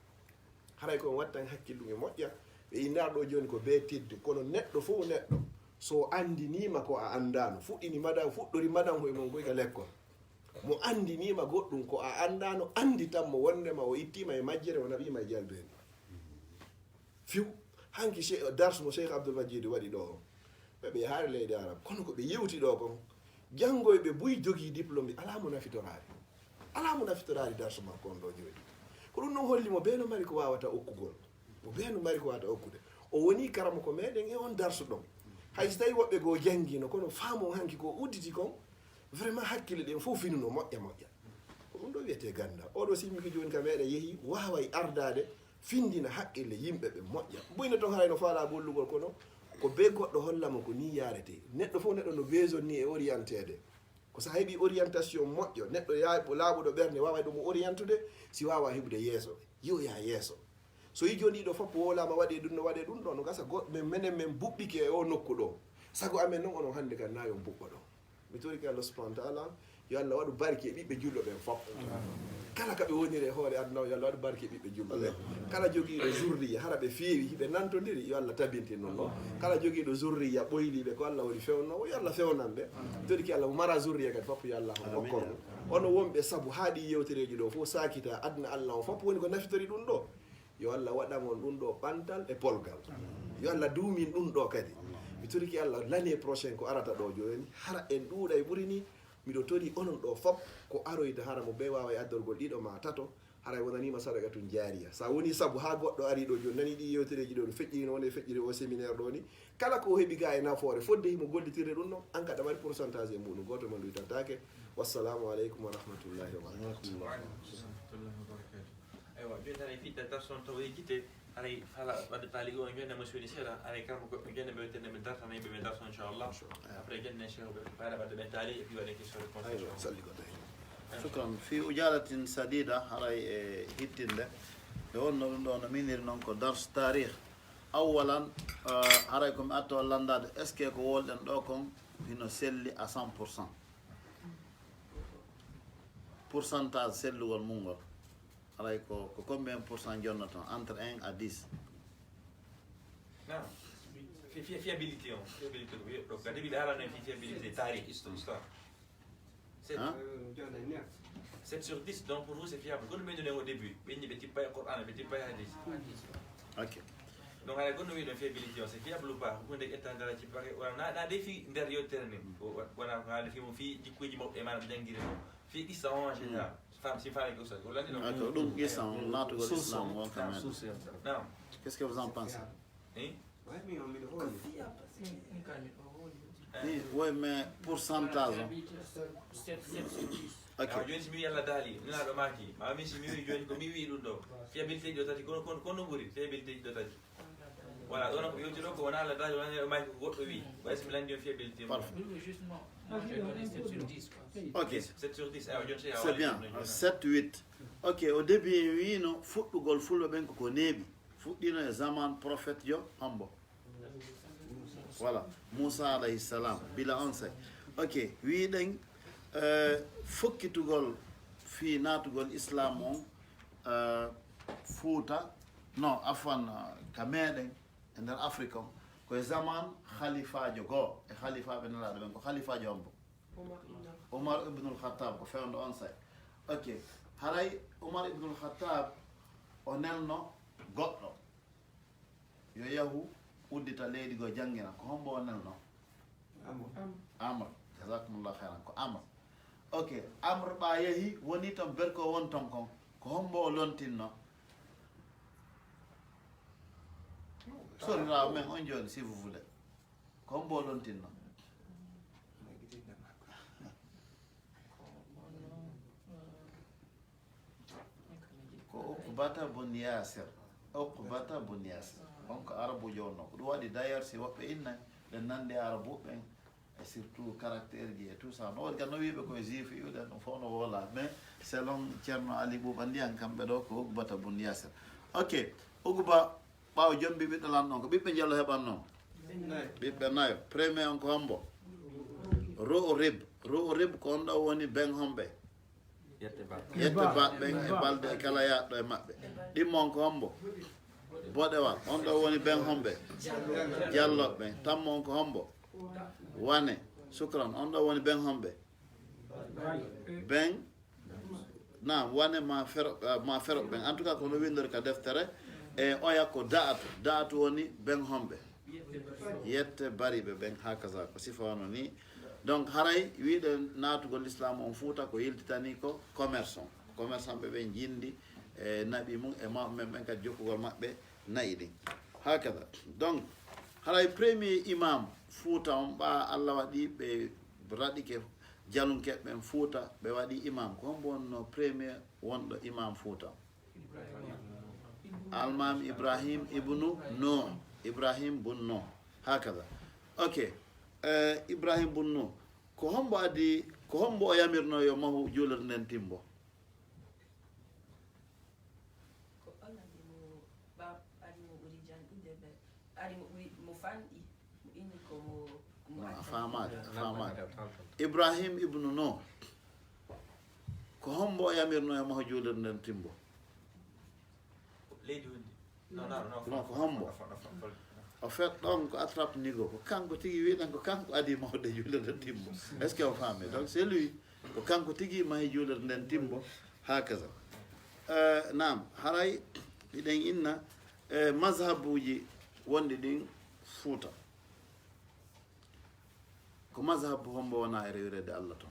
Haray ko on wattan hakkillu e moƴƴa. Ɓe innaar ɗo jooni ko bee teddu, kono neɗɗo fof neɗɗo, so o anndiniima ko a anndaano, fuɗɗini madan, fuɗɗori madan hoye mon koy ka lekkol. Mo anndiniima goɗɗum ko a anndaano, annditan mo wonndema o ittiima e majjere, o naɓiima e jalbeende. Fiw, hanki Che-, dars mo Cheikh Abdoul Majid waɗi ɗo on. Ɓe, ɓe yahaali leydi Arab, kono ko ɓe yewti ɗo kon, janngoyɓe buy jogii diplôme, alaa mo nafitoraali. Alaa mo nafitoraali dars makko on ɗo jooni. Ko ɗum ɗon holli mo bee no mari ko waawata okkugol. Mo bee no mari ko waawata okkude. O woni karamoko meɗen e on dars ɗon. Hay si tawi woɓɓe goo janngino, kono faamu on hanki ko udditi kon, vraiment hakkille ɗen fof finuno moƴƴa moƴƴa. Ko ɗum ɗo wiyetee ganndal. Oɗo simmiki jooni ka meɗen yehi, waaway ardaade, findina haqqille yimɓe ɓe moƴƴa. Buyno ton haray no faalaa gollugol, kono ko bee goɗɗo holla mo ko nii yaaretee. Neɗɗo fof neɗɗo no besoin ni e orienteede. Ko so a heɓii orientation moƴƴo, neɗɗo yaa-, laaɓuɗo ɓernde waaway ɗum orientude, si waawaa heɓude yeeso, yo yaa yeeso. So yi jooni ɗiɗo fof wowlaama waɗee ɗum no waɗee ɗum ɗo, no gasa go-, men, menen men buɓɓike e o nokku ɗo. Sago amen noon onon hannde kan naa yo on buɓɓo ɗo. Mi torike Allah subhanahu wa ta'ala, yo Allah waɗu barke e ɓiɓɓe julɓe ɓen fof. Kala ka ɓe woniri e hoore aduna o, yo Allah waɗu barke e ɓiɓɓe julɓe ɓen. Kala jogiiɗo zurriya, hara ɓe feewi, hiɓe nantondiri, yo Allah tabintin non non. Kala jogiiɗo zurriya ɓoyliiɓe, ko Allah woni fewnoowo, yo Allah fewnan ɓe. Mi torike Allah mo mara zurriya kadi fof, yo Allah hokku mo. Ono wonɓe sabu haa ɗi yewtereeji ɗo fof saakita aduna Allah o fof woni ko nafitori ɗum ɗo. Yo Allah waɗan on ɗum ɗo ɓantal e polgal. Yo Allah duumin ɗum ɗo kadi. Mi torike Allah, l'année prochaine ko arata ɗo jooni, hara en ɗuuɗay ɓuri ni. Miɗo tori onon ɗo fop ko aroyta, hara mo bee waaway addorgol ɗiɗo ma tato, haray wonaniima sadaqatun jaariya. Sa woni sabu haa goɗɗo ari ɗo jooni, nani ɗi yewtereeji ɗo no feƴƴiri, no woni e feƴƴiri o séminaire ɗo ni. Kala ko o heɓi ga e nafoore, fodde himo gollitirde ɗum ɗon, an kadi a mari pourcentage e muɗum, gooto mo nduyitantaake. Wassalamu aleykum wa rahmatullahi wa barakatuh. Wa aleykum salam wa rahmatullahi wa barakatuh. Aywa, jooni tan e fiɗɗa darson tawa e gite, haray fala wadde paali o, jooni mo soni seeɗa, haray kala mo goɗɗo jooni ɓe wetende ɓe dartana yimɓe ɓe darson inchallah. Après jooni ne Cheikh ɓe paala wadde ɓe taali e fi waɗe question réponse inchallah. Salli ko tawi. Shukran. Fi ujalatin sadida, haray e hittinde. Nde wonno ɗum ɗo no miniri noon ko dars tarih. Awwalan, eh, haray ko mi atto lanndade, est-ce que ko wolɗen ɗo kon hino selli à cent pour cent? Pourcentage sellugol mum ngol, haray ko, ko combien pour cent jonnoton entre un à dix? Non. Fi-, fi-, fiabilité on, fiabilité ko wiye ɗo, kadi ɓe arano fi-, fiabilité, taarih, histo-, histoire. Sept. Hein? Sept sur dix, donc pour vous c'est fiable. Kono ɓe ɗon au début, ɓe ñi ɓe tippa e Qur'an, ɓe tippa e hadith. Ok. Donc haray gonno wiɗo fiabilité on, c'est fiable ou pas? Ko hunde ƴetta dara ci pare, wala na, na defi nder yewtere ni. Wala na defi mo fi jikkuji mawɓe e maanaam jangiri mo. Fi qissa on en général. Femme, si femme ko sa, wala ni non. D'accord, donc qissa on, naatugol islam on quand même. Naam. Qu'est-ce que vous en pensez? Hein? Oui, mais pourcentage on. Ok. Awa jooni si mi wi Allah daali, nulaaɗo maaki, ma min si mi wi jooni ko mi wi ɗum ɗo, fiabilité ji ɗo tati, kono, kono, kono ɓuri fiabilité ji ɗo tati. Voilà, ɗo noon ko yewti ɗo ko wona Allah daali, wona nulaaɗo maaki, ko goɗɗo wi. Way so mi lanndi on fiabilité mum. Parfait. Ok. Sept sur dix, awa jooni so c'est bien. Sept, huit. Ok, au début en wiino fuɗɗugol fulɓe ɓen koko neeɓi. Fuɗɗino e zaman prophète yo hombo? Voilà, Moussa alayhi salam, bila on sey. Ok, wiɗen, eh, fokkitugol fii naatugol islam on, eh, Fuuta, non, afwan, eh, ka meɗen, e nder Afrique on, ko e zaman khalifaajo goo, e khalifaaɓe nelaaɗo ɓen, ko khalifaajo hombo? Umar ibn al-, Umar ibn al-Khattab, ko fewndo on sey. Ok, haray Umar ibn al-Khattab, o nelno goɗɗo. Yo yahu uddita leydi goo janngina. Ko hombo o nelno? Amr. Amr. Jazakumullah khairan. Ko Amr. Ok. Amr ɓa yahi woni ton berko won ton kon. Ko hombo o lontinno? Sorry, men on jooni, si vous voulez. Ko hombo o lontinno? Ko Uqbata bun Yasir. Uqbata bun Yasir. On ko Arabujo wonno. Ko ɗum waɗi d'ailleurs si woɓɓe innay Ɗen nandi e Arabuɓe ɓen, e surtout caractère ji e tout ça. No waɗi ka no wiiɓe koye juif iwɗen, ɗum fof no woola. Mais selon Ceerno Ali Ɓuuɓa Ndiyan, kamɓe ɗo ko Ugbata bun Yasir. Ok, Ugba, ɓaawo jombi ɓiɗɗo lan ɗon, ko ɓiɓɓe njelo heɓannoo? Ɓiɓɓe nayo. Premier on ko hombo? Ru'urib. Ru'urib ko on ɗo woni ben hombe? Yette baat. Yette baat ɓen e balde e kala yaɗɗo e maɓɓe. Ɗimmo on ko hombo? Boɗewal. On ɗo woni ben hombe? Jalloɓe ɓen. Tammo on ko hombo? Wane. Sukran. On ɗo woni ben hombe? Ben. Naam, wane ma fero, ah, ma fero ɓen. En tout cas, ko no windori ka deftere. E oya ko da'atu. Da'atu woni ben hombe? Yette bariɓe ɓen, hakaza, ko sifa wano ni. Donc, haray wiɗen naatugol l'islam on Fuuta ko yiltitani ko commerçant. Commerçant ɓe ɓen jindi e naɓi mum e mawɓe men ɓen kadi jokkugol maɓɓe na'i ɗin. Hakaza. Donc, haray premier imam Fuuta on ɓa Allah waɗi ɓe raɗike jalunke ɓen Fuuta, ɓe waɗi imam. Ko hombo wonno premier wonɗo imam Fuuta? Almaami Ibrahim ibnu Nuh. Ibrahim bun Nuh. Hakaza. Ok. Eh, Ibrahim bun Nuh. Ko hombo adi, ko hombo o yamirno yo mahu juulirde nden timbo? Ko on adi mo ba-, adi mo ɓuri janɗude ɓe, adi mo ɓuri, mo fanɗi, mo inni ko mo, ko mo No, a acca. Faamaade, a faamaade. Ibrahim ibnu Nuh. Ko hombo o yamirno yo mahu juulirde nden timbo? Leydi hundi. Non, non, non, non, ko hombo? Fo, fo, fo, fo. En fait, ɗon ko attrape nigo, ko kanko tigi wiɗen ko kanko adi mawde juulirde timbo. Est-ce que on faami? Donc, c'est lui. Ko kanko tigi mahi juulirde nden timbo. Hakaza. Eh, naam, haray hiɗen inna, eh, mazhabuji wonɗi ɗin Fuuta. Ko mazhab hombo wona e rewireede Allah ton?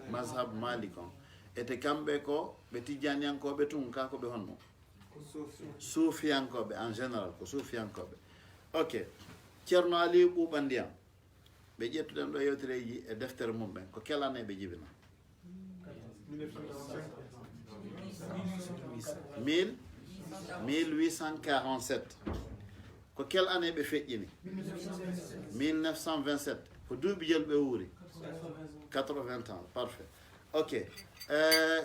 Mazhab Malik on. Ete kamɓe ko ɓe tijjaniyankooɓe tun, ka ko ɓe honno? Suufiyankooɓe en général, ko suufiyankooɓe. Ok. Ceerno Aliyu Ɓuuɓa Ndiyam. Ɓe ƴettuɗen ɗo yewtereeji e deftere mum ɓen. Ko quelle année ɓe jibina? Mille, mille huit cent quarante-sept. Ko quelle année ɓe feƴƴini? Mille neuf cent vingt-sept. Ko duuɓi jel ɓe wuuri? Quatre-vingts ans. Parfait. Ok. Euh,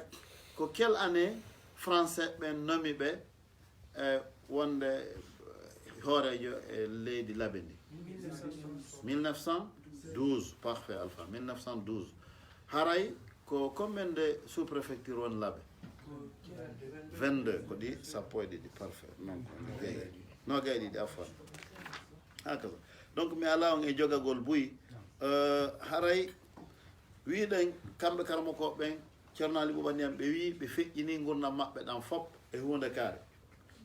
ko quelle année français ɓen nomi ɓe, eh, wonde, eh, hooreejo e leydi Labe ndi? Mille neuf cent douze. Parfait, Alpha. Mille neuf cent douze. Haray ko combien de sous-préfecture woni Labe? Vingt-deux, ko ɗi sappo e ɗiɗi. Parfait. Non, ko ɗi jeeɗiɗi. Noogay e ɗiɗi, afwan. Hakaza. Donc, mi alaa on e jogagol buy. Euh, haray wiɗen kamɓe karamokooɓe ɓen, Ceerno Ali Buuba Ndiyam, ɓe wi ɓe feƴƴini ngurndan maɓɓe ɗan fop e huunde kaare.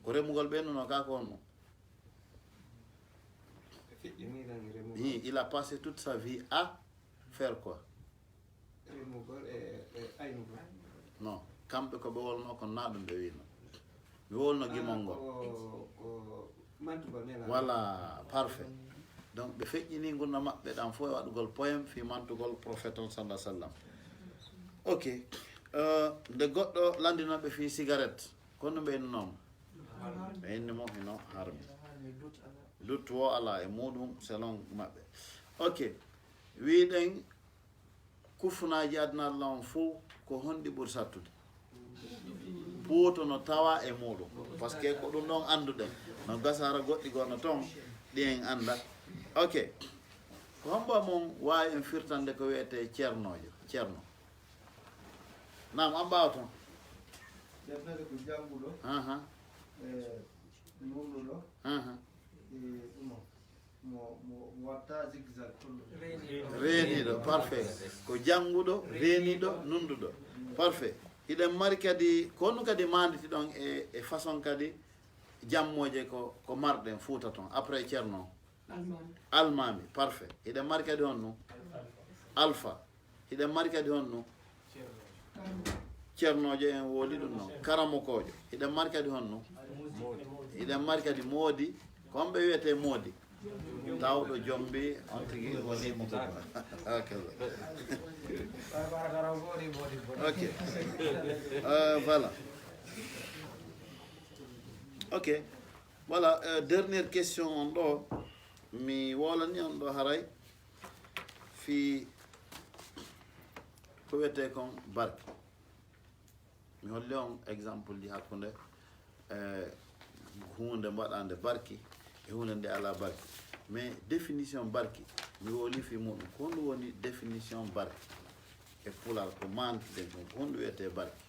Ko remugol ɓe nuno ka ko honno? Ɓe feƴƴini ɗan e remugol. Hi, il a passé toute sa vie à faire quoi? Remugol e, e aynugol. Non, kamɓe ko ɓe wolno ko na ɗum ɓe wino. Mi wolno Ah, gimol ngol. Ko, ko mantugol nela. Voilà, parfait. Donc, ɓe feƴƴini ngurndan maɓɓe ɗan fof e waɗugol poème fii mantugol prophète on sallallahu alaihi wasallam. Ok. Euh, nde goɗɗo landinoɓe fii cigarette, ko no ɓe innunoo mo? Ɓe inni mo hino harmi. Doute wo alaa e muɗum selon maɓɓe. Ok. Wiɗen kufunaaji aduna Allah on fof ko honɗi ɓuri sattude? Puuto no tawa e muɗum. Parce que ko ɗum ɗon annduɗen. No gasa hara goɗɗi goo no ton, ɗi en annda. Ok. Ko hombo mon waawi en firtande ko wiyetee ceernoojo? Ceerno. Naam, an ɓaawo ton. Defnete ko jannguɗo, Aha. E nunɗuɗo, Aha. E ɗum o. Mo, mo, mo watta zigzag, ɗum ɗo. Reeniiɗo, parfait. Ko jannguɗo, reeniiɗo, nunɗuɗo. Parfait. Hiɗen mari kadi, ko honno kadi maanditi ɗon e, e façon kadi jammooje ko, ko marɗen Fuuta ton, après Ceerno? Almaami. Almaami, parfait. Hiɗen mari kadi honno? Alfa. Hiɗen mari kadi honno? Ceernoojo en wooli ɗum non. Karamokoojo. Hiɗen mari kadi honno? Hiɗen mari kadi moodi. Ko homɓe wiyetee moodi? Tawɗo jombi, on tigi woni mo. Hakaza. Ok. Euh, voilà. Ok. Voilà, euh, dernière question on ɗo. Mi wolani on ɗo haray fii ko wiyetee kon barki. Mi holli on exemple ji hakkunde eh, huunde mbaɗaande barki e huunde nde alaa barki. Mais définition barki, mi woli fii muɗum. Ko honɗum woni définition barki e Pulaar? Ko mantuɗen kon, ko honɗum wiyetee barki?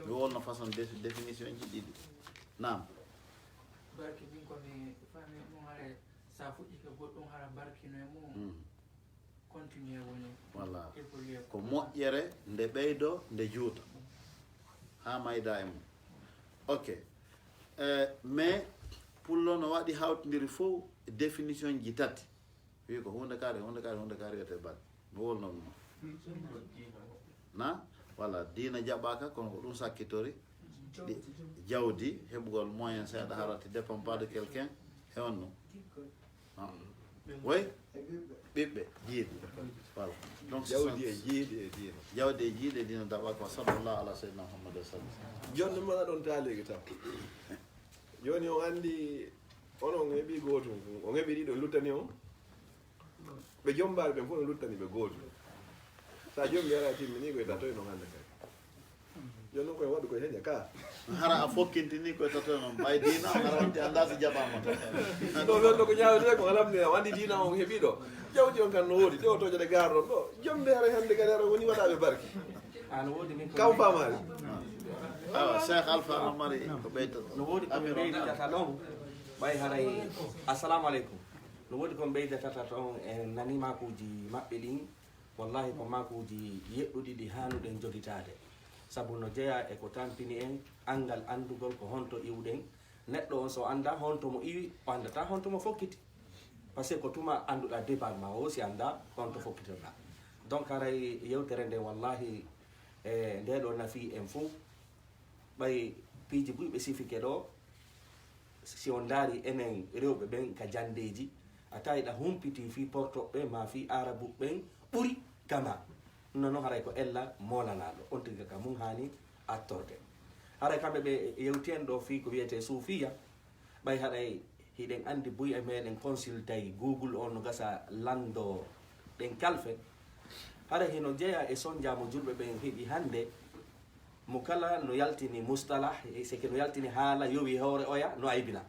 Mi wolno façon dé- définition ji ɗiɗi. Naam. Barki ɗin ko mi fami mo hare sa fuɗɗike goɗɗum hara barkino e mum. Mm. Continue woni. Walla Évoluer. Ko moƴƴere nde ɓeydo nde juuta haa mayda e mum. Ok. Eh, mais pullo no waɗi hawtindiri fof définition ji tati. Wi ko huunde kaari, huunde kaari, huunde kaari wiyetee barki. Mi wolno ɗum. Na? Walla diina jaɓaaka, kono ko ɗum sakkitori. Ɗi- Jawdi, heɓugol moyen seeɗa harati, dépend pas de quelqu'un. E on ɗum. Ah. Woy? Ɓiɓɓe, jiiɗi. Voilà. Donc, c'est Jawdi ça. E jiiɗi e diina. Jawdi e jiiɗi e diina daɓa ko sallallahu ala sayyidina Muhammad wa sallam. Jonne mbaɗa ɗon taaliki tan. Joni on andi onon heɓi gotum, on heɓi ɗiɗo luttani on. Ɓe jombaɓe ɓen fof no luttani ɓe gotum. Sa jombi ara timmini koye tatoy no hande kay. Joni noon koye waɗu koye heña ka. Hara a fokkintini koye tatoy noon ɓay diina hara wonti annda si jaɓama tan. Ɗo ɓen ɗo ko ñaawetee ko alamni o andi diina on heɓi ɗo. Jawdi on kan no woodi ɗe o toƴa ɗe garɗon ɗo. Jombi ara hande kadi ara woni waɗaɓe barki. Ano woodi min ko Kaw famari. Awa Cheikh Alpha no mari ko ɓeyta. No woodi ko ɓeydata ɗon ɓay haray. Assalamu aleykum. No woodi ko ɓeydata ɗon e nani makuuji maɓɓe ɗin. Wallahi ko makuuji yeɗɗuɗi ɗi haanuɗen jogitaade. Sabu no jeyaa e ko tampini en anngal anndugol ko honto iwɗen. Neɗɗo on so anndaa honto mo iwi, o anndata honto mo fokkiti. Parce que ko tuma annduɗaa départ ma o si anndaa honto fokkitoɗaa. Donc haray yewtere nde wallahi e nde ɗo nafi en fof. Ɓay piiji buy ɓe sifike ɗo, si on ndaari enen rewɓe ɓen ka janndeeji, a tawi ɗa humpitii fii portoɓe ɓen maa fii aarabuɓe ɓen ɓuri kama. Nono haray ko ella moolanaaɗo, on tigi ka mum haani attorde. Haray kamɓe ɓe yewti en ɗo fii ko wiyetee suufiya, ɓay haray hiɗen anndi buy e meɗen consultay Google on no gasa lanndo ɗen kalfe. Haray hino jeyaa e sonjaa mo julɓe ɓen heɓi hannde, mo kala no yaltini mustalah, seke no yaltini haala yowi hoore oya no aybina.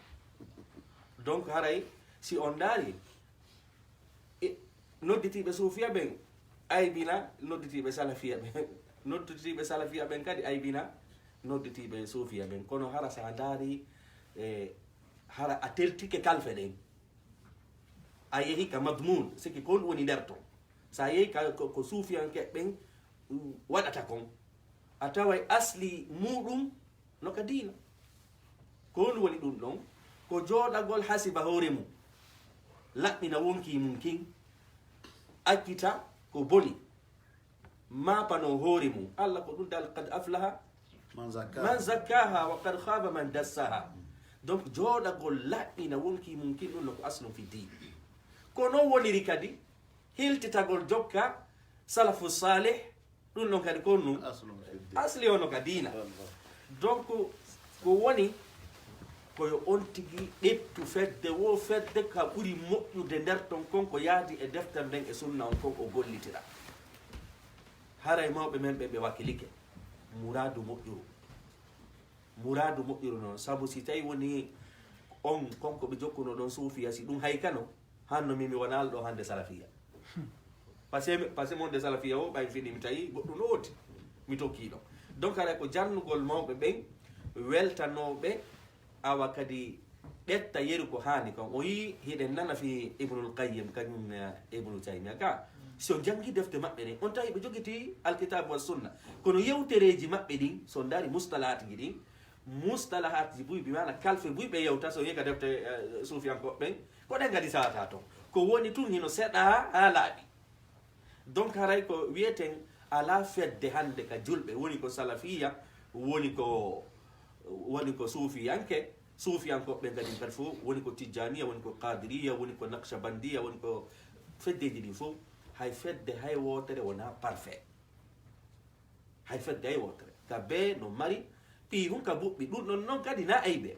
Donc haray si on ndaari e nodditiiɓe suufiya ɓen aybina nodditiiɓe salafiya ɓen, nodditiiɓe salafiya ɓen kadi aybina nodditiiɓe suufiya ɓen. Kono hara sa ndaari e hara a teltike kalfe ɗen, a yehi ka madmun seke ko woni nder ton. Sa yehi ka ko suufiyanke ɓen waɗata kon, a taway asli muɗum no ka diina. Ko honɗum woni ɗum ɗon? Ko jooɗagol hasiba hoore mum, laɓɓina wonkii mum kin, accita ko boni, maapanoo hoore mum. Allah ko ɗum dal qad aflaha Man zakka. Man zakkaha wa qad khaba man dassaha. Donc jooɗagol laɓɓina wonkii mum kin ɗum no ko aslun fi diin. Ko non woniri kadi hiltitagol jokka salafu salih. Ɗum ɗon kadi ko ɗum Aslun fi diin. Asli ono ka diina. Donc ko woni ko yo on tigi ƴettu fedde wo fedde ka ɓuri moƴƴude nder ton kon ko yaadi e deftere nden e sunna on kon o gollitira. Haray mawɓe men ɓe ɓe wakilike muraadu moƴƴuru. Muraadu moƴƴuru noon sabu si tawi woni on kon ko ɓe jokkuno ɗon suufiya si ɗum haykano hanno min mi wona alɗo hannde salafiya. Parce que parce que monde salafiya o ɓay fini mi tawi goɗɗum no wodi mi tokki ɗon. Donc haray ko jannugol mawɓe ɓen weltanooɓe awa kadi ƴetta yeru ko haani kon. O yii hiɗen nana fi Ibnul Qayyim kañum e Ibnu Taymiya ka si o janngi defte maɓɓe ɗen on tawi ɓe jogiti alkitabu wa sunna. Kono yewtereeji maɓɓe ɗin so ndaari mustalahaatiji ɗin mustalahaatiji buy bi maana kalfe buy ɓe yewta so yeka defte suufiyankoɓe ɓen ko ɗen kadi sawata ton. Ko woni tun hino seɗa haa laaɓi. Donc haray ko wiyeten alaa fedde hannde ka julɓe woni ko salafiya woni ko woni ko suufiyanke. Suufiyankoɓe ɓen kadi kadi fof woni ko tijjaniya woni ko qadiriya woni ko naqshabandiya woni ko feddeji ɗin fof. Hay fedde hay wootere wona parfait. Hay fedde hay wootere ka bee no mari ɓii hun ka buɓɓi ɗum ɗon noon kadi na aybe.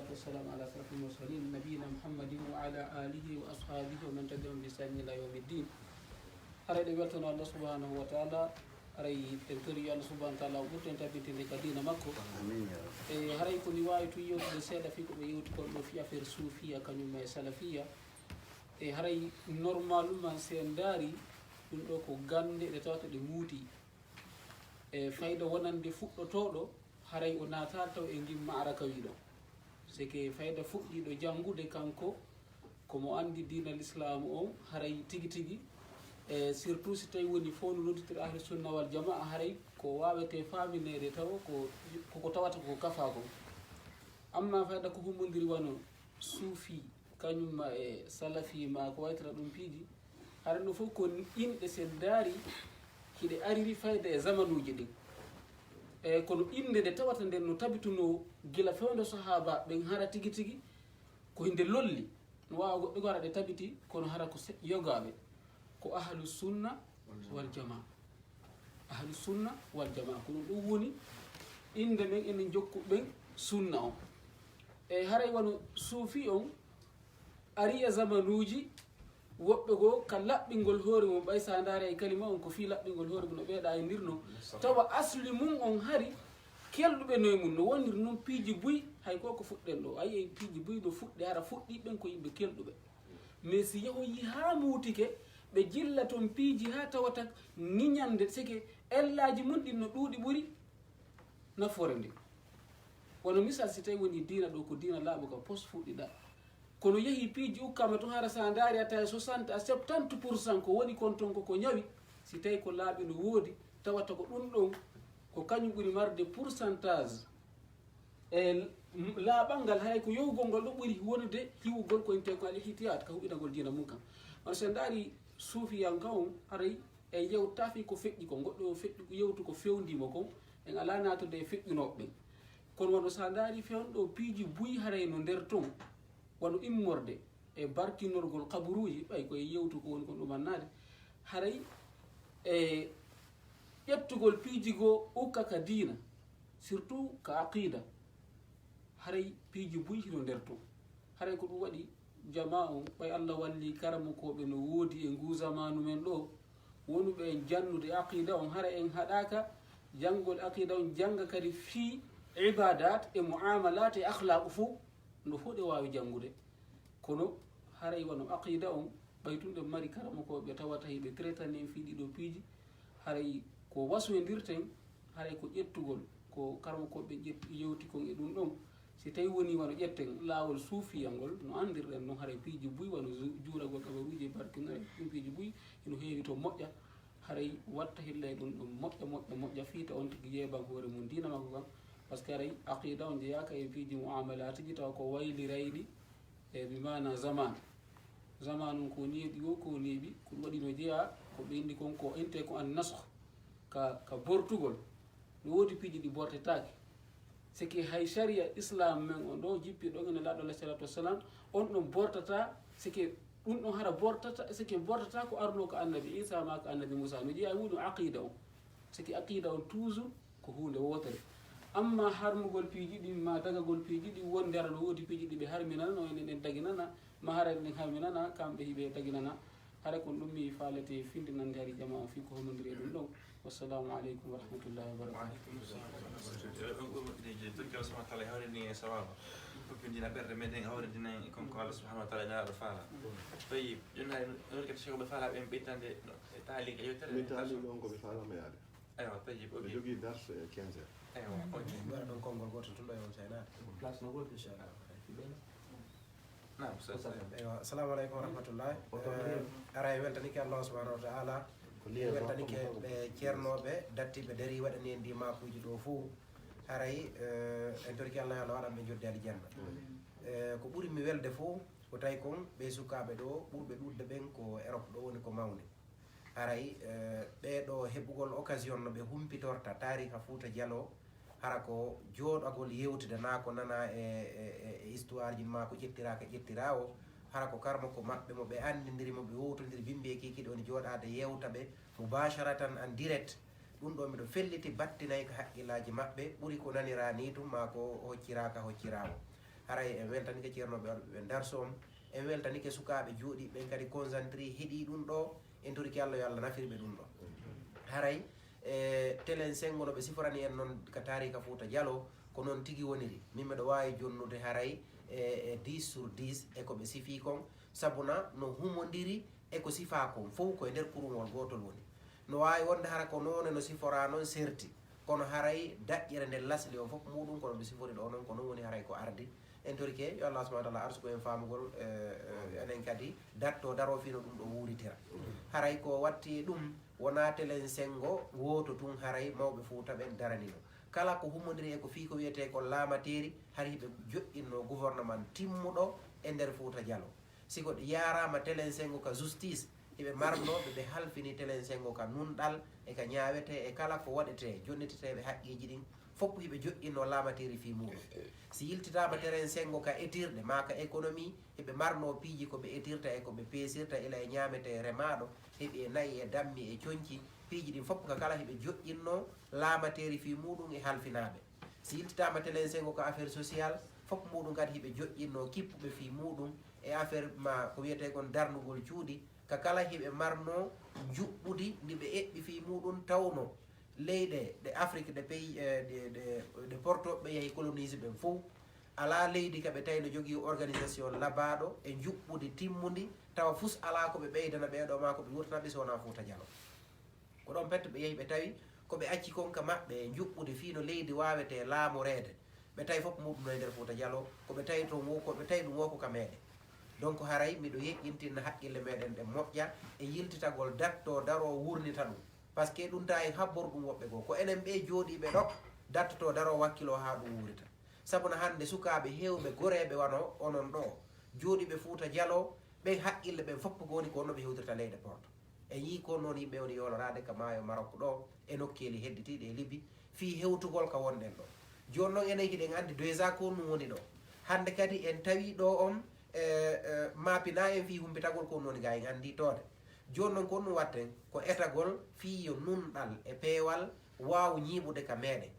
والصلاة والسلام على أشرف المرسلين نبينا محمد وعلى آله وأصحابه ومن تبعهم بإحسان إلى يوم الدين. Haray ɗe weltono Allah subhanahu wa ta'ala, haray en tori yo Allah subhanahu wa ta'ala o ɓurten tabitinde ka diina makko. Amin ya Rabbi. E haray ko mi waawi tun yewtude seeɗa fii ko ɓe yewti kon ɗo fii affaire suufiya kañum e salafiya. E haray normalement si en ndaari ɗum ɗo ko gannde ɗe tawata ɗe muuti. E fayda wonande fuɗɗotooɗo haray o naataali taw e ngin ma'araka wiɗo. C'est que fayda fuɗɗiiɗo janngude kanko ko mo anndi diina l'islam on haray tigi tigi. E surtout si tawi woni fof no nodditiri ahli sunna wal jamaa, haray ko waawete faamineede taw ko koko tawata ko kafa kon. Amma fayda ko hummondiri wano suufi kañum ma e salafi ma ko waytata ɗum piiji, haray no fof ko inɗe si en ndaari hiɗe ariri fayda e zamanuuji ɗin. E kono innde nde tawata nden no tabitunoo gila fewndo sahaaba ɓen hara tigi tigi ko hinde lolli. No waawa goɗɗo goo hara ɗe tabiti kono hara ko se- yogaaɓe ko ahlu sunna wal jamaa. Ahlu sunna wal jamaa ko ɗum ɗum woni innde men enen jokku ɓen sunna on. E haray wano suufi on ari e zamanuuji woɓɓe goo ka laɓɓingol hoore mum, ɓay sa ndaari e kalima on ko fii laɓɓingol hoore mum no ɓeeɗa e ndir non. Tawa asli mum on hari kelɗuɓe no e mum no wonir non piiji buy. Hay ko ko fuɗɗen ɗo ayi en piiji buy no fuɗɗi hara fuɗɗi ɓen ko yimɓe kelɗuɓe. Mais si yahoyi haa muutike ɓe jilla ton piiji haa tawata ŋiñande seke ellaaji mum ɗin no ɗuuɗi ɓuri nafoore nden. Wano misal si tawi woni diina ɗo ko diina laaɓuka pos fuɗɗiɗa, kono yehi piiji ukkama tun hara sa ndaari a tawi soixante à septante pour cent ko woni kon ton koko ñawi. Si tawi ko laaɓi no woodi tawata ko ɗum ɗon ko kañum ɓuri marde pourcentage e laaɓal ngal haray ko yowgol ngol ɗo ɓuri wonude hiwugol ko inte ko al ihtiyat ka huɓinagol diina mum kan. Wano si en ndaari suufiyanka on haray e yewtafi ko feƴƴi ko goɗɗo o feƴƴi ko yewtu ko fewndimo kon en ala natude e feƴƴunooɓe ɓen. Kono wano sa ndaari fewndo piiji buy haray no nder ton wano immorde e barkinorgol kaburuuji, ɓay ko e yewtu ko woni kon ɗumannaade, haray e ƴettugol piiji goo ukka ka diina, surtout ka aqida, haray piiji buy hino nder ton. Haray ko ɗum waɗi jamaa on, ɓay Allah walli karamokooɓe no woodi e nguu zamaanu men ɗoo, wonuɓe en jannude aqida on, haray en haɗaaka janngol aqida on, jannga kadi fii ibadat e muamalat e akhlaq fow, no fow ɗe waawi janngude. Kono haray wano aqida on, ɓay tun ɗen mari karamokooɓe tawata hiɓe traitani en fii ɗii ɗoo piiji, haray ko wasoydirten, haray ko ƴettugol ko karamokooɓe ƴetti, yewti kon e ɗum ɗon. Si tawi woni wano ƴetten laawol suufiyangol, no anndirɗen non, haray piiji buy wano ju-, juuragol kabaruuji e barkinore, ɗum piiji buy hino heewi to moƴƴa. Haray watta hillay ɗum ɗon moƴƴa, moƴƴa, moƴƴa, fii ta on tigi yeeban hoore mum diina makko kan. Parce que haray aqida on jeyaaka e piiji muamalaatiji, tawa ko waylirayɗi e bi maana zaman. Zaman on ko neeɓi, o ko neeɓi, ko ɗum waɗi no jeyaa ko ɓe inni kon ko inte ko an nasx, ka, ka bortugol. No woodi piiji ɗi bortetaake. Seke hay sharia islam men on ɗo jippi ɗon ene Laɗɗo alayhi salatu wassalam, on ɗon bortata, seke ɗum ɗon hara bortata, seke bortata ko arno ko annabi Isa ma ko annabi Musa. No jeyaa e muɗum aqida on. Seke aqida on toujours ko huunde wootere. Amma harmugol piiji ɗin, ma dagagol piiji ɗin, wonde hara no woodi piiji ɗi ɓe harminana, no enen en daginana, ma hara en harminana, kamɓe hiɓe daginana. Hara kon ɗum mi faalete findinande hari jama on fii ko homondiri e ɗum ɗon. Wassalamu aleykum wa rahmatullahi wa barakatuh. Waaleykum salam. Ɗum ɗum ɗum ɗum tokki Allah subhanahu wa taala e hawrinde en e sawaba. Ɗum fof ko dina ɓerɗe meɗen, hawrinde en e kon ko Allah subhanahu wa taala e Nelaaɗo faala. Tayyib, jooni hay no, no kadi Cheikh Abdou faala ɓen ɓeytande no, e taaliq e yewtere. Mi taaliq on ko mi faalama yaade. Aywa, tayyib, ok. Mi jogii dars e quinze heures. Aywa, ok. Mbaɗa ɗon konngol gootol tun ɗo e on seynaade. Place no gootol. Inchallah. Naam, Oustaz. Eywa, assalamu aleykum wa rahmatullah. Eh, aray weltanike Allah subhanahu wa ta'ala. Weltanike ɓe ceernooɓe dattiiɓe darii waɗani en ɗi maakuuji ɗo fow. Haray, eh, en torike Allah yo Allah waɗan ɓe jodde aljanna. Eh, ko ɓuri mi welde fow ko tawi kon ɓe sukaaɓe ɗo ɓurɓe ɗuuɗde ɓen ko Europe ɗo woni ko mawni. Haray, eh, ɓee ɗo heɓugol occasion no ɓe humpitorta taariika Fuuta Jaloo, hara ko jooɗagol yewtida naa ko nanaa e, e, e, e histoire ji maa ko ƴettiraa ka ƴettiraa o, hara ko karmoko maɓɓe mo ɓe anndindiri, mo ɓe wowtondiri bimbi e kiikiiɗe, woni jooɗaade yewta ɓe mubasharatan en direct. Ɗum ɗo miɗo felliti battinay ka haqqillaaji maɓɓe, ɓuri ko naniraa nii tun maa ko hocciraa ka hocciraa o. Haray en weltanike ceernooɓe waɗuɓe ɓen darsu on, en weltanike sukaaɓe jooɗiiɓe ɓen kadi concentré heɗii ɗum ɗo, en torike Allah yo Allah nafir ɓe ɗum ɗo. Haray, e, telen senngo no ɓe siforani en noon ka taariika Fuuta Jaloo, ko noon tigi woniri. Min miɗo waawi jonnude haray e, e dix sur dix e ko ɓe sifii kon, sabuna no humondiri e ko sifaa kon, fow ko e nder kurungol gootol woni. No waawi wonde hara ko noone no siforaa noon serti, kono haray daƴƴere nden lasli o fof muuɗum, kono ɓe sifori ɗo noon, ko noon woni haray ko ardi. En torike yo Allah subhanahu wa taala arsuku en faamugol, eh, eh, enen kadi datto daro fii no ɗum ɗo wuuritira. Haray ko watti e ɗum wonaa telen senngo wooto tun haray mawɓe Fuuta ɓen daranino. Kala ko humondiri e ko fii ko wiyetee ko laamateeri, hari hiɓe joƴƴinno gouvernement timmuɗo e nder Fuuta Jaloo. Si ko yaaraama telen senngo ka justice, hiɓe marnoo ɓe, ɓe halfini telen senngo ka nunɗal e ka ñaawetee e kala ko waɗetee, jonniteteeɓe haqqeeji ɗin, fof hiɓe joƴƴinno laamateeri fii muuɗum. Si yiltitaama telen senngo ka etirɗe maa ka économie, hiɓe marnoo piiji ko ɓe etirta e ko ɓe peesirta, ila e ñaametee remaaɗo, heɓi e na'i e dammi e conci, piiji ɗin fof ka kala hiɓe joƴƴinno laamateeri fii muuɗum e halfinaaɓe. Si yiltitaama telen senngo ka affaire social, fof muuɗum kadi hiɓe joƴƴinno kippuɓe fii muuɗum e affaire maa ko wiyetee kon darnugol cuuɗi, ka kala hiɓe marnoo njuɓɓudi ndi ɓe eɓɓi fii muuɗum, tawno leyɗe ɗe Afrique, ɗe pays, eh, ɗe, ɗe, ɗe portooɓe ɓe yahi colonise ɓen fow, alaa leydi ka ɓe tawi no jogii organisation labaaɗo e njuɓɓudi timmundi, tawa fus alaa ko ɓe ɓeydana ɓee ɗoo maa ko ɓe wuurtana ɓe so wonaa Fuuta Jaloo. Ko ɗon pet ɓe yehi ɓe tawi ko ɓe acci kon ka maɓɓe e njuɓɓudi fii no leydi waawetee laamoreede. Ɓe tawi fof muuɗum no e nder Fuuta Jaloo, ko ɓe tawi toon wo, ko ɓe tawi ɗum wo ko ka meeɗen. Donc haray miɗo yeƴƴintinna haqqille meeɗen ɗen moƴƴa e yiltitagol datto daroo wurnita ɗum. Parce que ɗum tawi habborɗum woɓɓe goo. Ko enen ɓee jooɗiiɓe ɗo dattotoo daroo wakkiloo haa ɗum wuurita. Sabu no hannde sukaaɓe heewɓe goreeɓe wano onon ɗoo, jooɗiiɓe Fuuta Jaloo, ɓen haqqille ɓen fof ko woni ko honno ɓe hewtirta leyɗe porto. En yii ko noon yimɓe woni yooloraade ka maayo Marok ɗo, e nokkeeli hedditiiɗi e Libi, fii hewtugol ka wonɗen ɗo. Jooni noon enen hiɗen anndi déjà ko ɗum woni ɗo. Hannde kadi en tawi ɗo on, e, e, maapinaa en fii humpitagol ko woni gaa en annditoode. Jooni noon ko ɗum waɗten ko etagol fii yo nunɗal e peewal waaw ñiiɓude ka meeɗen.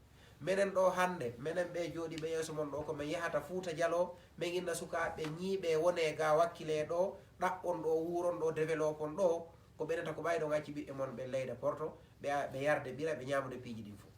Menen ɗoo hannde, menen ɓee jooɗiiɓe yeeso mon ɗoo, ko men yahata Fuuta Jaloo, men inna sukaaɓe ñiiɓee, wonee gaa, wakkilee ɗoo, ɗaɓɓon ɗoo, wuuron ɗoo, developon ɗoo, ko ɓenata ko ɓay ɗon acci ɓiɓɓe mon ɓe leyɗe Porto, ɓe, ɓe yarde ɓira, ɓe ñaamude piiji ɗin fof.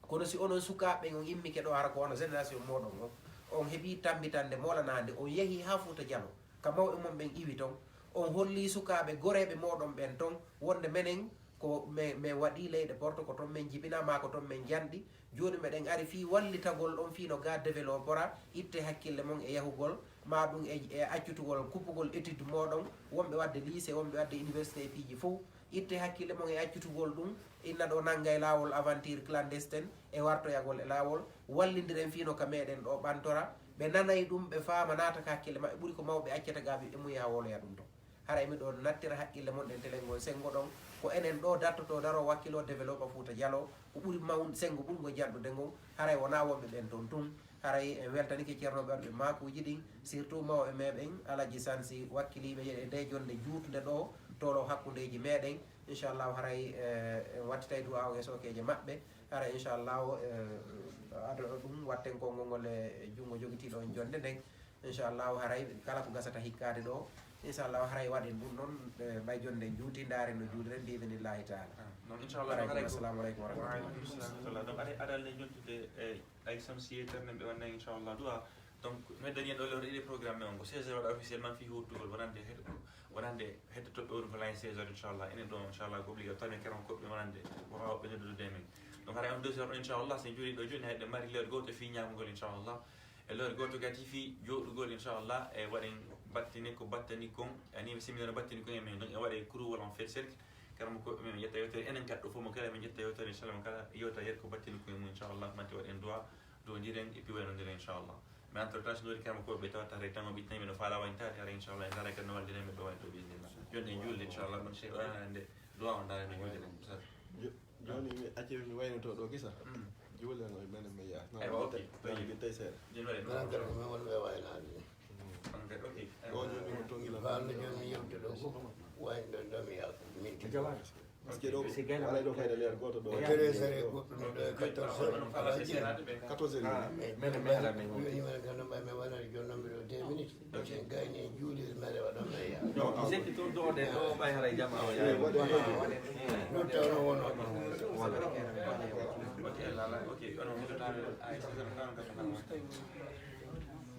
Kono si onon sukaaɓe ɓen on immike ɗoo, hara ko wano génération mooɗon on, on heɓii tammbitannde moolanaande, on yehii haa Fuuta Jaloo, ka mawɓe mon ɓen iwi ton, on hollii sukaaɓe goreeɓe mooɗon ɓen ton, wonde menen ko me, men waɗii leyɗe Porto, ko ton men jibinaa, maa ko ton men janɗi. Jooni meɗen ari fii wallitagol on fii no gaa developora, itte hakkille mon e yahugol, maa ɗum e, e accutugol, kuppugol étude mooɗon, wonɓe waɗde lycée, wonɓe waɗde université e piiji fof. Itte hakkille mon e accutugol ɗum, inna ɗoo nanngay laawol aventure clandestine e wartoyagol e laawol, wallindiren fii no ka meɗen ɗoo ɓantora, ɓe nanay ɗum, ɓe faama, naata ka hakkille maɓɓe, ɓuri ko mawɓe accata gaa ɓiɓɓe mum yaha woloya ɗum ton. Haray miɗo nattira hakkille mon ɗen telen ngol senngo ɗon, ko enen ɗoo dattotoo daroo wakkiloo développe Fuuta Jaloo, ko ɓuri mawn-, senngo ɓurngo janɗude ngon, haray wonaa wonɓe ɓen ton tun. Haray en weltanike Ceerno ɓe waɗuɓe maakuuji ɗin, surtout mawɓe meɗen, Alaji Sansi, wakkiliiɓe e nde jonnde juutnde ɗoo, toloo hakkundeeji meɗen. Inchallahu haray, eh, en wattitay duwaaw e sookeeje maɓɓe. Haray inchallahu, eh, ado ɗum watten konngol ngol e junngo jogitiiɗo on jonnde nden. Inchallahu haray kala ko gasata hikkaade ɗoo, inchallahu haray waɗen ɗum noon, eh, ɓay jonnde juuti, ndaaren no juuliren bi idnillahi taala. Ah, donc, inchallah, haray donc, haray ko, assalamu aleykum wa rahmatullah. Wa aleykum salam wa rahmatullah. Donc, aɗa, aɗa alde jontude e Aji Samsiye Ternde ɓe wonde, inchallah, du'a. Donc, meɗen dañi en ɗo lewre ɗiɗi programme on ko seize heures waɗa officiellement fii huuttugol wonande heɗo-, wonande heɗotooɓe woni ko lañ seize heures, inchallah. Enen ɗo, inchallah, ko obligatoire, mais keron koɓɓe wonande wonɓe noddude men. Donc, haray on deux heures, inchallah, so en juuli ɗo jooni, hayɗo mari leer gooto fii ñaamugol, inchallah. E lewru gooto kadi fii jooɗugol, inchallah, e waɗen battane ko battani kon, ani ɓe séminaire battani kon e men, donc e waɗe kuruwol en fait cercle, kala mo ko men ƴetta yewtere, enen kadi ɗo fof mo kala men ƴetta yewtere, inchallah, mo kala yewta yer ko battani kon e mum, inchallah, mante waɗen du'a, du'ondiren, et puis waynondiren, inchallah. Mais entre temps, so woni kala mo ko ɓe tawata haray tan o ɓittani men no faala wañtaade, haray inchallah, en ndaara kadi no walliren men ɗo wañto bi idnillah. Jonde en juulde, inchallah, ɗon Cheikh o hannde du'a o ndaara no juulde ɗen. Jo-, jooni mi acci mi waynoto ɗo kisa. Mm. Juulen o menen mi yaha. Eywa, ok. Nana mi tawi seeɗa. Jooni waɗen ɗo. Nana kadi ko men wonɓe waynaade ni. Mm. Ɗo jooni ko tongila. Haalde jooni mi yewte ɗo fof. Wayno ɗo mi yaha. Min tigi. Parce que ɗo alay ɗo fayda leer gooto ɗo. Tere sere goɗɗum ɗo e quatorze heures. Quatorze heures. Ah, men, men, men, men. Jooni men kam no mbaɗi men waynaade jooni noon mbiɗo deux minutes. Gayni en juuli, mere waɗa meya. Non, mi sekki toon ɗo de, ɗo ɓay haray jama o yaari. Ɗum tawno wono ɗum. Voilà. Ok, lala, ok, ono mi ɗo tawi ay six heures quarante-quatre.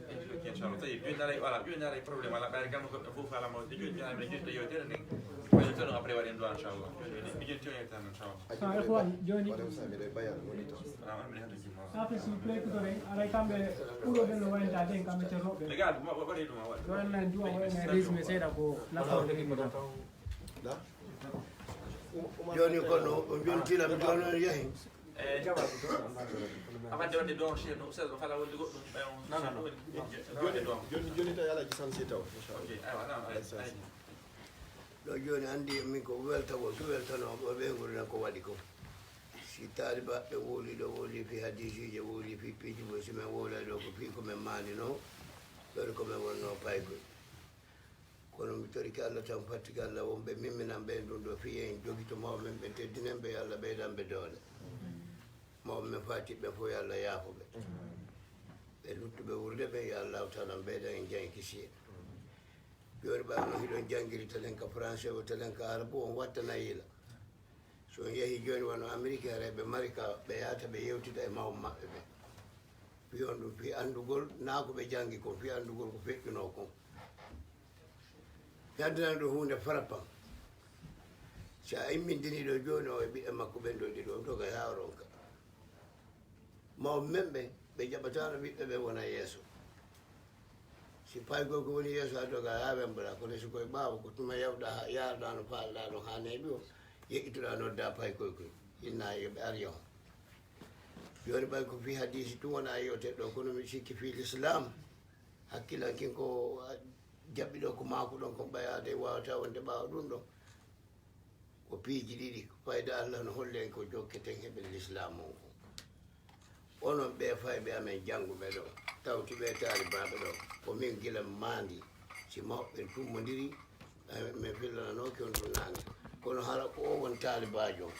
Ok, inchallah. Tawi, jooni aray, voilà, jooni aray problème ala, ɓayri kam ko fof ala mo, jooni aray, jooni tawi yewtere ni. Jooni tan après waɗen du'a, inchallah. Jooni, jooni, jooni tan, inchallah. Ah, ikhwan, jooni. Wa aleykum salam, miɗo e Bayal woni toon. Ah, on mi hado jimma. Après, si play ko ren, aray kamɓe ɓuro ɓen no wayanta den kamɓe cerroɓe. Les gars, mo, mo, mo, mo, mo. Yo Allah en du'a, o en résumé seeɗa ko nafoore ɓe ɗum. Da? Jooni kono, o jontilam, jooni on yahi. Eh, avant de wonde ɗon, chef, no, ustaz, no fala wonde goɗɗum, ɓay on, non, non, non. Jooni, jooni, jooni tawi Alaji Sansi taw, inchallah. Ok, aywa, non, ay, ay. Ɗo jooni anndi min ko weltagol, ko weltanoo ɓe ɓe ngurndan ko waɗi ko. Si taalibaaɓe wowlii ɗo, wowlii fii hadiisiije, wowlii fii piiji mum, si men wowlay ɗo ko fii ko men maaninoo, ɗon ko men wonnoo paykoy. Kono mi torike Allah tan, fattike Allah wonɓe mimminan ɓe ɗum ɗo fii en jogito mawɓe men ɓe teddinen ɓe, yo Allah ɓeydan ɓe doole. Mawɓe men faatiɓe ɓe fof yo Allah yaafo ɓe. Ɓe luttuɓe wuurde ɓe yo Allahu taala ɓeydan en jam e kisiyee. Jooni ɓay no hiɗon janngiri telen ka français o, telen ka arabu, on wattana yila. So on yehii jooni wano Amerique, haray ɓe mari ka ɓe yahata ɓe yewtida e mawɓe maɓɓe ɓe. Fii on ɗum fii anndugol, naa ko ɓe janngi kon, fii anndugol ko feƴƴunoo kon. Mi addanano ɗum huunde frappant. Si a immindinii ɗo jooni o e ɓiɓɓe makko ɓen ɗo ɗiɗo, on doga haa o ronka. Mawɓe men ɓen, ɓe jaɓataano ɓiɓɓe ɓen wona yeeso. Si paykoy ko woni yeeso, a doga haa wembata, kono si koye ɓaawo, ko tuma yawɗa haa, yaarɗa no faalɗa ɗon haa neeɓi o, yeƴƴitoɗa nodda paykoy koy, inna yo ɓe ar yahu. Jooni ɓay ko fii hadiisi tun wona yewte ɗo, kono mi sikki fii l'islam, hakkilankin ko jaɓɓi ɗo ko maaku ɗon, ko ɓay aade wawata wonde ɓaawo ɗum ɗon. Ko piiji ɗiɗi, ko fayda Allah no holli en ko jokketen heɓen lislaamu on kon. Onon ɓee fayɓe amen jannguɓe ɗo, tawti ɓee taalibaaɓe ɗo, ko min gila maandi, si mawɓe tummondiri, eh, min fillananooki on ɗum naange. Kono hara ko o won taalibaajo,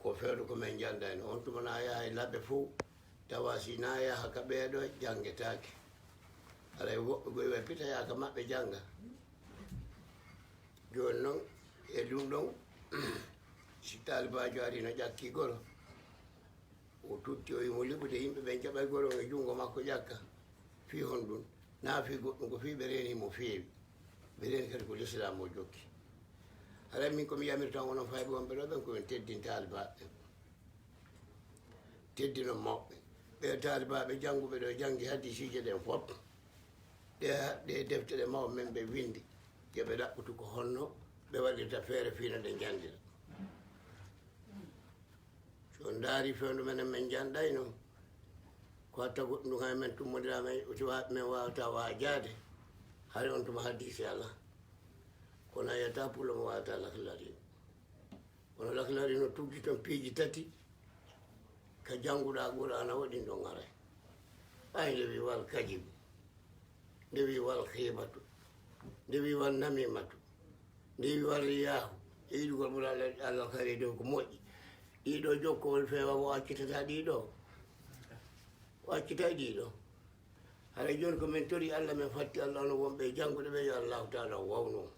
ko fewndo ko min njanndayno. On tuma na yaha e labbe fof, tawa si na yaha ka ɓee ɗo, janngetaake. Haray woɓɓe goy way pita yaha ka maɓɓe jannga. Jooni noon, e ɗum ɗon, si taalibaajo ari no ƴakki goro, o tutti o yimo liɓude, yimɓe ɓen jaɓay goro on e junngo makko ƴakka. Fii honɗum? Naa fii goɗɗum, ko fii ɓe reeni mo feewi. Ɓe reeni kadi ko lislaam o jokki. Haray min ko mi yamirta on onon fayɓe wonɓe ɗo ɓen, ko en teddin taalibaaɓe ɓen. Teddinon mawɓe. Ɓee taalibaaɓe jannguɓe ɗo janngi hadiisiije ɗen fof. Ɗe, ɗe defte ɗe mawɓe men ɓe winndi, yo ɓe ɗaɓɓutu ko honno ɓe waɗirta feere fii no ɗe njanndira. Si on ndaari fewndo men, men njanndayno, ko hatta goɗɗum ɗum hay men tummondira men, si wa-, men waawata waajaade, hari on tuma hadiisi alaa. Kono a yiyata pulo mo waawata laklari. Kono laklari no tuggi ton piiji tati, ka jannguɗaa Qur'aana o ɗin ɗon aray. Ɓay nde wi wal kajibu, nde wi wal khibatu, nde wi wal namimatu, nde wi wal riyahu, e yiɗugol ɓura Allah, Allah kare dow ko moƴƴi. Ɗiɗo jokkowol feewa o accitata ɗiɗo. O accitay ɗiɗo. Haray jooni ko min tori Allah, min fatti Allah, ono wonɓe e janngude ɓe, yo Allahu taala wawnu on.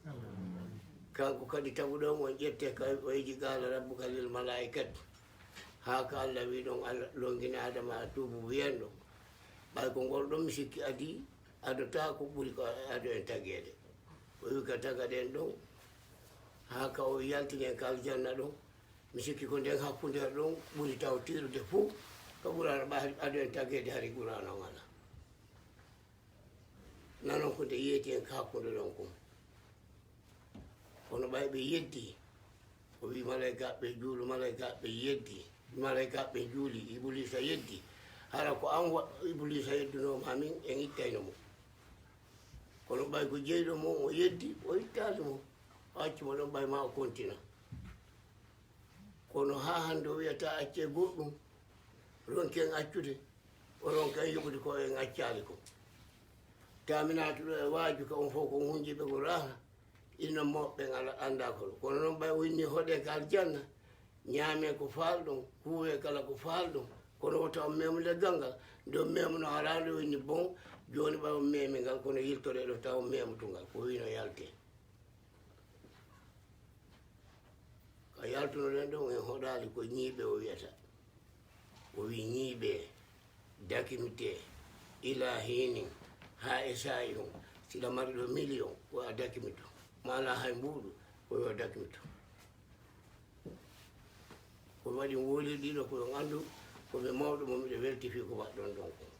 Kanko kadi taguɗo on, on ƴette ka o yeji qaala rabbuka lil malaikati. Haa ka Allah wi ɗon, Allah longini Adama a tuubu wiyanɗo. Ɓay ko ngol ɗon mi sikki adi, adota ko ɓuri ko ado en tageede. O wi ka tagaɗen ɗon, haa ka o yaltini en ka aljanna ɗon. Mi sikki ko nden hakkunde ɗon ɓuri tawtirude fuu ka Qur'aana, ɓay ado en tageede hari Qur'aana on alaa. Nanon ko nde yeeti en ka hakkunde ɗon kon. Kono ɓay ɓe yeddi, o wi malaykaaɓe juulu, malaykaaɓe yeddi, malaykaaɓe juuli, Ibuliisa yeddi. Hara ko an wa-, Ibuliisa yeddunoo ma min, en ittayno mo. Kono ɓay ko jeyɗo mo, o yeddi, o ittaali mo. O acci mo ɗon, ɓay ma o kontina. Kono haa hannde o wiyata accee goɗɗum, ronken accude, o ronkan yoɓude ko en accaali ko. Taaminaatu ɗo e waaju ka on fof ko hunjiiɓe Qur'aana, ino moɓɓe ngala anndaa kono. Kono noon ɓay o inni hoɗee ka aljanna, ñaamee ko faalɗon, kuwee kala ko faalɗon, kono wota on meemu leggal ngal, nde on meemuno haraande o inni bon, jooni ɓay on meemi ngal, kono yiltoree ɗo taw on meemutu ngal, ko wino yaltee. Ka yaltunoɗen ɗon, en hoɗaali ko ñiiɓe o wiyata. O wi ñiiɓe, dakimitee, ilaa hiinin, haa e saa'i hun. Siɗa mari ɗo miliyon, ko a dakimito. Ma alaa hay mbuuɗu, ko yo dakimito. Ko mi waɗi wowlirɗi ɗo, ko on anndu, ko mi mawɗo mo miɗo welti fii ko mbaɗɗon ɗon kon.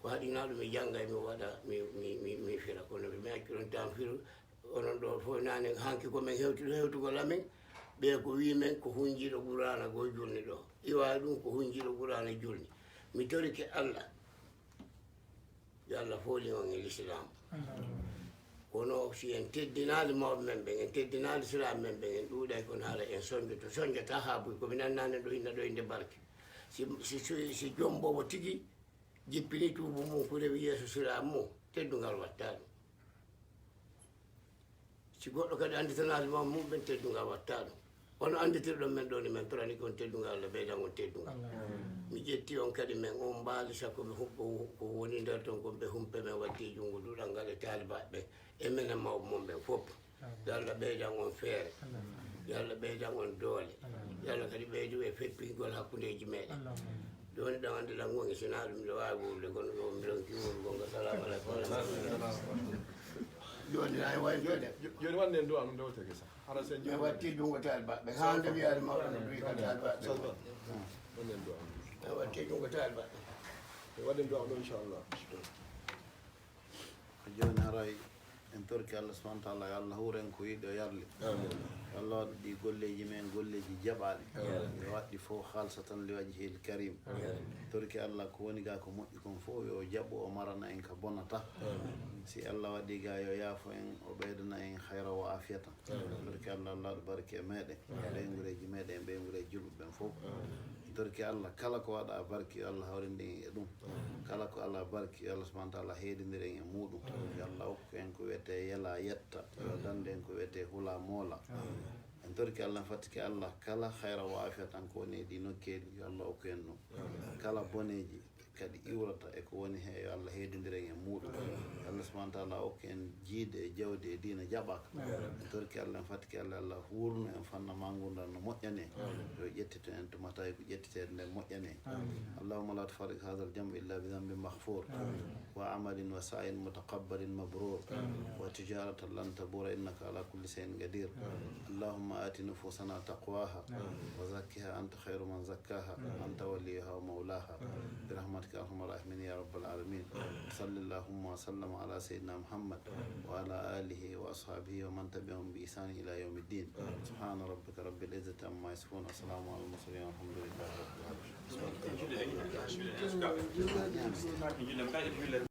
Ko haɗinaa ɗum mi jannga, mi waɗa, mi, mi, mi, mi fira. Kono mi accu ɗon tan firu, onon ɗo fof naane, hanki ko min hewti ɗo hewtugol amin, ɓe ko wi min ko hunjiiɗo Qur'aana goo julni ɗo. Iwa ɗum ko hunjiiɗo Qur'aana julni. Mi torike Allah, yo Allah fooli on e Lislaam. Kono si en teddinaali mawɓe men ɓen, en teddinaali siraaɓe men ɓen, en ɗuuɗay kono hara en sonjoto, sonjata haa buy. Ko mi nannaani ɗo inna ɗo innde barke. Si, si, si, si jomboowo tigi jippini tuubu mum ko rewi yeeso siraaɓe mum, teddungal watta ɗum. Si goɗɗo kadi annditanaali mawɓe mum ɓen, teddungal watta ɗum. Kono annditirɗon men ɗo ni, men torani kon teddungal, Allah ɓeydan on teddungal. Mi ƴetti on kadi, men on mbaali, sakko ɓe huɓɓo ko woni nder ton kon, ɓe humpe men watti e junngo duɗal ngal e taalibaaɓe ɓen, e menen mawɓe mon ɓen fof. Yo Allah ɓeydan on feere. Yo Allah ɓeydan on doole. Yo Allah kadi ɓeydu e feppingol hakkundeeji meɗen. Ɗo woni ɗo annde lan woni, sinaa ɗum miɗo waawi wowlude, kono ɗo mi ronki wowlugol ngal. Salaamu aleykum wa rahmatullahi. Jooni ay wawi jooni. Jooni wonde en du'a ɗum ɗo tege sa. Hara sen mi watti junngo taalibaaɓe. Haa nde wiyaade mawɗo no duwi ka taalibaaɓe. Wonde en du'a. Mi watti junngo taalibaaɓe. Waɗen du'a ɗo, inchallah. Jooni haray en torki Allah subhanahu wa taala, yo Allah huur en ko yiɗi o yarli. Amin. Yo Allah waɗ ɗi golleeji men golleeji jaɓaaɗi. Amin. Yo waɗ ɗi fof haalsa tan li wajhil karim. Amin. Torki Allah ko woni ga ko moƴƴi kon fof yo jaɓu o marana en ka bonata. Amin. Si Allah waɗi ga yo yaafo en o ɓeydana en hayra wa afiyata. Amin. Torki Allah, Allah waɗ barke e meɗen. Amin. Ɓeyngureeji meɗen, ɓeyngureeji julɓe ɓen fof. Amin. Torki Allah, kala ko waɗa barki, yo Allah hawrinde en e ɗum. Kala ko Allah barki, yo Allah subhanahu wa taala heedindire en e muɗum. Yo Allah okku en ko wiyetee yela yetta, yo dande en ko wiyetee hula moola. En torki Allah, en fattiki Allah, kala hayra wa afiya tan ko woni e ɗi nokkeeli, yo Allah okku en ɗum. Kala boneeji kadi iwrata e ko woni he, yo Allah heedindire en e muɗum. Yo Allah subhanahu wa taala okku en jiide e jawdi e diina jaɓaka. En torki Allah, en fattiki Allah, Allah huurno en fanna ma ngurdam no moƴƴani en. Yo ƴettito en to mataay ko ƴettiteede nden moƴƴani en. اللهم لا تفرق هذا الجمع إلا بذنب مغفور وعمل وسعي متقبل مبرور وتجارة لن تبور إنك على كل شيء قدير. اللهم آت نفوسنا تقواها وزكها أنت خير من زكاها أنت وليها ومولاها برحمتك يا أرحم الراحمين يا رب العالمين. صل اللهم وسلم على سيدنا محمد وعلى آله وأصحابه ومن تبعهم بإحسان إلى يوم الدين. سبحان ربك رب العزة عما يصفون وسلام على المرسلين والحمد لله رب العالمين.